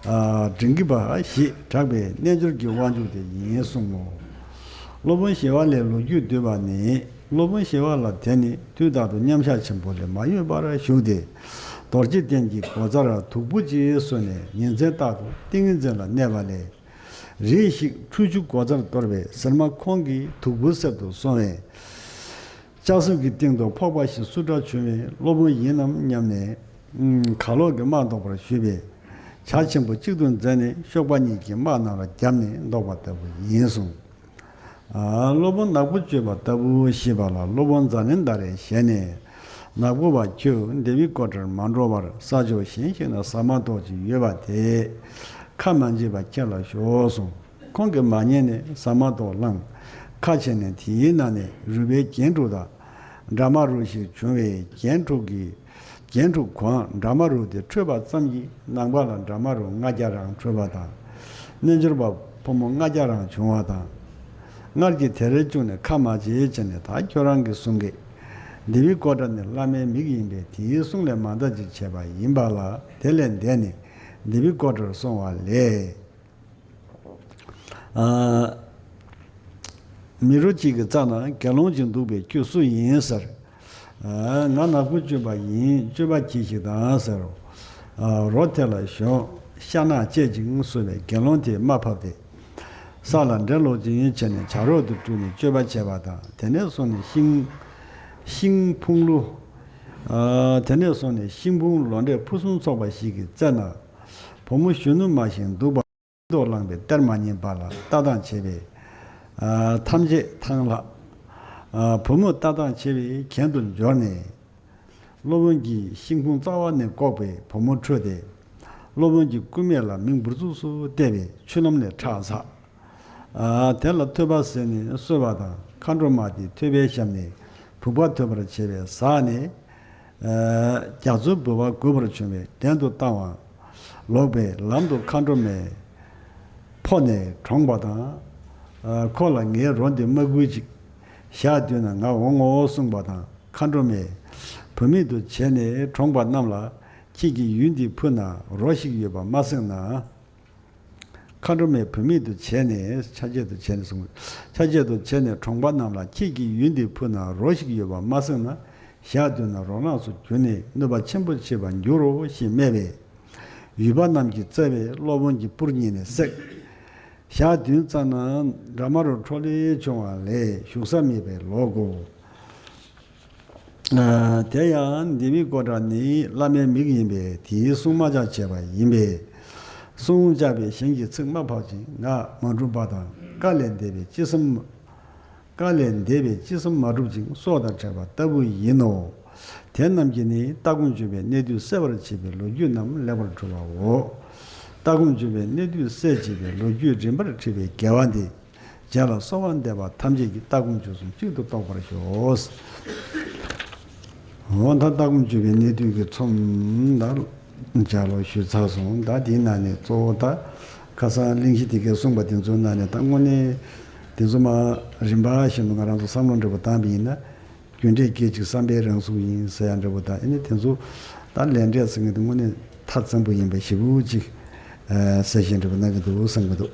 ཨ། མགྲིན་གྱི་བ་ཞེས་གྲགས་པའི་རྣལ་འབྱོར་གྱི་དབང་ཕྱུག་དེ་ཡིན་གསུངས་མོ། སློབ་དཔོན་ཞི་བ་ལྷའི་ལོ་རྒྱུས་བསྡུས་པ་ནི། སློབ་དཔོན་ཞི་བ་ལྷ་དེ་ནི་དུས་རྟག་ཏུ་མཉམ་གཞག་ཆེན་པོ་ལས་མ་གཡོས་པར་བཞུགས་ཏེ། རྡོ་རྗེ་གདན་གྱི་སྒོ་རྩར་དུག་ཕོར་གཅིག་བཟོས་ནས་ཉིན་མཚན་རྟག་ཏུ་ཏིང་ངེ་འཛིན་ལ་གནས་པ་ལས། རེ་ཞིག་ཁྲུས་ཆུ་སྒོ་རྩར་གཏོར་བས་ཟེར་མ་ཁོང་གིས་དུག་བུ་གསེབ་ཏུ་སོང་བས། ལྕགས་སྲེག་གི་སྟེང་དུ་ཕོག་པ་ཞིག་སུ་འདྲ་བྱུང་བས། སློབ་དཔོན་ཡིན་ནམ་སྙམ་ནས། ཨུམ། གར་ལོག་གིས་དམག་བཟློག་པར་ཞུས་པས། བྱ་ཆེན་པོ་གཅིག་ཏུ་མཛད་ནས་གཤོག་པ་གཉིས་ཀྱིས་དམག་རྣམས་ལ་བརྒྱབ་ནས་བཟློག་པ་ལྟ་བུ་ཡིན་གསུངས། ཨ། སློབ་དཔོན་ནག་པོ་སྤྱོད་པ་ལྟ་བུ་ཞེས་པ་ལ། སློབ་དཔོན་ཛཱ་ནན་དྷ་རའི་ཞལ་ནས། ནག་པོ་བ་ཁྱོད་དེ་བི་ཀོ་ཏར་མ་འགྲོ་བར་ས་ཕྱོགས་གཞན་ཞིག་ན་ཟ་མ་ཏོག་ཅིག་ཡོད་པ་དེ་ཁ་མ་འབྱེད་པར་ཁྱེར་ལ་ཤོག་གསུངས། ཁོང་གིས་མ་ཉན་ནས་ཟ་མ་ཏོག་བླངས། ཁ་ཕྱེ་ནས་དེའི་ནང་ནས་རུས་པའི་རྒྱན་དྲུག་དང་། འདྲ་མ་རུ་ཞིག་བྱུང་བས། རྒྱན་དྲུག་གི། རྒྱན་དྲུག་གོ་འམ། འདྲ་མ་རུ་དེ་འཕྲོད་པ་ཙམ་གྱིས་ནང་པ་ལ་འདྲ་མ་རུ་ལྔ་བརྒྱ་རང་འཕྲོད་པ་དང་། རྣལ་འབྱོར་པ་ཕོ་མོ་ལྔ་བརྒྱ་རང་བྱུང་བ་དང་། སྔར་གྱི་དེ་རེ་བཅུག་ནས་ཁ་མ་འབྱེད་བྱས་ནས། ད་ཁྱོད་རང་གིས་གསུང་གི། དེ་བི་ཀོ་ཏྲ་ནི་བླ་མའི་མིག་ཡིན་པས། དེའི་གསུང་ལས་མ་འདའ་ཅིག་བྱས་པ་ཡིན་པ་ལ། དེ་ལས་འདས་ནས་དེ་བི་ཀོ་ཏྲར་སོང་བ་ལས། ཨ། མི་རོ་གཅིག་གི་རྩ་ན་དགེ་སློང་ཅིག་འདུག་པས་ཁྱོད་སུ་ཡིན་ཟེར། ཨ། ང་ནག་པོ་སྤྱོད་པ་ཡིན། སྤྱོད་པ་གྱིས་ཤིག་དང་ཟེར། ཨ། རོ་དེ་ལ་ཞོན། ཤ་ནག་བཅད་ཅིང་གསོལ་བས་དགེ་སློང་དེས་མ་ཕབ་སྟེ། ས་ལ་འདྲེ་ལོག་ཅིང་བྱས་ནས་བྱ་རོག་ཏུ་སྤྲུལ་ནས་སྤྱོད་པ་བྱས་པ་དང་། དེ་ནས་སོང་ནས་ཤིང་། ཤིང་ཕུང་ལོ། ཨ། དེ་ནས་སོང་ནས་ཤིང་ཕུང་ལོ་འདྲེ་ཕུན་སུམ་ཚོགས་པ་ཞིག་གི་རྩེ་ན། བུ་མོ་གཞོན་ནུ་མ་ཞིག་འདུག་པ། མདོག་བླངས་པས་སྟེར་མ་ཉན་པ་ལ་ལྟ་སྟངས་བྱས་པས། ཨ། ཐམས་ཅད་ཐང་ལྷག་ཨ། བུ་མོ་ལྟ་སྟངས་བྱས་པས་གྱེན་དུ་འབྱོར་ནས། སློབ་དཔོན་གྱིས་ཤིང་ཕུང་རྩ་བ་ནས་བཀོག་པས་བུ་མོ་ཁྲོས་ཏེ། སློབ་དཔོན་གྱི་སྐུ་སྨད་ལ་མིག་འབུར་ཚུགས་སུ་གཏད་པས་ཆུ་ལམ་ལས་ཁྲག་ཚ། ཨ། དེ་ལ་ཐོས་པ་ཟད་ནས་གསོལ་བ་དང་། མཁའ་འགྲོ་མ་དེས་ཐོས་པའི་ཞབས་ནས་བུག་པ་ཐོད་པར་བྱས་པས་ཟགས་ནས། ཨ། རྒྱ་མཚོའི་ལྦུ་བ་རྒུད་པར་བྱུང་བས་གདན་དུ་བཏང་བ། ལོག་པའི་ལམ་དུ་མཁའ་འགྲོ་མས་ཕོ་ནས་གྲོངས་པ་དང་། ཨ། ཁོ་ལ་ངའི་རོ་འདི་མ་བསྐུར་ཅིག་ཞག་བདུན་ན་ང་འོང་ངོ་གསུངས་པ་དང་། མཁའ་འགྲོ་མས་བུད་མེད་དུ་བྱས་ནས་གྲོངས་པ་རྣམས་ལ། ཁྱེད་ཀྱིས་ཡུལ་འདིའི་ཕུ་ན་རོ་ཞིག་ཡོད་པ་མ་གསུངས་ན། མཁའ་འགྲོ་མས་བུད་མེད་དུ་བྱས་ནས། ཆ་བྱད་དུ་བྱས་ནས་གསུངས། ཆ་བྱད་དུ་བྱས་ནས་གྲོངས་པ་རྣམས་ལ། ཁྱེད་ཀྱིས་ཡུལ་འདིའི་ཕུ་ན་རོ་ཞིག་ཡོད་པ་མ་གསུངས་ན། ཞག་བདུན་ན་རོ་ནགས་སུ་གྱུར་ནས་གནོད་པ་ཆེན་པོ་བྱེད་པར་འགྱུར་རོ་ཞེས་སྨྲས་པས། ཡུལ་པ་རྣམས་ཀྱིས་བཙལ་བས་སློབ་དཔོན་གྱི་སྤུར་གཉིས་ནས་བསྲེགས། ཞག་བདུན་ཙམ་ན་འདྲ་མ་རུ་ཁྲོ་ལེ་བྱུང་བ་ལས་བཞུགས་ས་མེད་པས་ལོག་གོ། ཨ། དེ་ཡང་དེ་བི་ཀོ་ཏྲ་ནི་བླ་མའི་མིག་ཡིན་པས་དེའི་གསུང་མ་བཅག་བྱས་པ་ཡིན་པས། གསུང་བཅག་པས་གཞན་གྱི་ཚིག་མ་ཕབ་ཅིང་ངག་མ་འཁྲུགས་པ་དང་། བཀའ་ལས་འདས་པའི་ཅི་བསམ། བཀའ་ལས་འདས་པའི་ཅི་བསམ་མ་འགྲུབ་ཅིང་སྲོག་དང་བྲལ་བ་ལྟ་བུ་ཡིན་ནོ། དེ་རྣམས་ཀྱིས་ནི་ལྟ་སྒོམ་སྤྱོད་པའི་གནད་བསྡུས་གསལ་བར་བྱེད་པའི་ལོ་རྒྱུས་རྣམས་ལེགས་པར་གྲུབ་པའོ། ལྟ་སྒོམ་སྤྱོད་པའི་གནད་བསྡུས་གསལ་བྱེད་པའི་ལོ་རྒྱུས་རིམ་པར་ཁྲིད་པའི་དགེ་བ་འདི། རྗེས་ལ་གསོལ་བ་འདེབས་པ་ཐམས་ཅད་ཀྱིས་ལྟ་སྒོམ་སྤྱོད་གསུམ་གཅིག་ཏུ་རྟོགས་པར་ཤོག། འོ་ད་ལྟ་སྒོམ་སྤྱོད་པའི་གནད་བསྡུས་ཀྱི་ཚོམས་ད་ལྗགས་ཀློག་ཞུས་ཚར་སོང་། ད་དེའི་ནང་ནས་གཙོ་བོ་ད་ཁ་སང་གླེང་གཞི་དེ་གའི་གསུངས་པ་དེ་ཚོའི་ནང་ནས་ད་དངོས་གནས་ དེ་ཚོ་མ་རིམ་པ་བཞིན་དུ་ང་རང་ཚོ་བསམ་བློ་འདྲ་པོ་བཏང་པ་ཡིན་ན། རྒྱུ་འབྲས་སྐད་ཅིག་བསམ་པའི་རང་གཟུགས་ཡིན་ཟེར་ཡ་འདྲ་པོ་དང་། ཨ་ནི་དེ་ཚོ་ད་ལས་འབྲས་ཟེར་མཁན་དེ་དངོས་གནས་མཐའ་བཙན་པོ་ཡིན་པ་ཞེ་པོ་ཅིག་ཨ་གསལ་བཤད་འདྲ་པོ་གནང་གི་འདུག་བསམ་གྱི་འདུག